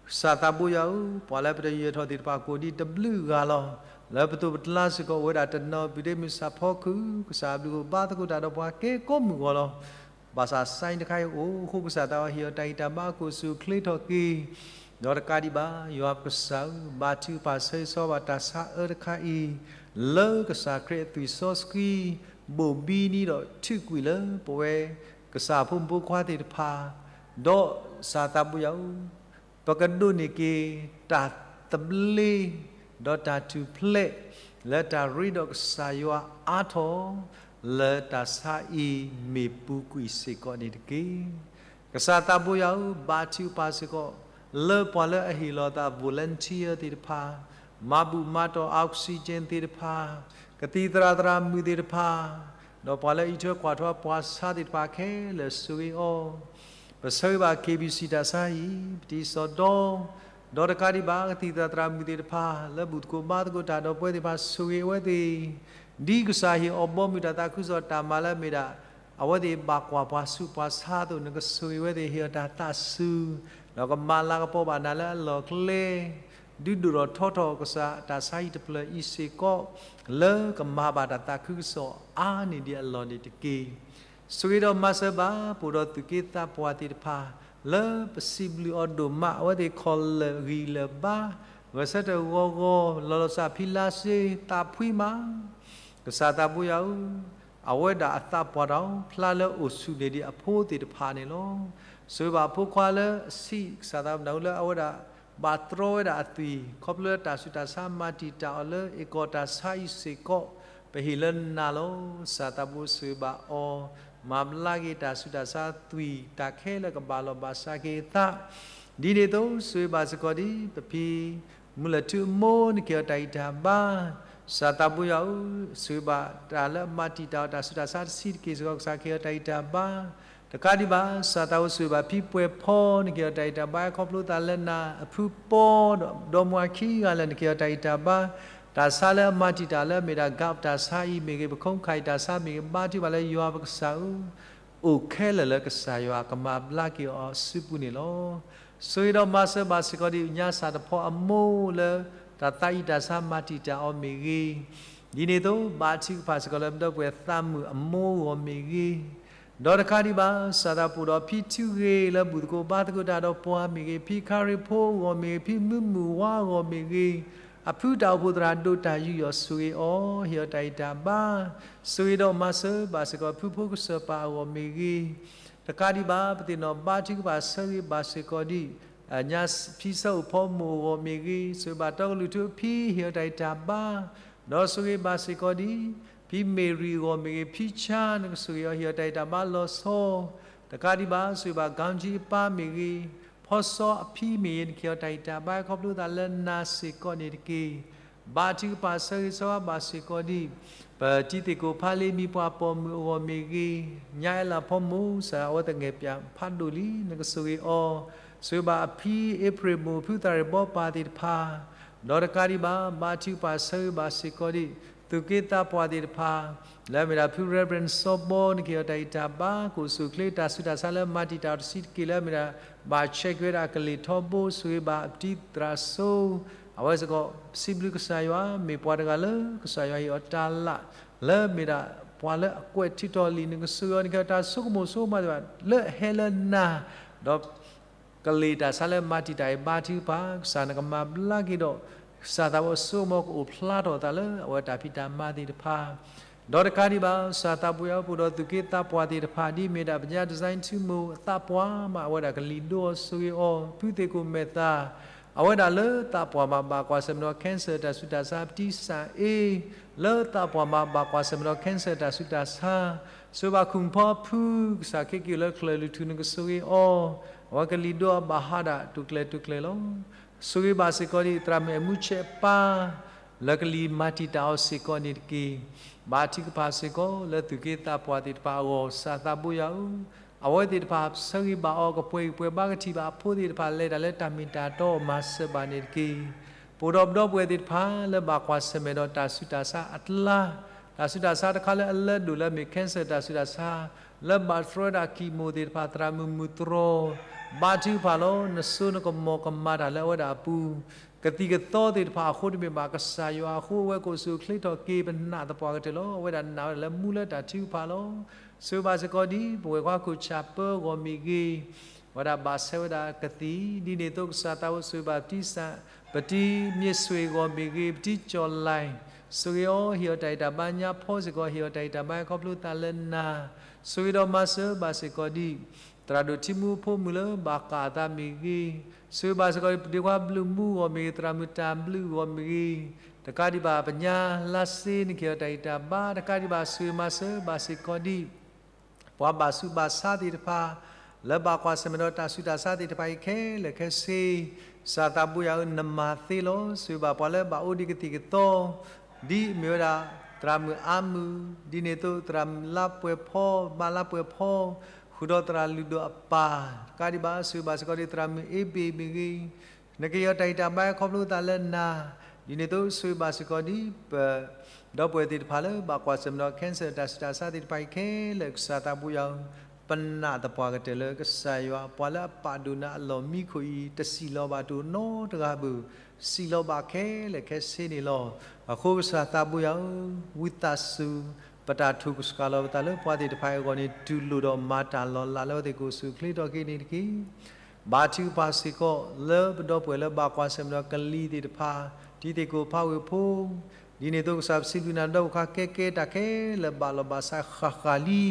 ကစၢ်သးဘိယွၤဧၢ, ပှၤလၢပတယဲၢ်ထီၣ်သ့ၣ်တဖၣ်ကိးဒံးတဘျုးဂၤလီၤ. လၢပသိးပတလါစ့ၢ်ကီး အိၣ်ဝဲဒၣ်တနီၤပုၢ်ဒ့မုၢ်ဆၣ်ဖီခုၣ်, ကစၢ်အဘျုးအဖှိၣ်ဘါသကိးတၢ်ဒီးပှၤကဲကိးမုၢ်ဂီၤလီၤ. ဘၣ်ဆၣ် sign တခါအံၤအိၣ်အဃိ ကစၢ်သးဘိယွၤဟ့ၣ်အီၤတၢ်ဂံၢ်တၢ်ဘါ အကိၣ်ဆူၣ်အိၣ်ချ့ထီၣ်က့ၤ, ဒီးတကးဒံးဘၣ် ယွၤပကစၢ်ဧၢ, ဘါထုကဖၣ်ဆၢဂ့ၤဆၢဝါဘၣ်တၢ်ဆါအၢတခါအံၤ, လၢကစၢ်ခရံာ်အသွံၣ်စီဆှံ ဘိၣ်ဘံနံၤဒီးထုးကွံာ်လၢပဝဲ ကစၢ်ဖိမုၣ်ဖိခွါသ့ၣ်တဖၣ်, ဒီးကစၢ်သးဘိယွၤဧၢ, ပကဒိးန့ၢ်က့ၤတၢ်သဘျ့ ဒီးတၢ်ထူၣ်ဖျဲး လၢတၢ်ရ့ဒီးကစၢ်ယွၤအါထီၣ် လၢတၢ်ဆါအံၤမ့ၢ်ပူၤကွံာ်စ့ၢ်ကီးန့ၣ်တက့ၢ်. ကစၢ်သးဘိယွၤဧၢ, ဘါထုကဖၣ်စ့ၢ်ကီး လၢပှၤလၢအဟ့ၣ်လီၤသး volunteer သ့ၣ်တဖၣ်, မၤဘူၣ်မၤတီၢ် oxygen သ့ၣ်တဖၣ်, ကသံၣ်သရၣ်သရၣ်မုၣ်သ့ၣ်တဖၣ်, ဒီးပှၤလၢအအံးထွဲကွၢ်ထွဲပှၤဆါသ့ၣ်တဖၣ်ခဲလၢာ် ဆိၣ်ဂ့ၤအီၤ ပဆၢဂ့ၤဘၣ် KBC တၢ်ဆါအံၤ ပတံၤစီၤဒီ, ဒီးတကးဒံးဘၣ် ကသံၣ်သရၣ်သရၣ်မုၣ်သ့ၣ်တဖၣ် လၢဘူၣ်သကိးဘါသကိးတၢ်ဒီးပဝဲသ့ၣ်တဖၣ် ဆိၣ်ဂ့ၤအဝဲသ့ၣ်, ဒ်ကစၢ်ဟ့ၣ်အီၤဘီမုၢ်တၢ်သးခုကစီၣ်တၢ်မၤလၢအမ့ၢ်ဒၣ် အဝဲသ့ၣ်ဘၣ်ကွၢ်ပှၤဆူးပှၤဆါအသိး နကဆိၣ်ဂ့ၤဝဲသ့ၣ် ဟ့ၣ်အီၤတၢ်သးစူၤ, ဒီးကမၤလၤကပီၤဘၣ်နၤလၢအလီၢ်အကျဲ ဒုးဒိၣ်ထီၣ်ထီထီၣ်ကစၢ်တၢ်ဆါဟံၣ်တဖျၢၣ်အံၤစ့ၢ်ကီး လၢကမၤဘၣ်တၢ်သးခုကစီၣ်အါန့ၢ်ဒံးအလီၢ်န့ၣ်တက့ၢ်. ဆိၣ်ဂ့ၤဒီးမၤစၢၤဘၣ် ပအိၣ်ဒီးသူၣ်က့သးပှၢ်သ့ၣ်တဖၣ် လၢပစံးဘျုးအီၤဒိၣ်မး အဝဲသ့ၣ်ခီၣ်လၢာ်ဂံၢ်လၢာ်ဘါ, ဂဲၤဆၢထၢၣ်ဂီၤဂီၤ လီၤလီၤဆးဖံလါစ့ သးဖှံမး ကစၢ်သးဘိယွၤဧၢ, အဝဲဒၣ်အသးပှၢ်တၢ်အိၣ်ဖျါလၢအိၣ်ဆူၣ်န့ၢ်ဒံးအဖိသ့ၣ်တဖၣ်န့ၣ်လီၤ. ဆိၣ်ဂ့ၤဘၣ်အဖိခွါလၢအဆံး ကစၢ်သးဘိယွၤဧၢ လၢအဝဲဒၣ် ဘၣ်တြီဝဲဒၣ်အသွံၣ် ခီဖျိလၢတၢ်ဆူးတၢ်ဆါမၤတံာ်တာ်အီၤလၢ အ့ၣ်ကီၢ်တၢ်ဆါအံၤစ့ၢ်ကီး ပဟ့ၣ်လၢနၤလီၤ. ကစၢ်သးဘိဆိၣ်ဂ့ၤဘၣ်အီၤ, မၤဘျါက့ၤတၢ်ဆူးတၢ်ဆါသွံၣ် တၢ်ခဲလၢာ်ကဘၣ်လီၤဘၣ်စးက့ၤအသး ဒ်န့ၣ်အသိး ဆိၣ်ဂ့ၤဘၣ်စ့ၢ်ကီးဒ် ပဖံ မုၢ်လၢၢ်ထူအမိၢ် နကဟ့ၣ်အီၤတၢ်ဂံၢ်တၢ်ဘါ, ကစၢ်သးဘိယွၤဧၢ, ဆိၣ်ဂ့ၤဘၣ်တၢ်လၢအမၤတံာ်တာ်အီၤတၢ်ဆူးတၢ်ဆါတဆံးတက့ၢ်စ့ၢ်ကီး ကစၢ်ကဟ့ၣ်အီၤတၢ်ဂံၢ်တၢ်ဘါ, တကးဒံးဘၣ် ကစၢ်သးဘိဆိၣ်ဂ့ၤဘၣ်ဖံပှဲၤဖီ နကဟ့ၣ်အီၤတၢ်ဂံၢ်တၢ်ဘါ ခီဖျိသးလၢနၤ အဖုပီ ဒီးမါဝၤခံဂၤလၢာ် နကဟ့ၣ်အီၤတၢ်ဂံၢ်တၢ်ဘါ, တၢ်ဆါလၢအမၤတံာ်တာ်လၢအမ့ၢ်ဒၣ် ကၣ် တၢ်ဆါအံၤမ့ၢ်ဂ့ၤ ပခိၣ်ခါအံၤတၢ်ဆါမ့ၢ်ဂ့ၤ ဘါထုကဖၣ်လၢယွၤပကစၢ်ဧၢ အိၣ်ခဲလၢာ်လၢကစၢ်ယွၤကမၤဘျါက့ၤအီၤအစုပူၤန့ၣ်လီၤ. ဆိၣ်ဂ့ၤဒီးမၤစၢၤဘၣ်စ့ၢ်ကီးဒ်ညါစၢ်တဖီအမိၢ်လၢ တၢ်သးအံၤတၢ်ဆါမၤတံာ်တာ်အီၤမ့ၢ်ဂ့ၤ, ဒ်န့ၣ်အသိး ဘါထုကဖၣ်စ့ၢ်ကီးလၢပဒီပုၢ်ဝဲၢ်သးမုာ်အမိၢ်အဂီၢ်မ့ၢ်ဂ့ၤ, ဒီးတကးဒံးဘၣ် ကစၢ်သးဘိဒီးဖံထူဂ့ၤလၢဘူၣ်သကိးဘါသကိးတၢ်ဒီးပှၤမ့ၢ်ဂ့ၤ, ဖံခါရ့ၣ်ဖိအဂီၢ်မ့ၢ်ဂ့ၤ, ဖံမုၢ်မုၢ်ဝါအဂီၢ်မ့ၢ်ဂ့ၤ, အဖုတၢ်အိၣ်ဖှိၣ်သရၣ်ဒိၣ်တၢ်ယူးယီၣ်ဆိၣ်ဂ့ၤအီၤ ဟ့ၣ်အီၤတၢ်ဂံၢ်တၢ်ဘါ, ဆိၣ်ဂ့ၤဒီးမၤစၢၤဘၣ်စ့ၢ်ကီးဖုဖိကစၢၢ်ပၢ်အဂီၢ်မ့ၢ်ဂ့ၤ, တကးဒံးဘၣ် ပသ့ၣ်နီၣ်ဘါထုကဖၣ်ဆၢဂ့ၤဘၣ်စ့ၢ်ကီးဒ် ညါဖံဆၢအိၣ်ဖီမိၢ်အဂီၢ်မ့ၢ်ဂ့ၤ, ဆိၣ်ဂ့ၤဘၣ်တီကလုာ်ထူအဖံ ဟ့ၣ်အီၤတၢ်ဂံၢ်တၢ်ဘါ, ဒီးဆိၣ်ဂ့ၤဘၣ်စ့ၢ်ကီးဒ် ဖံမ့ၢ်ရံအဂီၢ်မ့ၢ်ဂ့ၤ, ဖံဆါ နကဆိၣ်ဂ့ၤအီၤ ဟ့ၣ်အီၤတၢ်ဂံၢ်တၢ်ဘါလီၤဆီ, တကးဒံးဘၣ် ဆိၣ်ဂ့ၤဘၣ် ကၠီအပၢ်မ့ၢ်ဂ့ၤ, ဖီစီအဖံမ့ၢ်ဂ့ၤ နကဟ့ၣ်အီၤတၢ်ဂံၢ်တၢ်ဘါ ခီဖျိသးလၢနၤစ့ၢ်ကီးန့ၣ်တက့ၢ်. ဘါထုကဖၣ်ဆၢဂ့ၤဆၢဝါဘၣ်စ့ၢ်ကီးဒ် ပတံၤသကိးဖးလ့မံၤပှၢ်ပိာ်မုၣ်အဂီၢ်မ့ၢ်ဂ့ၤ, ညါအဲလးဖီမိၢ် ကစၢ်အဝဲသ့ၣ်ငဲၤပၠးဖးဒိၣ်လံ နကဆိၣ်ဂ့ၤအီၤ, ဆိၣ်ဂ့ၤဘၣ်အဖံအ့ဖြ့ၣ်မိၢ် ဖုသးရ့ၣ်ဘီပၢ်သ့ၣ်တဖၣ်, ဒီးတကးဒံးဘၣ် ဘါထုကဖၣ်ဆၢဂ့ၤဘၣ်စ့ၢ်ကီးဒ် သူၣ်က့သးပှၢ်သ့ၣ်တဖၣ် လၢအမ့ၢ်ဒၣ်ဖု Reverend စီဘီ နကဟ့ၣ်အီၤတၢ်ဂံၢ်တၢ်ဘါ ကအိၣ်ဆူၣ်အိၣ်ချ့ တၢ်ဆူးတၢ်ဆါလၢမၤတံာ်တာ်အီၤတဆံးတက့ၢ် လၢအမ့ၢ်ဒၣ် ဘၣ်ဆဲးက့ၤဝဲဒၣ်အကလံၤထီဘိ ဆိၣ်ဂ့ၤဘၣ်အပတံၤသရၣ်စိ အဝဲစ့ၢ်ကီး စံးဘျုးကစၢ်ယွၤ မ့ၢ်ပှၤတဂၤလၢကစၢ်ယွၤဟ့ၣ်အီၤတၢ်လၢ် လၢအမ့ၢ်ဒၣ်ပှၤလၢအကွဲးထုးထီၣ်လံာ် နကဆိၣ်ဂ့ၤအီၤ နကဟ့ၣ်အီၤတၢ်ဆိကမိၣ်ဆိကမးသ့ၣ်တဖၣ် လၢအဟဲလၢနၤ ဒီး ကလံၤတၢ်ဆါလၢမၤတံာ်တာ်အံၤ ဘါထုကဖၣ် ကစၢ်နကမၤဘျါက့ၤဒီး ကစၢ်သးဘိအစိကမီၤကအိၣ်ဖျါထီၣ်အသးလၢအဝဲတၢ်ဖံးတၢ်မၤသ့ၣ်တဖၣ်, ဒီးတကးဒံးဘၣ် ကစၢ်သးဘိယွၤ ပအိၣ်ဒီးသူၣ်က့သးပှၢ်သ့ၣ်တဖၣ် ဒ်အမ့ၢ်ဒၣ်ပညါ design ထူမိၢ် သးပှၢ်မး အဝဲဒၣ်ကလံၤဒိအီၤဆိၣ်ဂ့ၤအီၤ ဖုသ့ၣ်ကိၣ်မဲာ်သၣ် အဝဲဒၣ်လၢသးပှၢ်မးဘၣ်ကွၢ်ဆၢၣ်မဲာ်ဒီး cancer တၢ်ဆူးတၢ်ဆါ ပတံၤစၣ်အ့ လၢသးပှၢ်မးဘၣ်ကွၢ်ဆၢၣ်မဲာ်ဒီး cancer တၢ်ဆူးတၢ်ဆါ ဆိၣ်ဂ့ၤဘၣ်ခိၣ်ဖီဖု ကစၢ်ခ့က့ၤလၢချၢၣ်လွံၢ်ထူၣ် နကဆိၣ်ဂ့ၤအီၤ အဝဲကလံၤဒိအီၤဘၣ်ဟးဒၣ်တိာ်ကျဲၤတိာ်ကျဲၤလီၤ. ဆိၣ်ဂ့ၤဘၣ်စ့ၢ်ကီးဒ်သရၣ်မုၣ်အဲၣ်မူဆဲးပၢ် လၢကလံၤမၤတံာ်တာ်အီၤစ့ၢ်ကီးန့ၣ်တက့ၢ်. ဘါထုကဖၣ်စ့ၢ်ကီးလၢသူၣ်က့သးပှၢ်သ့ၣ်တဖၣ်အဂီၢ် ကစၢ်သးဘိယွၤဧၢ, အဝဲသ့ၣ်တဖၣ်ဆၢဂ့ၤဘၣ်အီၤ ကပှဲၤဂံၢ်ပှဲၤဘါ ကထံၣ်ဘၣ်အဖိသ့ၣ်တဖၣ် လဲၤတၢ်လၢတၢ်မ့ၢ်တၢ်တီအမၤစၢၤဘၣ်န့ၣ်တက့ၢ်. အိၣ်ဒီးပဒီပုၢ်ဝဲၢ်သ့ၣ်တဖၣ်လၢဘၣ်ကွၢ်ဆၢၣ်မဲာ်ဒီးတၢ်ဆူးတၢ်ဆါအကျါ, တၢ်ဆူးတၢ်ဆါတခါလၢအလၢဒိၣ်လၢအမ့ၢ် cancer တၢ်ဆူးတၢ်ဆါ, လၢဘၣ်တြီဝဲဒၣ် chemo သ့ၣ်တဖၣ် သရၣ်မုၣ်မုၢ်တြီၤ, ဘါထုကဖၣ်လီၤ. နစိနကမီၤကမၤတၢ်လၢအဝဲဒၣ်အပူၤ, ကသံၣ်ကသီသ့ၣ်တဖၣ်အဃိတမ့ၢ်ဘၣ် ကစၢ်ယွၤအဃိ အဝဲကအိၣ်ဆူၣ်အိၣ်ချ့ထီၣ်က့ၤ ပနာ်သပှၢ်ကတၢၢ်လီၤ. အဝဲဒၣ်နာ်ဝဲဒၣ်လၢမူလၢတၢ်ထုကဖၣ်လီၤ. ဆိၣ်ဂ့ၤဘၣ်စ့ၢ်ကီးဒ် ပဝဲၢ်ခွါခိၣ်ဆၣ်ပၢအဂီၢ်မ့ၢ်ဂ့ၤ အဝဲဒၣ်ဘၣ်ဆဲးဝဲဒၣ်ကသံၣ်, ဒ်န့ၣ်အသိးကစၢ်သးအိၣ်ဆိၣ်ဂ့ၤဘၣ်ပတံ ပတံမ့ၢ်ဆိၣ်ဂ့ၤအဂီၢ်မ့ၢ်ဂ့ၤ, ပတံကၠီၣ်လဲၣ်, ဆိၣ်ဂ့ၤအီၤ ဟ့ၣ်အီၤတၢ်ဂံၢ်တၢ်ဘါ, ညါဖီစ့ၢ်ကီး ဟ့ၣ်အီၤတၢ်ဂံၢ်တၢ်ဘါ ခီဖျိသးလၢနၤ, ဆိၣ်ဂ့ၤဒီးမၤစၢၤဘၣ်စ့ၢ်ကီးဒ် သရၣ်ဒိၣ်ထံမူဖိမုၣ်လၢဘၣ်ဃးအသးမ့ၢ်ဂ့ၤ, ဆိၣ်ဂ့ၤဘၣ်စ့ၢ်ကီးဒ် ပဒ့ခွါဘျုးမူအဂီၢ်မ့ၢ်ဂ့ၤ, သရၣ်မုၣ်တၢ်ဘျုးအဂီၢ်မ့ၢ်ဂ့ၤ, တကးဒံးဘၣ်ပညါလါစ့ နကဟ့ၣ်အီၤတၢ်ဂံၢ်တၢ်ဘါ, တကးဒံးဘၣ်ဆိၣ်ဂ့ၤမၤစၢၤဘၣ်စ့ၢ်ကီးဒ် ပှၤဘၣ်ဆူးဘၣ်ဆါသ့ၣ်တဖၣ် လၢဘၣ်ကွၢ်ဆၢၣ်မဲာ်ဒီးတၢ်ဆူးတၢ်ဆါသ့ၣ်တဖၣ်အံၤခဲလၢာ်ခဲဆ့, ကစၢ်သးဘိယွၤဧၢ နမၤသ့လီၤ. ဆိၣ်ဂ့ၤဘၣ်ပှၤလၢဘၣ်အိၣ်ဒံးကသံၣ်ကသီ ဒ်အမ့ၢ်ဝဲဒၣ် သရၣ်မုၣ်အါမုၢ်, ဒ်န့ၣ်အသိးသရၣ်မုၣ်လါပှဲၤဖီ, ဘၣ်လါပှဲၤဖီ, ဃုာ်ဒီးသရၣ်လုၢ်ဒိၣ်အပၢ်, တကးဒံးဘၣ်ဆိၣ်ဂ့ၤဘၣ်စ့ၢ်ကီးဒ်သရၣ်မုၣ်အ့ဘ့ၣ်မ့ၢ်ဂ့ၤ, နကဟ့ၣ်အီၤတၢ်ဂံၢ်တၢ်ဘါခီဖျိသးလၢနၤ, ဒ်န့ၣ်အသိးဆိၣ်ဂ့ၤဘၣ်စ့ၢ်ကီးဒ် ပ ဒီပုၢ်ဝဲၢ်သ့ၣ်တဖၣ်လၢဘၣ်ကွၢ်ဆၢၣ်မဲာ်ဒီး cancer တၢ်ဆူးတၢ်ဆါသ့ၣ်တဖၣ်အံၤခဲလၢာ် ကစၢ်သးဘိယွၤဧၢ, ပနာ်သပှၢ်ကတၢၢ်လၢကစၢ်ယွၤ ပှၤလၢအပာ်ဒိၣ်နၤအလီၢ်မံခိၣ်အံၤ တစံၣ်လီၤဘၣ်တအိၣ်နီတဂၤဘၣ်, စံၣ်လီၤဘၣ်ခဲလၢာ်ခဲဆ့န့ၣ်လီၤ. အဃိကစၢ်သးဘိယွၤဧၢ, ဝံသးစူၤ ပတၢ်ထုးကဆှၣ်လီၤပသးလၢပှၤသ့ၣ်တဖၣ်အံၤအဂီၢ်န့ၣ် တူၢ်လိာ်ဒီးမၤတၢ်လီၤလးလၢအဝဲသ့ၣ်ကအိၣ်ဆူၣ်အိၣ်ချ့ထီၣ်က့ၤန့ၣ်တက့ၢ်. ဘါထုကဖၣ်စ့ၢ်ကီး လၢပဒီပုၢ်ဝဲၢ်လၢဘၣ်ကွၢ်ဆၢၣ်မဲာ်ဒီးကလံၤသ့ၣ်တဖၣ်, တံၤသကိးဖးဝ့ၢ်ဖိ, ဒ်န့ၣ်အသိးကစၢ်ပစံးဘျုးနၤဒီး ပခါကဲကဲတၢ်ခဲလၢာ်ဘၣ်လီၤဘၣ်စးဃၣ်ဃၣ်လံ,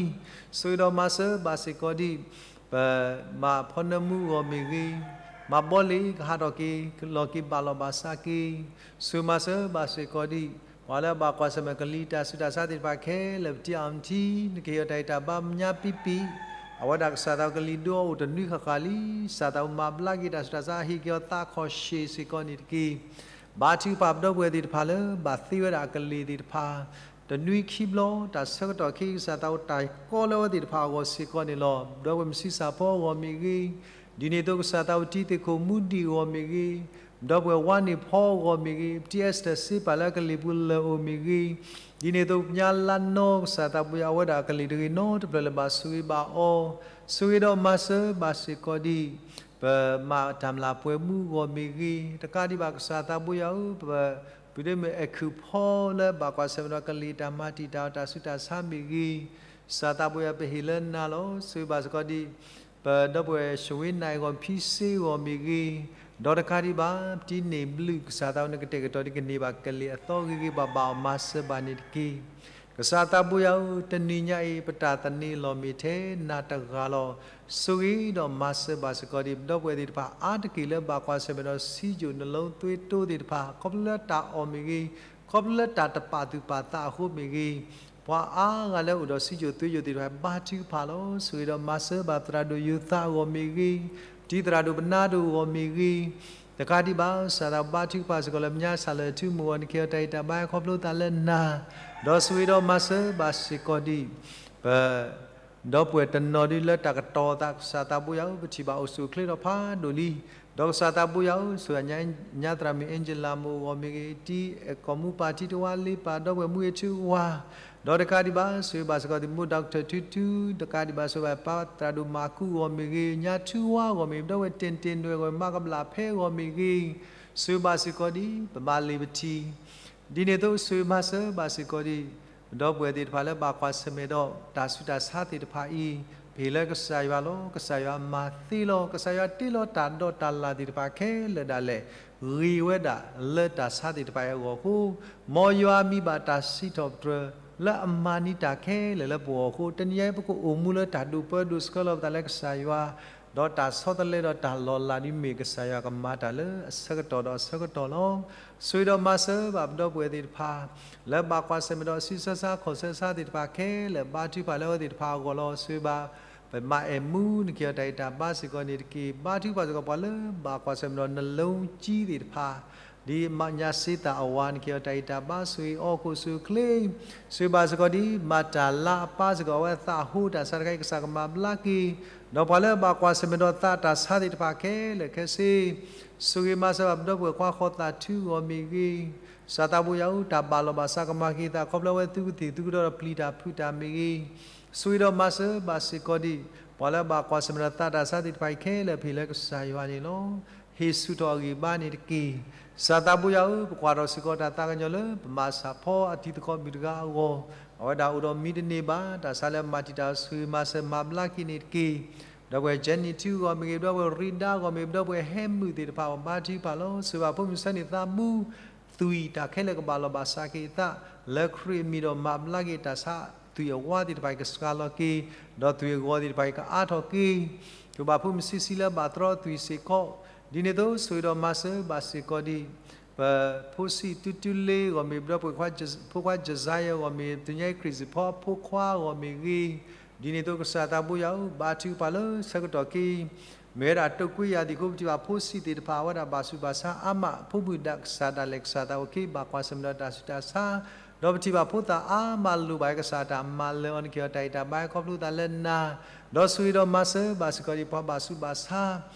ဆိၣ်ဂ့ၤဒီးမၤစၢၤဘၣ်စ့ၢ်ကီးဒ် ပမၤဖီနၢမူအဂီၢ်မ့ၢ်ဂ့ၤ, မၤဘီလ့ၤကဟးထီၣ်က့ၤ လီၤက့ၤဘၣ်လီၤဘၣ်စးက့ၤ, ဆိၣ်ဂ့ၤမၤစၢၤဘၣ်စ့ၢ်ကီးဒ် ပှၤလၢအဘၣ်ကွၢ်ဆၢၣ်မဲာ်ကလံၤတၢ်ဆူးတၢ်ဆါသ့ၣ်တဖၣ်ခဲလၢာ် ပတံၤအီၤထံ နကဟ့ၣ်အီၤတၢ်ဂံၢ်တၢ်ဘါ မညါပံပံ, အဝဲဒၣ်ကစၢ်သးကလံၤဒိအိၣ်တနွံဃၣ်ဃၣ်လံ, ကစၢ်သးမၤဘျါက့ၤတၢ်ဆူးတၢ်ဆါ ဟ့ၣ်က့ၤအီၤသးခီၣ်ဆံးစ့ၢ်ကီးန့ၣ်တက့ၢ်. ဘါထုကဖၣ်ပဒီပုၢ်ဝဲၢ်သ့ၣ်တဖၣ်လၢ ဘၣ်သ့ဝဲဒၣ်အကလံၤသ့ၣ်တဖၣ် တနွံခံဘျီ တၢ်ဆၢကတီၢ်ခဲအံၤ ကစၢ်သးအိၣ်တၢ်ကီလၢအဝဲသ့ၣ်တဖၣ်အဂီၢ်စ့ၢ်ကီးန့ၣ်လီၤ. ဒီပုၢ်ဝဲၢ်မုၢ်ဆံးစၢ်ဖီအဂီၢ်မ့ၢ်ဂ့ၤ, ဒ်န့ၣ်အသိးကစၢ်သးအိၣ်တံၤသကိးမူဒံးအဂီၢ်မ့ၢ်ဂ့ၤ, ဒီပုၢ်ဝဲၢ်ဝါန့ၢ်ဖီအဂီၢ်မ့ၢ်ဂ့ၤ, ပတံၤအ့စတၢၢ်စ့ပာ်လၢအကလံၤပူၤလၢာ်အိၣ်မ့ၢ်ဂ့ၤ, ဒ်န့ၣ်အသိးပညါလါနီ ကစၢ်သးဘိယွၤ အဝဲဒၣ်အကလံၤတဂ့ၤနီတဖျၢၣ်လၢၤဘၣ်ဆိၣ်ဂ့ၤဘၣ်အီၤ, ဆိၣ်ဂ့ၤဒီးမၤစၢၤဘၣ်စ့ၢ်ကီးဒ် ပမၤတၢ်မျၢ်ပှဲၤမူအဂီၢ်မ့ၢ်ဂ့ၤ, တကးဒံးဘၣ်ကစၢ်သးဘိယွၤဧၢ, ပ ပုၢ်ဒ့မုၣ်အဲၣ်ခုၣ်ဖီလၢဘၣ်ကွၢ်ဆၢၣ်မဲာ်ဒီးကလံၤတၢ်မၤတံာ်တာ်အီၤ တၢ်ဆူးတၢ်ဆါမ့ၢ်ဂ့ၤ, ကစၢ်သးဘိယွၤ ပဟ့ၣ်လၢနၤလီၤ. ဆိၣ်ဂ့ၤဘၣ်စ့ၢ်ကီးဒ် ပဒီပုၢ်ဝဲၢ် ၡဝ့နၢ်အဂီၢ် ဖံစ့အဂီၢ်မ့ၢ်ဂ့ၤ, ဒီးတကးဒံးဘၣ် ပတံၤန့ၢ်ဘျုးကစၢ်သးအိၣ် နကတဲာ်ကတီၤဒ်ကန့ၢ်ဘၣ်ကလံၤအသီဂ့ၤဂ့ၤဘၣ်ဘၣ်အီၤ မၤစၢၤဘၣ်န့ၣ်တက့ၢ်. ကစၢ်သးဘိယွၤဧၢ, တနံၤညါအံၤ ပတၢ်သန့ၤလီၤမ့ၢ်ထဲနၤတဂၤလီၤ. ဆိၣ်ဂ့ၤဒီးမၤစၢၤဘၣ်စ့ၢ်ကီးဒ် ပဒီပုၢ်ဝဲၢ်သ့ၣ်တဖၣ်အါတက့ၢ်လၢဘၣ်ကွၢ်ဆၢၣ်မဲာ်ဒီး စံယိၣ်နလိသွ့တိသ့ၣ်တဖၣ် ခီဖျိလၢတၢ်အီၣ်မ့ၢ်ဂ့ၤ, ခီဖျိလၢတၢ်တပာ်သူၣ်ပာ်သးအဃိမ့ၢ်ဂ့ၤ, ပှၤအါဂၤလၢအိၣ်ဒီးစံယိၣ်သွ့ယိၣ်သ့ၣ်တဖၣ် ဘါထုကဖၣ်လီၤ. ဆိၣ်ဂ့ၤဒီးမၤစၢၤဘၣ်သရၣ်ဒိၣ်ယိၤသးအဂီၢ်မ့ၢ်ဂ့ၤ, တံၤသရၣ်ဒိၣ်ပနါဒိၣ်အဂီၢ်မ့ၢ်ဂ့ၤ, တကးဒံးဘၣ် ကစၢ်သးဘါထုကဖၣ်စ့ၢ်ကီးလၢ ပညါစၢ်လၢာ်ထူမုၢ်ဂီၢ် နကဟ့ၣ်အီၤတၢ်ဂံၢ်တၢ်ဘါခီဖျိသးလၢနၤ, ဒီးဆိၣ်ဂ့ၤဒီးမၤစၢၤဘၣ်စ့ၢ်ကီးဒ် ပ ဒီပုၢ်ဝဲၢ်တနီၤဒ်လၢတၢ်ကတီၤသး ကစၢ်သးဘိယွၤဧၢ, ပထံၣ်ဘၣ်အိၣ်ဆူၣ်အိၣ်ချ့ထီၣ်ဖးဒိၣ်လံ. ဒီးကစၢ်သးဘိယွၤဧၢ, ဆိၣ်ဂ့ၤညါသရၣ်မုၣ်အ့ကၠလၤမိၢ်အဂီၢ်မ့ၢ်ဂ့ၤ, တံၤအဲၣ်ကီၢ်မူပၢ် ထံတဝါလ့ပၢ် ဒီပုၢ်ဝဲၢ်မူဂ့ၤထူဝါ, ဒီးတကးဒံးဘၣ် ဆိၣ်ဂ့ၤဘၣ်စ့ၢ်ကီးဒ် မိၢ် doctor ထူထူ, တကးဒံးဘၣ် ဆိၣ်ဂ့ၤဘၣ်ပၢ်သရၣ်ဒိၣ်မၤကူအဂီၢ်မ့ၢ်ဂ့ၤ, ညါထူဝါအဂီၢ်မ့ၢ်ဂ့ၤ, ဒီပုၢ်ဝဲၢ်တ့ၢ်တ့ၢ်နွဲၣ်အဂီၢ်, မါကဘျၣ်ဖဲအဂီၢ်မ့ၢ်ဂ့ၤ, ဆိၣ်ဂ့ၤဘၣ်စ့ၢ်ကီးဒ် ပဘၣ်လ့ၤပထံၣ် ဒ်န့ၣ်အသိး ဆိၣ်ဂ့ၤမၤစၢၤဘၣ်စ့ၢ်ကီးဒ် ပဒီပုၢ်ဝဲၢ်သ့ၣ်တဖၣ်လၢဘၣ်ကွၢ်ဆၢၣ်မဲာ်ဒီး တၢ်ဆူးတၢ်ဆါသ့ၣ်တဖၣ်အံၤ, ပဟ့ၣ်လၢကစၢ်ယွၤလီၤ. ကစၢ်ယွၤမၤသ့လီၤ. ကစၢ်ယွၤတ့လီၤတၢ်ဒီးတၢ်လၣ်သ့ၣ်တဖၣ်ခဲလၢာ်ဒၣ်လဲာ် ဂ့ၤဝဲဒၣ်လၢတၢ်ဆါသ့ၣ်တဖၣ်အံၤအဂီၢ်အဃိ, မ်ယွၤမံဘၣ်တၢ်စံးထီၣ်ပတြၢၤ လၢအမၤန့ၢ်တၢ်ခဲလၢာ်လၢပဂီၢ်အဃိ, တနံၤညါအံၤ ပကအိၣ်မူလၢတၢ်ဒိးပၢဒိးဆှၢလီၤပသးလၢကစၢ်ယွၤ, ဒီးတၢ်ဆီတလဲဒီးတၢ်လီၤလးဒ်မ့ၢ် ကစၢ်ယွၤကမၤတၢ်လၢအဆၢကတီၢ်ဒီးအဆၢကတီၢ်လီၤ. ဆိၣ်ဂ့ၤဒီးမၤစၢၤဘၣ်ပဒီပုၢ်ဝဲၢ်သ့ၣ်တဖၣ် လၢဘၣ်ကွၢ်ဆၢၣ်မဲာ်ဒီး ဆံးဆၢဆါခီၣ်ဆၢဆါသ့ၣ်တဖၣ်ခဲလၢာ် ဘါထုကဖၣ်လၢအဝဲသ့ၣ်တဖၣ်အဂီၢ်လီၤ. ဆိၣ်ဂ့ၤဘၣ် ပမၤအဲၣ်မူ နကဟ့ၣ်အီၤတၢ်ဂံၢ်တၢ်ဘါစ့ၢ်ကီးန့ၣ်တက့ၢ်. ဘါထုကဖၣ်စ့ၢ်ကီးပှၤလၢဘၣ်ကွၢ်ဆၢၣ်မဲာ်ဒီး နလိကံသ့ၣ်တဖၣ် ဒ်ညါစ့သးအဝၤန့ၣ်က့ၤအီၤ တၢ်အံၤတၢ်ဘါဆိၣ်ဂ့ၤအီၤ ခိၣ်ဆူၣ်ချ့, ဆိၣ်ဂ့ၤဘၣ်စ့ၢ်ကီးဒ် မၤတၢ်လါအပၢ်စ့ၢ်ကီး အဝဲသးဟိတၢ်ဆါတခါအံၤ ကစၢ်ကမၤဘျါက့ၤ, ဒီးပှၤလၢအဘၣ်ကွၢ်ဆၢၣ်မဲာ်ဒီးသးတၢ်ဆါသ့ၣ်တဖၣ်ခဲလၢာ်ခဲဆ့ ဆိၣ်ဂ့ၤမၤစၢၤဘၣ်ပဒီပုၢ်ဝဲၢ်ခွါဃီသးထူအဂီၢ်မ့ၢ်ဂ့ၤ, ကစၢ်သးဘိယွၤဧၢ တၢ်ဘၣ်လီၤဘၣ်စးကမၤက့ၤသး ခီဖျိဝဲသူကသ့ၣ်သူကဒီးဒီးပျံၤတၢ်ဖုးတၢ်မ့ၢ်ဂ့ၤ, ဆိၣ်ဂ့ၤဒီးမၤစၢၤဘၣ်စ့ၢ်ကီးဒ် ပှၤလၢအဘၣ်ကွၢ်ဆၢၣ်မဲာ်ဒီးသးတၢ်ဆါသ့ၣ်တဖၣ်အံၤခဲလၢာ် ပဟ့ၣ်လၢကစၢ်ယွၤန့ၣ်လီၤ. ဟ့ၣ်ဆူၣ်ထီၣ်အဂံၢ်အဘါန့ၣ်တက့ၢ်. ကစၢ်သးဘိယွၤဧၢ ပကွၢ်ထီၣ်စ့ၢ်ကီးတၢ်သးကညီၤလၢ ပမၤစၢ်ဖီအတံၤသကိးမုၣ်တဂၤအဂီၢ်, အဝဲဒၣ်အိၣ်ဒီးမံတန့ၢ်ဘၣ် တၢ်ဆါလၢမၤတံာ်တာ် ဆိၣ်ဂ့ၤမၤစၢၤမၤဘျါက့ၤန့ၣ်တက့ၢ်. ဒီပုၢ်ဝဲၢ် Jenny ထူအဂီၢ်မ့ၢ်ဂ့ၤ, ဒီပုၢ်ဝဲၢ်ရံဒါအဂီၢ်မ့ၢ်ဂ့ၤ, ဒီပုၢ်ဝဲၢ်ဟဲမုၣ်သ့ၣ်တဖၣ်အဂီၢ် ဘါထုကဖၣ်လီၤ. ဆိၣ်ဂ့ၤဘၣ်ဖိမုၣ်ဆၢန့ၣ်သးမူ သွံၣ်တၢ်ခဲလၢာ်ကဘၣ်လီၤဘၣ်စးက့ၤအသး လၢခရံာ်အမံၤဒီးမၤဘျါက့ၤတၢ်ဆါ သွံၣ်အဝါသ့ၣ်တဖၣ်အံၤကစှၤလီၤက့ၤ, ဒီးသွံၣ်အဂီၤသ့ၣ်တဖၣ်အံၤကအါထီၣ်က့ၤ, ဆိၣ်ဂ့ၤဘၣ်ဖိမုၣ်ဆံးဆံးလၢဘၣ်သရီသွံၣ်စ့ၢ်ကီး, ဒ်န့ၣ်အသိး ဆိၣ်ဂ့ၤဒီးမၤစၢၤဘၣ်စ့ၢ်ကီးဒ် ပဖိဆံးတူတူလ့အဂီၢ်မ့ၢ် ဒီပုၢ်ဝဲၢ်ခွါ ဖိခွါ Josiah အဂီၢ်မ့ၢ် တညါအံၤခရံာ်စ့ၢ်ဖီအဖိခွါအဂီၢ်မ့ၢ်ဂ့ၤ, ဒ်န့ၣ်အသိး ကစၢ်သးဘိယွၤဧၢ ဘါထုကဖၣ်လၢဆၢကတီၢ်က့ၤ မ့ၢ်ဝဲဒၣ်တုပ်ကွေးရာသီအဃိ ပထံၣ်ဘၣ်ဖိဆံးသ့ၣ်တဖၣ် အဝဲဒၣ်ဘၣ်ဆူးဘၣ်ဆါအါမး ဖိမုၣ်ဒၣ်ကစၢ်ဒၣ်လဲာ် ကစၢ်သးအိၣ်က့ၤ ဘၣ်ကွၢ်ဆၢၣ်မဲာ်ဒီးတၢ်ဆူးတၢ်ဆါ, ဒီးပထံၣ်ဘၣ်ဖိသၣ်အါမးလိၣ်ဘၣ် ကစၢ်တၢ်မၤလၢာ်အီၤန့ၣ်က့ၤအီၤ တၢ်အံၤတၢ်ဘါခီဖျိသးလၢနၤ, ဒီးဆိၣ်ဂ့ၤဒီးမၤစၢၤဘၣ်စ့ၢ်ကီးဒ်ပှၤဘၣ်ဆူးဘၣ်ဆါ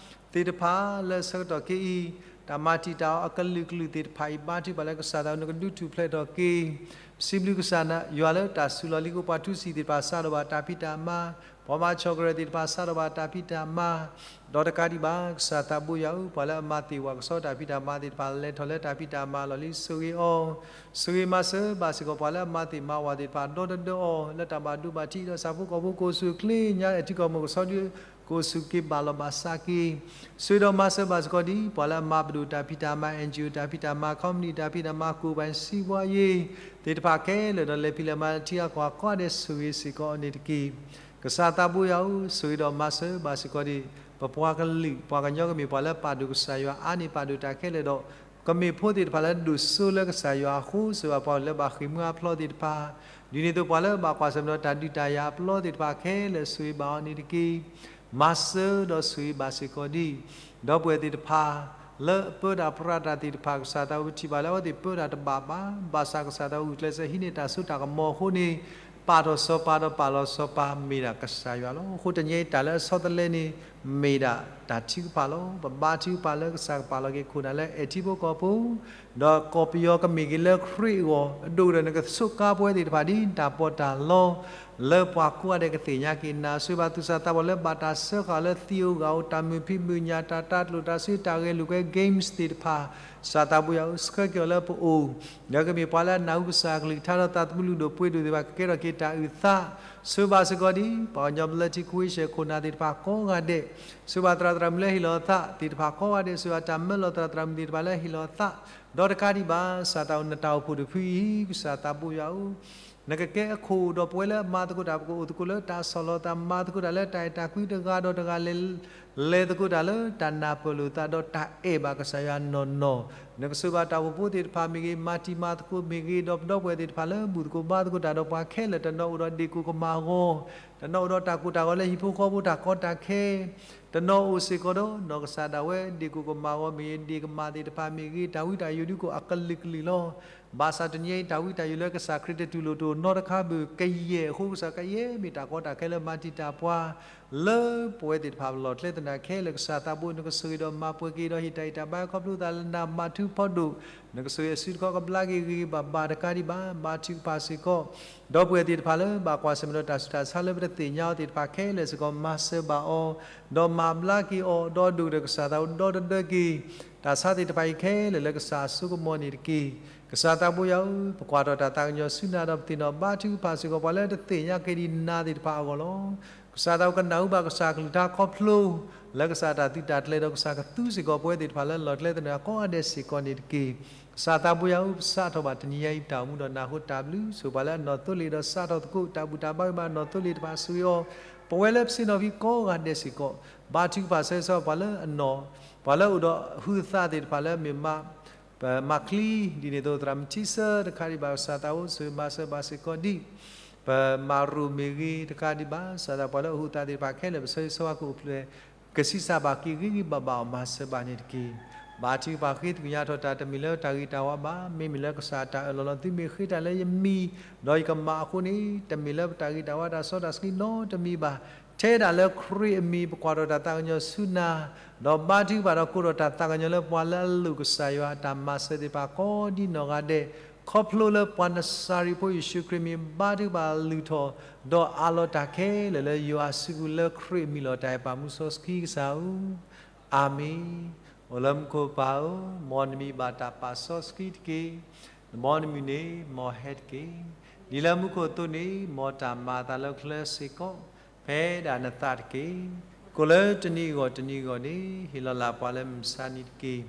သ့ၣ်တဖၣ်လၢဆၢကတီၢ်က့ၤအံၤ တၢ်မၤတံာ်တာ်အီၤအကလုာ်ကလုာ်သ့ၣ်တဖၣ်အံၤ ဘါထုကဖၣ်လၢကစၢ်သးနကဒုးထူၣ်ဖျဲးထီၣ်က့ၤ, ပစံးဘျုးကစၢ်ယွၤလၢတၢ်စူၤလီၤလံအဃိ ပှၤထူစံၣ်သ့ၣ်တဖၣ်စးထီၣ်ဘၣ်တၢ်ဖံးတၢ်မၤ, ပှၤမၤဆီၣ်ကရၢၢ်သ့ၣ်တဖၣ် စးထီၣ်ဘၣ်တၢ်ဖံးတၢ်မၤ, ဒီးတကးဒံးဘၣ် ကစၢ်သးဘိယွၤဧၢ ပှၤလၢအမၤသ့ၣ်ဝၣ်ကဆီတၢ်ဖံးတၢ်မၤသ့ၣ်တဖၣ် လဲၤထီၣ်လၢတၢ်ဖံးတၢ်မၤအလီၢ်လံ ဆိၣ်ဂ့ၤအီၤ, ဆိၣ်ဂ့ၤမၤစၢၤဘၣ်စ့ၢ်ကီး ပှၤလၢအမၤသ့ၣ်မၤဝၣ်သ့ၣ်တဖၣ် ဒီတဒၢအီၤ လၢတၢ်ဘၣ်ဒိဘၣ်ထံးဒီး ဆၣ်ဖိကီၢ်ဖိ ကအိၣ်ဆူၣ်အိၣ်ချ့ ညါအဲၣ်ထံကီၢ်မိၢ်ကဆီဒု ကအိၣ်ဆူၣ်က့ၤဘၣ်လီၤဘၣ်စးက့ၤ, ဆိၣ်ဂ့ၤဒီးမၤစၢၤဘၣ်စ့ၢ်ကီးဒ် ပှၤလၢအမၤပဒိၣ်တၢ်ဖံးတၢ်မၤ NGO တၢ်ဖံးတၢ်မၤ ခီပနံၣ်တၢ်ဖံးတၢ်မၤ ကိးပၤစံးဘှါယ့ၤသ့ၣ်တဖၣ်ခဲလၢာ် ဒီးလဲၤဖံးလဲၤမၤထံအါကီၢ်အါ ကိးဂၤဒဲးဆိၣ်ဂ့ၤစ့ၢ်ကီးအီၤန့ၣ်တက့ၢ်. ကစၢ်သးဘိယွၤဧၢ ဆိၣ်ဂ့ၤဒီးမၤစၢၤဘၣ်စ့ၢ်ကီးဒ် ပပှၤကလုာ် ပှၤကညီကမ့ၢ်ပှၤလၢပာ်ဒိၣ်ကစၢ်ယွၤအါန့ၢ်ပာ်ဒိၣ်တၢ်ခဲလၢာ်ဒီး ကမ့ၢ်ဖိသ့ၣ်တဖၣ်လၢဒိၣ်စိလၢကစၢ်ယွၤအဃိ ဆိၣ်ဂ့ၤဘၣ်ပှၤလၢဘၣ်ဃ့ၢ်မှံဟးဖျိးသ့ၣ်တဖၣ်, ဒ်န့ၣ်အသိးပှၤလၢဘၣ်ကွၢ်ဆၢၣ်မဲာ်ဒီးတၢ်ဒုးတၢ်ယၤအပျီသ့ၣ်တဖၣ်ခဲလၢာ် ဆိၣ်ဂ့ၤဘၣ်အီၤန့ၣ်တက့ၢ်. မၤစၢၤဒီးဆိၣ်ဂ့ၤဘၣ်စ့ၢ်ကီးဒ် ဒီပုၢ်ဝဲၢ်သ့ၣ်တဖၣ် လၢအပၢတၢ်ပြးတၢ်သ့ၣ်တဖၣ် ကစၢ်သးဝဲပထံၣ်ဘၣ်လၢအဝဲသ့ၣ်ပၢတၢ်တဘၣ်ဘၣ်, ဘၣ်ဆၣ်ကစၢ်သးဝဲဂုာ်ကျဲးစၢးဟံးန့ၢ်တၢ်စိတၢ်ကမီၤအဃိန့ၣ် ပာ်ထီၣ်စီၤပၤဒီးပာ်လီၤစီၤပၤမ့ၢ်ဒၣ်ကစၢ်ယွၤလီၤ. အဃိတနံၤအံၤတၢ်လၢအဆီတလဲန့ၣ် မ့ၢ်ဒၣ်တၢ်ထုကဖၣ်လီၤ. ပဘါထုကဖၣ်လၢကစၢ်ကပာ်လီၤက့ၤခိၣ်နၢ်လၢအဲၣ်ထံဖိကီၢ်ဖိ ဒီးကီၢ်ပယီၤကမ့ၢ်ဂ့ၤလၢခရံာ်အဂီၢ် အဒိၣ်ကတၢၢ်န့ၣ် ကဆိးကါပဝဲသ့ၣ်တဖၣ်ဒ်တၢ်ပီးတၢ်လီ လၢပှၤကိးဂၤဒဲးကသ့ၣ်ညါက့ၤနၤ ဆိၣ်ဂ့ၤဘၣ်သူၣ်စၢ်သးဘီၣ်လၢဘၣ်တၢ်စၢဃာ်လၢသံဧိၤဂာ်ဧိၤ တၢ်မုာ်ဖံးမုာ်ညၣ် တၢ်တၢ်ကျိၣ်တၢ်စ့ တၢ်ဂဲၤလိာ်ကွဲ games သ့ၣ်တဖၣ် ကစၢ်သးဘိယွၤဧၢ ဆှၢက့ၤအီၤလၢပအိၣ် ဒီးကမ့ၢ်ပှၤလၢအနၢ်ဟူကစၢ်အကလုၢ်ကထါဒီးသးသမူလုၢ်ဒိၣ်ပှ့ၤဒိၣ်သ့ၣ်တဖၣ် ကကဲထီၣ်က့ၤတၢ်အုၣ်သး ဆိၣ်ဂ့ၤဘၣ်စ့ၢ်ကီးဒ် ပှၤကညီဘျၢထံခဝ့ၡၢၣ်ခိၣ်နၢ်သ့ၣ်တဖၣ် ကိးဂၤဒဲး ဆိၣ်ဂ့ၤဘၣ်သရၣ်သရၣ်မုၣ်လၢဟ့ၣ်လီၤအသးသ့ၣ်တဖၣ်ကိးဂၤဒဲး ဆိၣ်ဂ့ၤဘၣ်တၢ်မၢလီၤသရၣ်သရၣ်မုၣ်သ့ၣ်တဖၣ်လၢဟ့ၣ်လီၤအသး ဒီးတကးဒံးဘၣ် ကစၢ်သးအိၣ်နတၢ်အိၣ်ဖှိၣ်တဖုအံၤ ကစၢ်သးဘိယွၤဧၢ နကကဲအခိၣ်ဒီးပဝဲလၢအမၤသကိးတၢ် ပကအိၣ်သကိးလၢတၢ်ဆီၣ်လီၤသး မၤသကိးတၢ်လၢတၢ်အဲၣ်တၢ်ကွံတဂၤဒီးတဂၤ လဲၤသကိးတၢ်လၢတၢ်နၢ်ပၢၢ်လိာ်သးဒီးတၢ်အဲၣ်ဘၣ်ကစၢ်ယွၤနီၢ်နီၢ် နကဆိၣ်ဂ့ၤဘၣ်တၢ်အိၣ်ဖှိၣ်ဖိသ့ၣ်တဖၣ်မ့ၢ်ဂ့ၤ မၤတံၤမၤသကိးမ့ၢ်ဂ့ၤ ဒီးပဒီပုၢ်ဝဲၢ်သ့ၣ်တဖၣ်လၢဘူၣ်သကိးဘါသကိးတၢ်ဒီးပှၤခဲလၢာ် တနီၤအိၣ်ဒီးဒ့ၣ်ကိၢ်ကမၣ်အဂီၢ် တနီၤအိၣ်ဒီးတၢ်ကိၢ်တၢ်ဂီၤလၢဟံၣ်ဖိဃီဖိတၢ်ကီတၢ်ခဲ တနီၤအိၣ်စ့ၢ်ကီးဒီးနီၢ်ကစၢ်ဒၣ်ဝဲ ဒ့ၣ်ကိၢ်ကမၣ်အဂီၢ်မ့ၢ်ဂ့ၤ ဒ့ၣ်ကမၣ်သ့ၣ်တဖၣ်မ့ၢ်ဂ့ၤ တၢ်ဝံတၢ်ယိာ်ဒုးကအိၣ်အကလုာ်ကလုာ်လီၤ. ဘၣ်ဆၣ်တနံၤအံၤ တၢ်ဝံတၢ်ယိာ်လၢကစၢ်ခရံာ်တတူၢ်လိာ်တအိၣ်နီတခါဘၣ် ကယဲၢ်အဃိ ကစၢ်ကယဲၢ်မ့ၢ်တၢ်ကီတၢ်ခဲလၢမၤတံာ်တာ်ပှၤ လၢပဝဲသ့ၣ်တဖၣ်လီၢ်ကျဲသနာ်ခဲလၢာ် ကစၢ်သးဘိ နကဆိၣ်ဂ့ၤဒီးမၤပှဲၤက့ၤဒီးဟ့ၣ်တၢ်အံးတၢ်ဘါ ခီဖျိသးလၢနၤမၤထူဖီဒိၣ် နကဆိၣ်ဂ့ၤအစုတခီကဘျါက့ၤဂ့ၤဂ့ၤဘၣ်ဘၣ်တကးဒံးဘၣ် ဘါထုကဖၣ်စ့ၢ်ကီး ဒီပုၢ်ဝဲၢ်သ့ၣ်တဖၣ်လၢဘၣ်ကွၢ်ဆၢၣ်မဲာ်ဒီးတၢ်ဆူးတၢ်ဆါလၢပတသ့ၣ်ညါအီၤသ့ၣ်တဖၣ်ခဲလၢာ်စ့ၢ်ကီး မၤစၢၤဘၣ်အီၤ ဒီးမၤဘျါက့ၤအီၤ ဒီးဒိၣ်ကတၢၢ်ကစၢ်သးအိၣ်ဒီတဒၢက့ၤ တၢ်ဆါသ့ၣ်တဖၣ်အံၤခဲလၢာ်လၢကစၢ်အစိကမီၤန့ၣ်တက့ၢ်. ကစၢ်သးဘိယွၤဧၢ ပကွၢ်ထီၣ်တၢ်သးကညီၤဆူနၤဒီးပသ့ၣ်နီၣ် ဘါထုကဖၣ်စ့ၢ်ကီးပှၤလၢတသ့ၣ်ညါက့ၤဒံးနၤသ့ၣ်တဖၣ်အဂီၢ်လီၤ. ကစၢ်သးအိၣ်ကနၣ်ဟူဘၣ်ကစၢ်ကလုၢ်ကထါခီဖျိ လၢကစၢ်တၢ်သုးတၢ်ကျဲၤဒီးကစၢ်ကသူစ့ၢ်ကီးပဝဲသ့ၣ်တဖၣ်လၢလီၢ်ကျဲသနၢၣ် ကိးဂၤဒဲးစ့ၢ်ကီးန့ၣ်တက့ၢ်. ကစၢ်သးဘိယွၤဧၢ ပစးထီၣ်ဘၣ်တနံၤညါအံၤ ပတၢ်အိၣ်မူဒီးနၢ်ဟူတၢ်ဘျုး ဆိၣ်ဂ့ၤပှၤလၢအနီၢ်သိလ့ၣ်ဒီးစးထီၣ်သကိး တၢ်ဘူၣ်တၢ်ဘါဝဲဘၣ်နီၢ်သိလ့ၣ်တဖၣ် ဆိၣ်ဂ့ၤအီၤ ပဝဲလၢပဆ့ၣ်နီၤဖံးကိးဂၤဒဲးစ့ၢ်ကီး ဘါထုကဖၣ်ဆၢဂ့ၤဆၢဝါပှၤလၢအနီၢ် ပှၤလၢအိၣ်ဒီးအဟုးအသးသ့ၣ်တဖၣ်လၢမ့ၢ်မး ပမၤချံ ဒ်န့ၣ်အသိး သရၣ်မုၣ်ထံဆၢတခါဒံးဘၣ် ကစၢ်သးအိၣ်ဆိၣ်ဂ့ၤမၤစၢၤဘၣ်စ့ၢ်ကီးဒံး ပမၤရိၤမ့ၢ်ဂ့ၤတခါဒံးဘၣ် ကစၢ်သးပှၤလၢအဟုးအသးသ့ၣ်တဖၣ်ခဲလၢာ် ပဆၢဂ့ၤဆၢဝါကအိၣ်ဖျဲၣ် ကဆံးစၢ်ဘၣ်က့ၤဂ့ၤဂ့ၤဘၣ်ဘၣ်အီၤ မၤစၢၤဘၣ်န့ၣ်တက့ၢ်. ဘါထုကဖၣ်ဃ့သကွံာ်ညါထီၣ်တၢ် တမ့ၢ်လၢတၢ်ဂ့ၤတၢ်ဝါဘၣ်, မ့မ့ၢ်လၢကစၢ်အတၢ်အၢၣ်လီၤလီၤ. သုမ့ၢ်ဃ့တၢ်လၢယမံၤ ဒီးယကမၣ်အဃိန့ၣ်, တမ့ၢ်လၢပတၢ်ဂ့ၤတၢ်ဝါတၢ်စီတၢ်ဆှံနီတမံၤဘၣ်. ထဲဒၣ်လၢခရံာ်အမံၤ ပကွၢ်ထီၣ်တၢ်သးကညီၤဆူနၤ, ဒီးဘါထုကဖၣ်ဒီးကိးထီၣ်တၢ်သးကညီၤလၢပှၤလၢအလိၣ်ကစၢ်ယွၤအတၢ်မၤစၢၤသ့ၣ်တဖၣ်ကိးဒ်နီၢ်ဂၤဒဲး, ခီဖျိလၢပှၤနစၤရ့းဖိယ့ၣ်ၡူးခရံာ်မံၤ ဘါထုကဖၣ်လုၢ်ထီၣ်, ဒီးအးလီၤတၢ်ခဲလၢာ်လၢယွၤအစုပူၤ လၢခရံာ်အမံၤလီၤတၢ်အဲၣ်ပၢ်မူစီဆှံကစၢ်ဧၢ, အၤမ့ၣ်. အိၣ်လၢမူခိၣ်ပၢ်ဧၢ, မ်နမံၤဘၣ်တၢ်ပာ်စီဆှံတက့ၢ်. မ်နမုၢ်နံၤန့ၣ်မ်ဟဲတက့ၢ်. ဒ်လၢမူခိၣ်အသိးန့ၣ် မ်တၢ်မၤအသးလၢချၢစ့ၢ်ကီး, ဖဲဒၣ်နသးတက့ၢ်. ကိးလၢတနံၤအဂီၢ်တနံၤအဂီၢ်န့ၣ် ဟ့ၣ်လီၤလၢ်ပှၤလၢမုၢ်မဆါနံၤတက့ၢ်.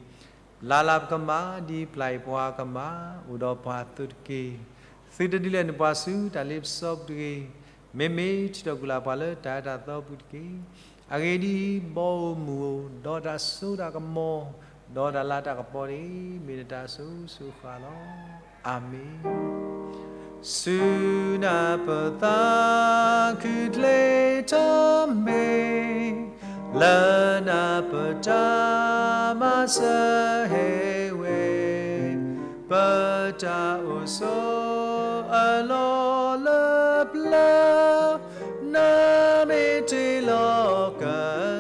လၢ်လၢ်ပကမၣ် ဒ်ပျၢ်အံၤပှၤကမၣ် အိၣ်ဒီးပှၤအသိးတက့ၢ်. သုတဒုးလဲၤနုာ်ပှၤဆူတၢ်လ့ပစီပူၤတဂ့ၤ. မ့မ့ၢ်ထုးထီၣ်ကွံာ်လၢ်ပှၤလၢတၢ်အၢတၢ်သီပူၤတက့ၢ်. အဂ့ၢ်ဒ်အံၤ, ဘီဧိၤမုၢ်ဧိၤ, ဒီးတၢ်စိတၢ်ကမီၤ, ဒီးတၢ်လၤတၢ်ကပီၤန့ၣ် မ့ၢ်နတၢ်အစိၤစိၤအဃၣ်လီၤ. အၤမ့ၣ်. ဆူနၢ်ပသးခုၣ်ချ့ထီၣ်မ့ၢ်, လၢနၢ်ပတၢ်မၤစၢၤဟဲဝဲ, ပတၢ်အိၣ်ဆိးအလီၢ်လၢပျၢၤ, နမ့ၢ်တ့ၢ်လီၤက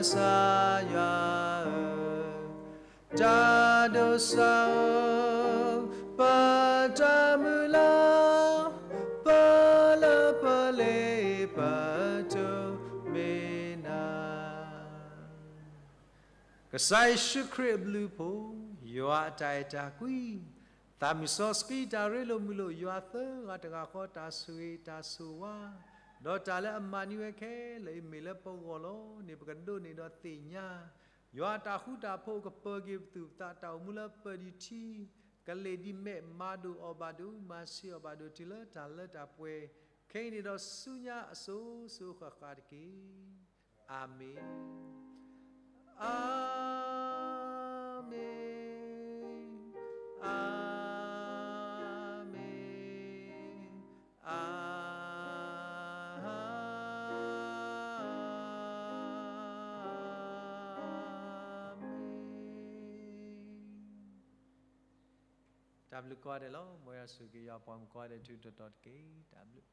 စၢ်ယွၤဧၢ, တၢ်ဒိးစၢ်ဧၢ, ပတၢ်မုၢ်လၢ်, ပလၢပလ့ပတုၤမ့ၢ်နၤ. ကစၢ်ယ့ၣ်ၡူးခရံာ်အဘျုးအဖှိၣ်, ယွၤအတၢ်အဲၣ်တၢ်ကွံ, သးမုၢ်စီဆှံတၢ်ရ့လိာ်မုာ်လိာ် ယွၤသၢဂၤတဂၤဃီတၢ်ဆိၣ်ဂ့ၤတၢ်ဆိၣ်ဝါ, ဒီးတၢ်လၢအမၤန့ၢ်ဝဲခဲလၢာ်အံၤ မ့ၢ်လၢပဂီၢ်လီၤန့ၣ် ပကဒိးန့ၢ်ဒီးသ့ၣ်ညါ, ယွၤအတၢ်ဃူတၢ်ဖိးကပၢၤက့ၤပသူၣ်ပသး တၢ်အိၣ်မူလၢပၢၢ်ဒံးထံ, ကလ့ၣ်ဒ်မဲး မၤဒိၣ်အီၣ်ဘၣ်ဒိၣ် မၤဆံးအီၣ်ဘၣ်ဒိၣ်တုၤလၢတၢ်လၢတၢ်ပှဲၤ, ခဲအံၤန့ၣ်ဒီးဆူညါအစိၤစိၤဃၣ်ဃၣ်တက့ၢ်. အၤမ့ၣ်, အၤမ့ၣ်, အၤမ့ၣ်, အၤမ့ၣ်. တၢ်ဘျုးကိးဂၤဒဲးလီၤ. မ်ယွၤဆိၣ်ဂ့ၤက့ၤယွၤပှၤမုၣ်ကိးဂၤဒဲး ထူးထူးတီၤတီၤတက့ၢ်. တၢ်ဘျုး